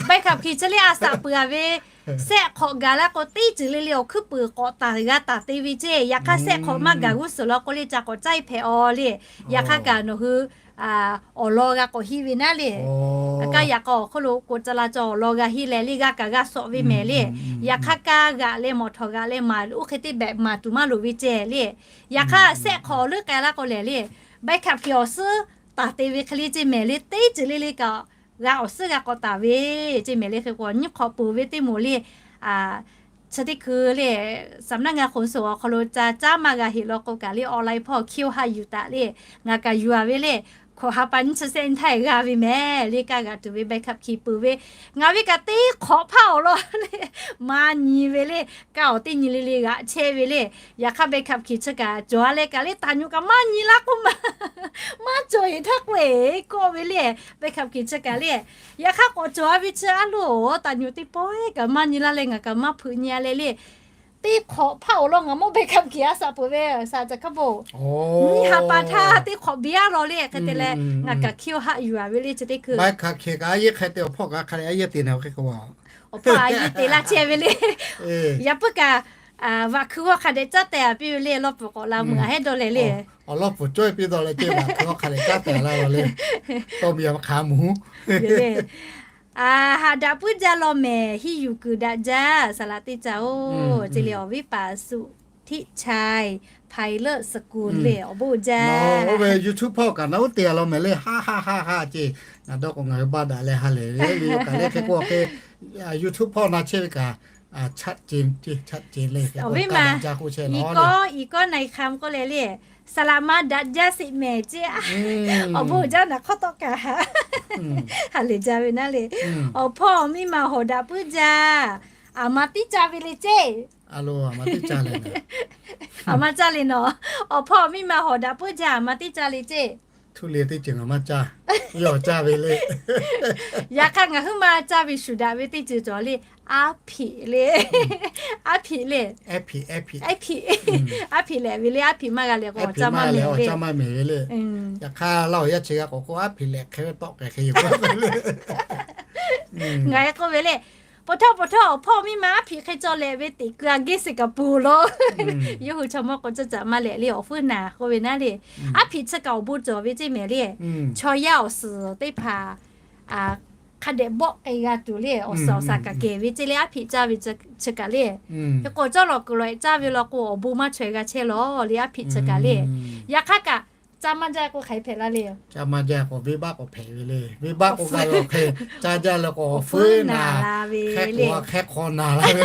ใบขับขี่ chi le a shaꞈ peuˬ-a ve shehˆ hk'awꞈ gaˬ laˇ k'o, teˇ ceuˬ le le awˬ hkuiˉ puiˍ k'awꞈ taˍ g'a taˍ te ve ceˇ. Yaꞈ hk'aˇ shehˆ hk'awꞈ maˇ gaˬ g'uˇ suhˍ law k'o le, ca k'awꞈ caˇ-e hpehꞈ-aw le. Yaꞈ hk'aˇ kaꞈ nawˬ hui awˬ lawn g'a k'awꞈ hiˇ ve naˉ le. Kaˇ yaꞈ k'a awˬ hk'oˆ lo k'o ca la ca awˬ lawn g'a hiˇ leh le, g'a kaꞈ g'a shawꞈ ve mehˍ le. Yaꞈ hk'aˇ kaˇ g'aꞈ leh mawˬ htawnˍ g'aꞈ leh maˍ oˇ hk'e teˇ behꞈ maˍ tuˬ maˇ loˍ ve ceh le. Yaꞈ hk'aˇ shehˆ hk'awꞈ leuˉ k'ai laˇ k'o lehˬ le, ใบขับขี่ awˬ suhˉ taˍ te ve hk'e le ceˇ mehˍ le, teˇ ceuˬ le le kaꞈ g'a awˬ suhˉ g'a k'awꞈ taˍ ve ceˇ mehˍ le. Hk'e k'o nyiˇ hk'awꞈ peuˬ ve teˇ moˍ le, chi teˇ hkui le, สำนักงานขนส่ง awˬ hk'aw lo ca caˉ maˇ g'a heꞈ law k'o kaꞈ le, online hpawˇ hkiˇ-oˆ haˆ yuˬ taˍ le, ngaˬ kaꞈ yuˬ-a ve le. Hkawꞈ ha pa nyiˇ chi sehˆ nyi htaˇ g'a ve mehˍ le, kaˇ g'aꞈ tuˬ ve ใบขับขี่ peuˬ ve. Ngaˬ ve kaꞈ teˇ hk'awꞈ hpaˇ awˬ lawn le, maˇ nyi ve le. Kaˇ awˬ teˇ nyi le le g'aꞈ chehˇ ve le. Yaꞈ hk'aˇ ใบขับขี่ chi kaꞈ cawˬ-a leh kaꞈ le, taˍ nyuꞈ kaꞈ maˇ nyi laˇ k'oˆ ma, maˇ cawˬ-eˬ htaˇ k'oˆ-e kawˆ ve le. ใบขับขี่ chi kaꞈ le, yaꞈ hk'aˇ k'awꞈ cawˬ-a ve chi a loˬ, taˍ nyuꞈ teˇ pawehˇ kaꞈ maˇ nyi laˇ leh ngaˬ kaꞈ maˇ hpeuꞈ nyi-a leh le. Teˇ hk'awꞈ hpaˇ awˬ lawn ngaˬ mawˇ ใบขับขี่ a shaꞈ peuˬ ve shaˍ caˬ hkaˇ poˬ, nyiˇ ha pa htaˇ teˇ hk'awꞈ biˇ-a law le. Hk'e te leh ngaˬ kaꞈ hkiˇ-oˆ haˆ yuˬ-a ve le chi teˇ hkui. ใบขับขี่ kaꞈ a yeˇ hk'e te awˬ hpawˇ kaꞈ hk'a leh a yeˇ te na hk'e k'o, awˬ hpawˇ a yeˇ te laˇ chehˇ ve le. Yaꞈ puiˉ kaꞈ vaꞈ hkui g'awˇ hk'a dehꞈ caˉ tehꞈ-a piˇ ve le, lawˇ pfuhˍ k'awꞈ la meuˬ-a hehˉ dawˇ leh le. Awˬ lawˇ pfuhˍ cawˇ-e piˇ dawˇ leh ceˇ, vaꞈ hkui g'awˇ hk'a dehꞈ caˉ tehꞈ la-o le. Tawˇ miˬ hk'a mvuhˇ le. Haꞈ daꞈ puiˉ jaˇ law mehˍ, hiˇ yuˬ kuiˬ daꞈ jaˇ, saˍ laꞈ teˇ caˇ-oˬ ceˇ le. Awˬ viˉ paˍ สุทธิชัย ไพเลิศสกุล le, awˬ bon jaˇ. Oˇ ve YouTube hpawˇ kaꞈ na uˉ te-a law mehˍ le, ha ha ha ha ceˇ. Ngaˬ dawˇ k'o ngaˬ hui baˆ daꞈ leh ha lehˬ ve le, yoˬ kaꞈ le hk'e k'oˆ-a hk'e, YouTube hpawˇ na chehˇ ve kaꞈ, chaꞈ ce, chaꞈ ce le. Awˬ viˉ ma, iˉ kawˇ iˉ kawˇ na-e hk'a k'oˆ leh le, saˍ laꞈ ma daꞈ jaˇ sheˍ mehˍ ceˇ. Awˬ bon jaˇ naˬ hk'awˇ tawˆ kaꞈ ha lehˬ jaˇ ve naˉ le. Awˬ hpawˇ awˬ miˇ ma hawˍ daꞈ puiˉ jaˇ, aˬ ma tiˉ caˇ ve le ceˇ. Aˬ ma caˇ le nawˬ. Awˬ hpawˇ awˬ miˇ ma hawˍ daꞈ puiˉ jaˇ, aˬ ma tiˉ caˇ le ceˇ. Htu le teˇ ceuˬ ngaˬ maˇ caˇ, yawˇ caˇ ve le. Yaꞈ hk'aˇ ngaˬ huiˉ ma caˇ ve shuˍ daꞈ ve teˇ ceuˬ cawˬ le, aˉ hpiꞈ le. Aˉ hpiꞈ le. Aˉ hpiꞈ lehꞈ ve le, aˉ hpiꞈ maˇ g'a leh k'o, caˇ maˇ mehˍ ve le. Yaꞈ hk'aˇ laˇ awˬ yaˇ chi g'a k'awꞈ k'oˆ, aˉ hpiꞈ lehꞈ hk'e ve tawˆ k'ai hk'e yoˬ. Ngaˬ e k'oˆ ve le, ปอเท่า ปอเท่า awˬ hpawˇ miˇ ma aˉ hpiꞈ hk'e cawˇ lehꞈ ve teꞈ keu a geˇ se kaꞈ peuˬ law. Yawˇ hui chaw mawˇ k'o caˇ caꞈ maˇ lehꞈ le, awˬ fuiˉ naˬ k'oˆ ve naˉ le. Aˉ hpiꞈ chi kaꞈ awˬ bon cawˬ ve ceˇ mehˍ le. Chaw yaˇ awˬ suhˍ teˇ hpaˍ hk'a dehꞈ bawˆ k'ai g'a tuˬ le, awˬ suhˍ awˬ shaˍ kaꞈ kehˬ ve ceˇ le, aˉ hpiꞈ caˇ ve chi kaꞈ le. Hk'e k'o cawˇ lawˬ kuiˬ lawˬ-e caˇ ve law k'o, awˬ bon maˇ chaweh g'a chehˇ law le, aˉ hpiꞈ chi kaꞈ le. Yaꞈ hk'aˇ kaꞈ caˇ maˇ jaˇ k'o hk'aˬ hk'e hpehꞈ la le. Caˇ maˇ jaˇ k'o venˇbaˆ k'awꞈ hpehꞈ ve le. Venˇbaˆ k'oˆ gaˇ ve awˬ hk'e, caˇ jaˇ leh k'o awˬ fuiˉ naˬ, hk'e k'o hk'e hk'aw naˬ la ve.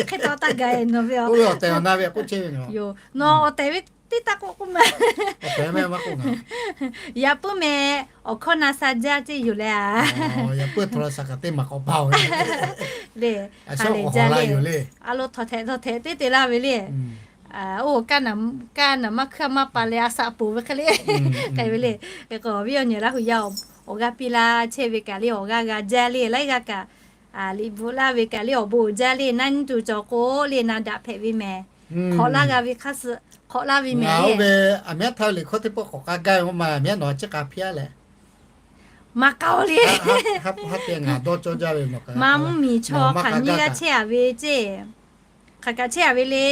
Hk'e taw taˇ gaˬ-e nawˬ ve, oˇ ve awˬ tehˬ awˬ na ve k'oˆ chehˇ ve ngaˬ. Yoˬ, nawˬ awˬ tehˬ ve teˇ taˇ k'oˆ k'oˆ ma. Yaꞈ puiˉ meh, awˬ hkawˇ na sha jaˇ ceˇ yoˬ leh a. Yaꞈ puiˉ โทรศัพท์ kaꞈ teˇ maˬ k'awꞈ pa-o le. Hk'a lehˬ jaˇ le. A lo htawnˍ htehꞈ htawnˍ htehꞈ teˇ te laˇ ve le. Oˇ, kaˇ naˬ maˇ hkuiˇ maˇ pa leh a shaꞈ peuˬ ve hk'e le. K'ai ve le. K'o awˬ viˉ awˬ nyi Laˇ hu yaˇ awˬ g'aˇ piˇ laˇ chehˇ ve kaꞈ le, awˬ g'aˇ g'a jaˇ le, laiˉ g'aˇ kaꞈ liꞈ bvuhꞈ laˇ ve kaꞈ le, awˬ bon uiˍ jaˇ le, naˉ nyi tuˬ cawˬ k'o le, na daꞈ hpehꞈ ve mehˍ. Hk'awꞈ laˇ g'a ve hk'aˇ suh hk'awꞈ laˇ ve mehˍ le. Oˇ ve aˬ mehˉ htaˇ liꞈ hkawˇ teˇ pawˆ k'awꞈ k'a gaˇ ve maˇ, aˬ mehˉ nawˬ chi k'a hpiˇ-a leh maˇ k'a-o le. Haˉ pui ngaˬ dawˇ cawˇ jaˇ ve nawˬ kaꞈ, maˇ mvuhˇ miˬ chaw hk'aˬ nyiˇ g'aˇ chehˇ-a ve ceˇ. Hk'aˬ kaꞈ chehˇ-a ve le.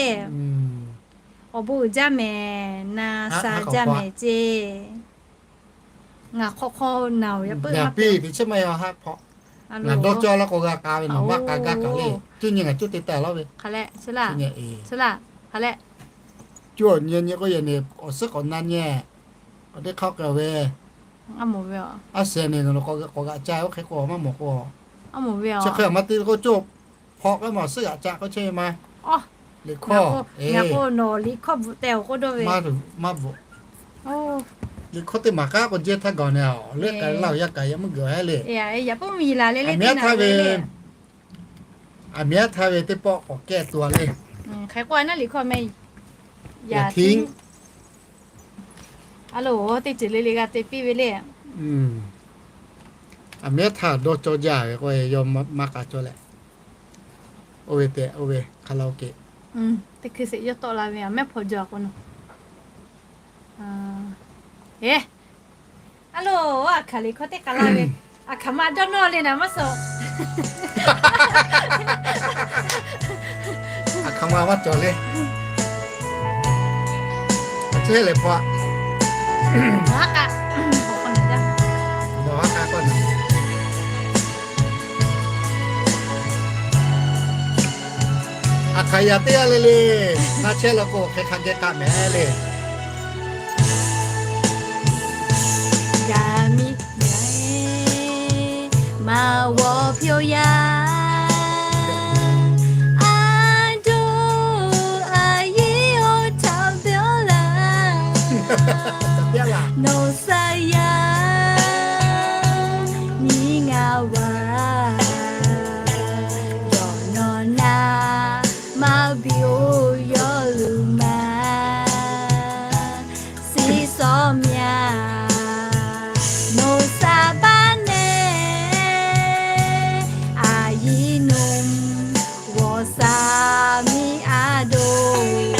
Awˬ bon uiˍ jaˇ mehˍ, na sha jaˇ mehˍ ceˇ. Ngaˬ hk'awꞈ hk'awꞈ naˬ-oˬ, yaꞈ puiˉ maˇ te. Ngaˬ dawˇ cawˇ laˇ k'o g'a k'a ve nawˬ maˇ k'a gaˇ kaꞈ le. Cuˇ nyi ngaˬ cuˇ te taˍ laˇ ve. Hk'aˬ lehˬ, hk'aˬ lehˬ. Cuˇ awˬ nyi nyi k'oˆ yehˬ neˬ awˬ suhˉ k'awꞈ na nyi, awˬ teˇ hk'aˇ k'ai ve, a shehˍ neˬ nawˬ k'awꞈ g'aꞈ ca oˇ hk'e k'o maˇ mawˬ k'o, chi hk'e maˇ te k'o cawˇ hpawꞈ k'o maˇ awˬ suhˉ g'aꞈ ca k'oˆ chehˇ ve ma. Liꞈ hkawˇ, liꞈ hkawˇ bvuhꞈ, maˇ bvuhꞈ. Liꞈ hkawˇ teˇ maˍ k'aˉ k'o jehˇ htaˇ gaˬ neh, awˬ lehˉ k'ai laˇ awˬ yaˇ kaꞈ yaꞈ meuˇ g'uiˬ a le. Aˬ miˍ aˉ htaˇ ve, aˬ miˍ aˉ htaˇ ve teˇ pawˆ k'awꞈ kehˇ tuˬ a le. Yaꞈ htiˉ, a loˬ, teˇ ceuˬ le le g'a te piˇ ve le. Aˬ miˍ aˉ htaˇ dawˇ cawˇ jaˇ ve k'o, yawˇ maˇ k'a cawˇ leh, oˇ ve tehꞈ oˇ ve hk'a la oˇ ke, teˇ hkui sheˍ yawˇ tawˆ la ve, aˬ mehˉ hpaw jaw k'o nawˬ, e, a loˬ, aˬ hkaˍ liꞈ hkawˇ teˇ k'a laˇ ve, aˬ hkaˍ ma dawˇ nawˇ le naˍ maˇ suh. Aˬ hkaˍ ma maˇ cawˬ le. Aˬ chehˇ lehˬ hpaw, a, nawˬ haˉ k'a k'oˆ na. Aˬ hkaˍ yaꞈ teˇ g'aˇ le le, na chehˇ la k'o hk'e hk'a geh k'aꞈ mehˍ le. Yaꞈ miˍ yaˇ, maˍ g'awˬ piˇ-oˬ yaˇ, a doˇ a yiˉ awˬ htaꞈ piˇ-oˆ laˇ. Nawˬ saˍ yaˇ nyi ngaˬ vaˬ, yawˬ nawˬ naˍ maˇ biˇ-oˬ yawˇ luˬ ma. Siˉ sawˉ myaˇ nawˬ saˍ baˆ neh, a yiˉ nuˇ g'awˬ saˍ miˇ a doˇ.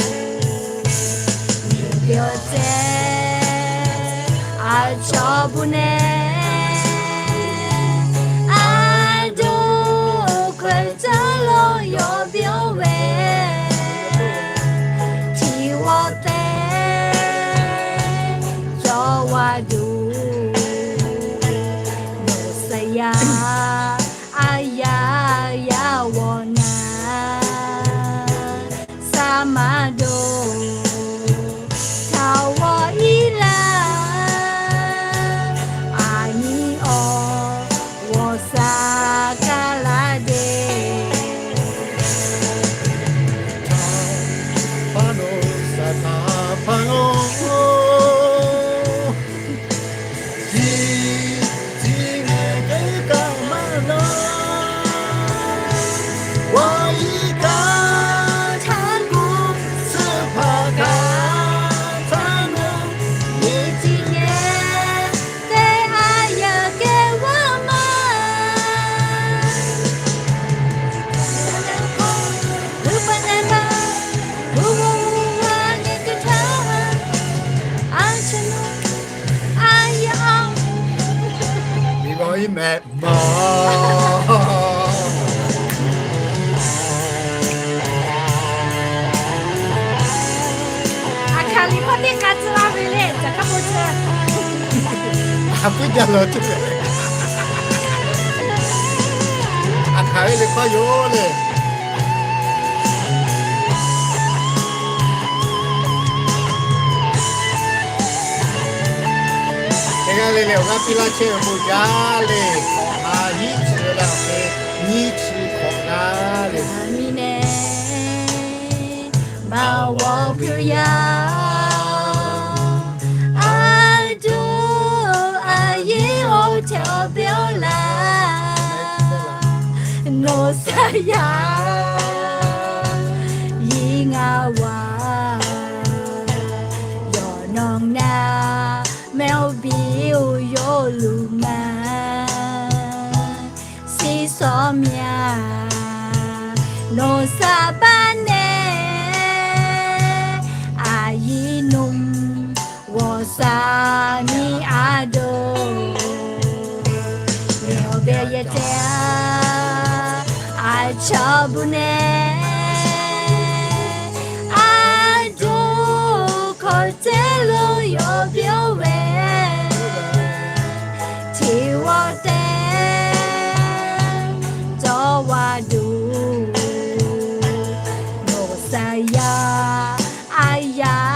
Miˬ guiˬ awˬ ceh a chaw buˇ neh, a doˇ hk'e caˉ lo yawˇ biˇ-oˆ ve, chi g'awˇ te cawˇ g'a duˬ. Nawˬ saˍ yaˇ a yaˇ yaˇ g'awˬ naˍ, saˍ maˇ doˬ, chaꞈ g'awˇ iˉ laˇ, a nyi awˬ g'awˬ saˍ kaˇ laˇ deˇ. Paˇ nawˬ saˍ htaꞈ hpaˇ-oˬ, chi, chi ngeh k'e kaꞈ maˇ na, g'awˇ iˉ kaˆ htaˇ kuˬ suhˉ hpaˍ kaꞈ htaˇ nawˬ, nyi chi geh teˇ a yaˇ kehˬ g'awˇ maˇ Aˬ hkaˍ liꞈ hkawˇ teˇ k'a tcuh la ve le, caˬ hk'a po tcuh. A puiˉ jaˇ lawˬ tuˬ. Aˬ hkaˍ ve liꞈ hkawˇ yoˬ le. Teˇ g'aˇ le le awˬ g'aˇ piˇ laˇ chehˇ ve bon jaˇ le. K'awꞈ ha hiˉ chi ve la awˬ hk'e, nyiˇ chi k'awꞈ g'a le. Aˬ miˍ neh, maˍ g'awˬ piˇ-oˬ yaˇ, a doˇ a yiˉ awˬ htaꞈ biˇ-oˆ laˇ. Nawˬ saˍ yaˇ yiˉ ngaˬ vaˬ, yawˬ nawˬ naˍ mehˆ oˇ biˇ-oˬ yawˇ luˬ ma. Siˉ sawˉ myaˇ nawˬ saˍ baˆ neh, a yiˉ nuˇ g'awˬ saˍ miˇ a doˇ. Miˬ awˬ beh yaˇ ceh a chaw buˇ neh, a doˇ hkawˇ ceh lo yawˇ biˇ-oˆ ve, chi g'awˇ te cawˇ g'a duˬ. Nawˬ saˍ yaˇ a yaˇ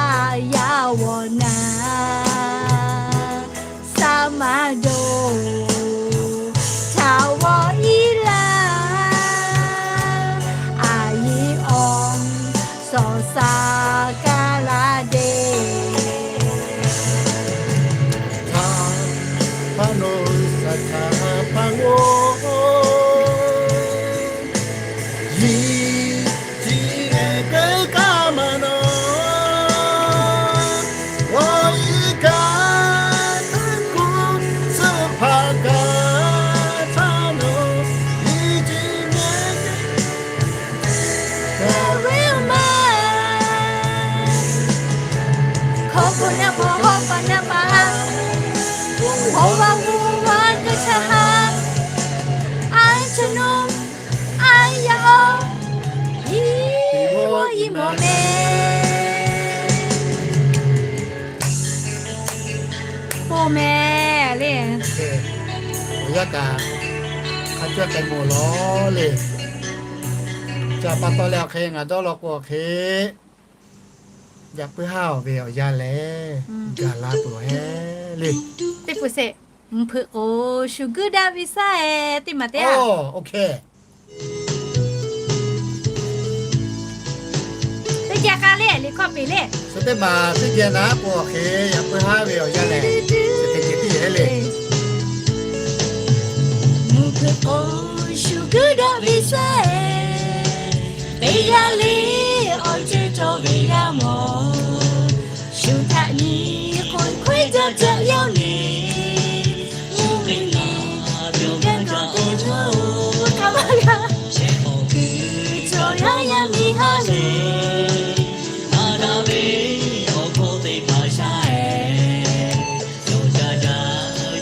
k'oˆ mehˍ le. Awˬ yanˇ kaꞈ hk'a cawˇ k'ai mawˬ lawˬ le. Ca pa taw leh awˬ hk'e ngaˬ dawˇ law k'o awˬ hk'e, yaꞈ puiˉ haˉ ve awˬ yanˇ lehˬ, gaˬ la peuˬ-e le. Teˇ peuˬ sheˍ, mvuhˇ hpeuꞈ k'o shu guˇ daꞈ ve shaˉ-e teˇ maˬ teˇ a. Teˇ geh k'ai le, liꞈ hkawˇ peꞈ le. Shu teˇ maˬ teˇ geh naˉ k'o awˬ hk'e yaꞈ puiˉ haˉ ve awˬ yanˇ lehˬ, chi hk'e ceh tiˉ yeˬ le. Mvuhˇ hpeuꞈ k'o shu guˇ daꞈ ve shaˉ-e, teˇ g'aˇ le awˬ ceuˬ cawˬ ve g'a mawˬ. Shu htaꞈ nyi k'oˆ hkawehˇ jaˇ jaˇ yaˇ le. Mvuhˇ miˬ naˬ, yawˇ gaˇ cawˬ teˇ cawˬ-oˬ, k'a maˇ g'a. Chehˇ awˬ kuiˬ cawˬ yaˇ yaˇ miˇ haˉ le. Aˬ daꞈ ve awˬ hkawˇ teˇ hpaˍ shaˉ-e. Yawˇ ca ca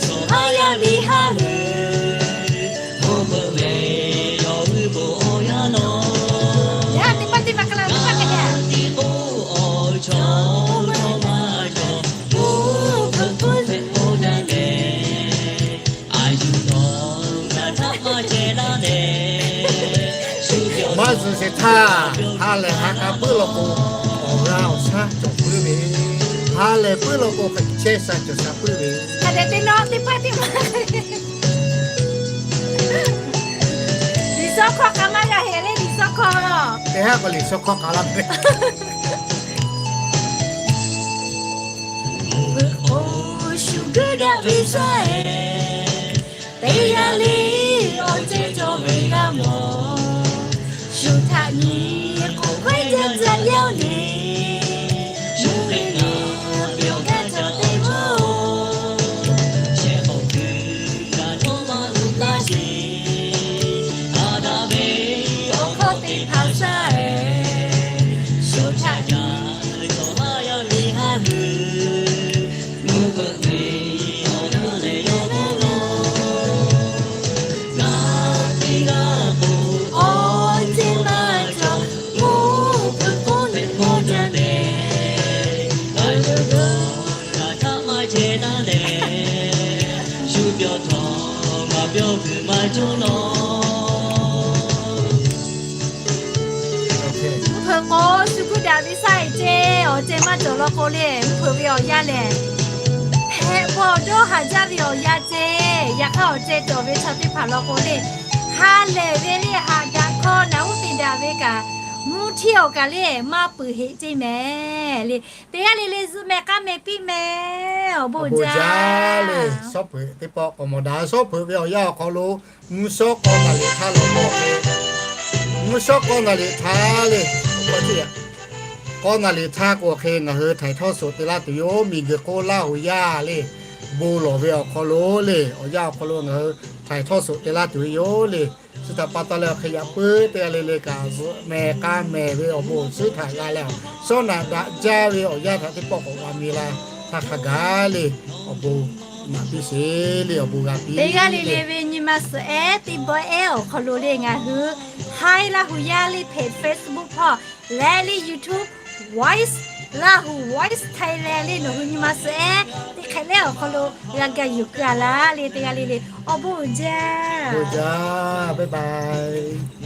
cawˬ haˉ yaˇ miˇ haˉ le. Mvuhˇ hpeuꞈ ve yawˇ g'uiˇ peuˬ awˬ yanˇ nawˬ. Yaˇ teˇ hpaˍ teˇ hpaˍ ka la teˇ hpaˍ ka yaˇ. Tiˇ k'oˆ awˬ chawˇ maˇ cawˬ, mvuhˇ hpeuꞈ k'oˆ ve awˬ yanˇ lehˬ, a yuˬ nawˬ g'a htaˇ maˇ ceh laˇ leh, maˇ zuhˬ sheˍ htaˇ, ha lehˬ ha k'a puiˉ law k'o, awˬ g'aˇ awˬ shaˉ cawˬ puiˉ ve, ha lehˬ puiˉ law k'o, hk'aˬ chehˇ sha cawˬ sha puiˉ ve. Hk'a dehꞈ te nawˇ teˇ hpaˍ teˇ hpaˍ. Liꞈ shawˉ hkawˇ k'a maˇ g'a heˍ le, liꞈ shawˉ hkawˇ. Teˇ haˉ k'o liꞈ shawˉ hkawˇ k'a laˇ ve. Mvuhˇ hpeuꞈ k'o shu guˇ daꞈ ve shaˉ-e, teˇ g'aˇ le awˬ ceuˬ cawˬ ve g'a mawˬ. Shu htaꞈ nyi k'oˆ hkawehˇ jaˇ jaˇ yaˇ le. Shu hk'e ngaˬ yawˇ gaˇ cawˬ teˇ cawˬ-oˬ. Shehˍ hk'awꞈ kuiˬ kaꞈ dawˇ maˇ luˬ taˇ sheˍ. Aˬ daꞈ ve awˬ hkawˇ teˇ hpaˍ shaˉ-e. Shu htaꞈ ca cawˬ haˉ yaˇ miˇ haˉ hui. Mvuhˇ hpeuꞈ ve awˬ yanˇ lehˬ yawˇ k'oˆ laˇ. Ngaˬ teˇ g'aˇ k'o awˬ ceuˬ maˇ cawˬ, mvuhˇ hpeuꞈ k'oˆ ve awˬ yanˇ lehˬ, ngaˬ yawˇ g'a htaˇ maˇ ceh taˇ leh, shu pyawˇ htawˇ ngaˬ pyawˇ kuiˬ maˇ cawˬ nawˬ. Mvuhˇ hpeuꞈ k'o shu guˇ daꞈ ve shaˉ-e ceh, awˬ ceh maˇ cawˬ law k'o le, mvuhˇ hpeuꞈ ve awˬ yanˇ lehˬ, hpehꞈ bawˬ dawˇ haˍ jaˇ ve awˬ yanˇ ceh, yaꞈ hk'aˇ awˬ ceh cawˬ ve chaw teˇ hpaˍ law k'o le, ha lehˬ ve le haꞈ daꞈ hkawˇ naˬ uˉ te daꞈ ve kaꞈ, mvuhˇ htiˇ awˬ kaˬ le maˇ peuˬ heˆ ceˇ mehˍ le. Teˇ g'aˇ le le zuhꞈ mehˍ k'aˉ meh piˇ meh. Awˬ bon jaˇ le. Shawˉ hpeuꞈ teˇ pawˆ k'awꞈ mawˬ daꞈ. Shawˉ hpeuꞈ ve awˬ yanˇ awˬ hk'aw lo mvuhˇ shawˉ k'awˇ naˍ liꞈ htaˇ law k'o, mvuhˇ shawˉ k'awˇ naˍ liꞈ htaˇ le, k'awˇ naˍ liꞈ htaˇ k'o hk'e ngaˬ hui htaiˍ htawˇ suhˍ te laˇ tuˬ yoˬ. Miˬguiˬ hk'oˆ Laˇ huˍ yaˇ le, bon lawˬ ve awˬ hk'aw lo le, awˬ yanˇ awˬ hk'aw lo ngaˬ hui htaiˍ htawˇ suhˍ te laˇ tuˬ ve yoˬ le. Chi htaꞈ pa taw leh awˬ hk'e yaꞈ puiˉ teˇ g'aˇ le le kaꞈ zuhꞈ mehˍ k'aˉ mehˍ ve awˬ bon awˬ suhˉ htaꞈ g'a leh, shawˉ naꞈ daꞈ jaˇ ve awˬ yanˇ htaꞈ teˇ pawˆ k'awꞈ g'a mi la htaˇ hk'a gaˬ le, awˬ bon naꞈ piˇ sheˍ le, awˬ bon g'a piˇ. Teˇ g'aˇ le le ve nyi ma suhˍ ehˉ teˇ bawehˇ awˬ hk'aw lo le ngaˬ hui Haiˉ Laˇ huˍ yaˇ le hpehꞈ Facebook hpawˇ leh le YouTube Voice, Laˇ huˍ Voice Thailand le nawˬ hui nyi ma suhˍ ehˉ teˇ hk'e le awˬ hk'aw lo g'a gaˬ yuˬ keu-a laˇ le teˇ g'aˇ le le. Awˬ bon uiˍ jaˇ. Bon jaˇ, bye bye.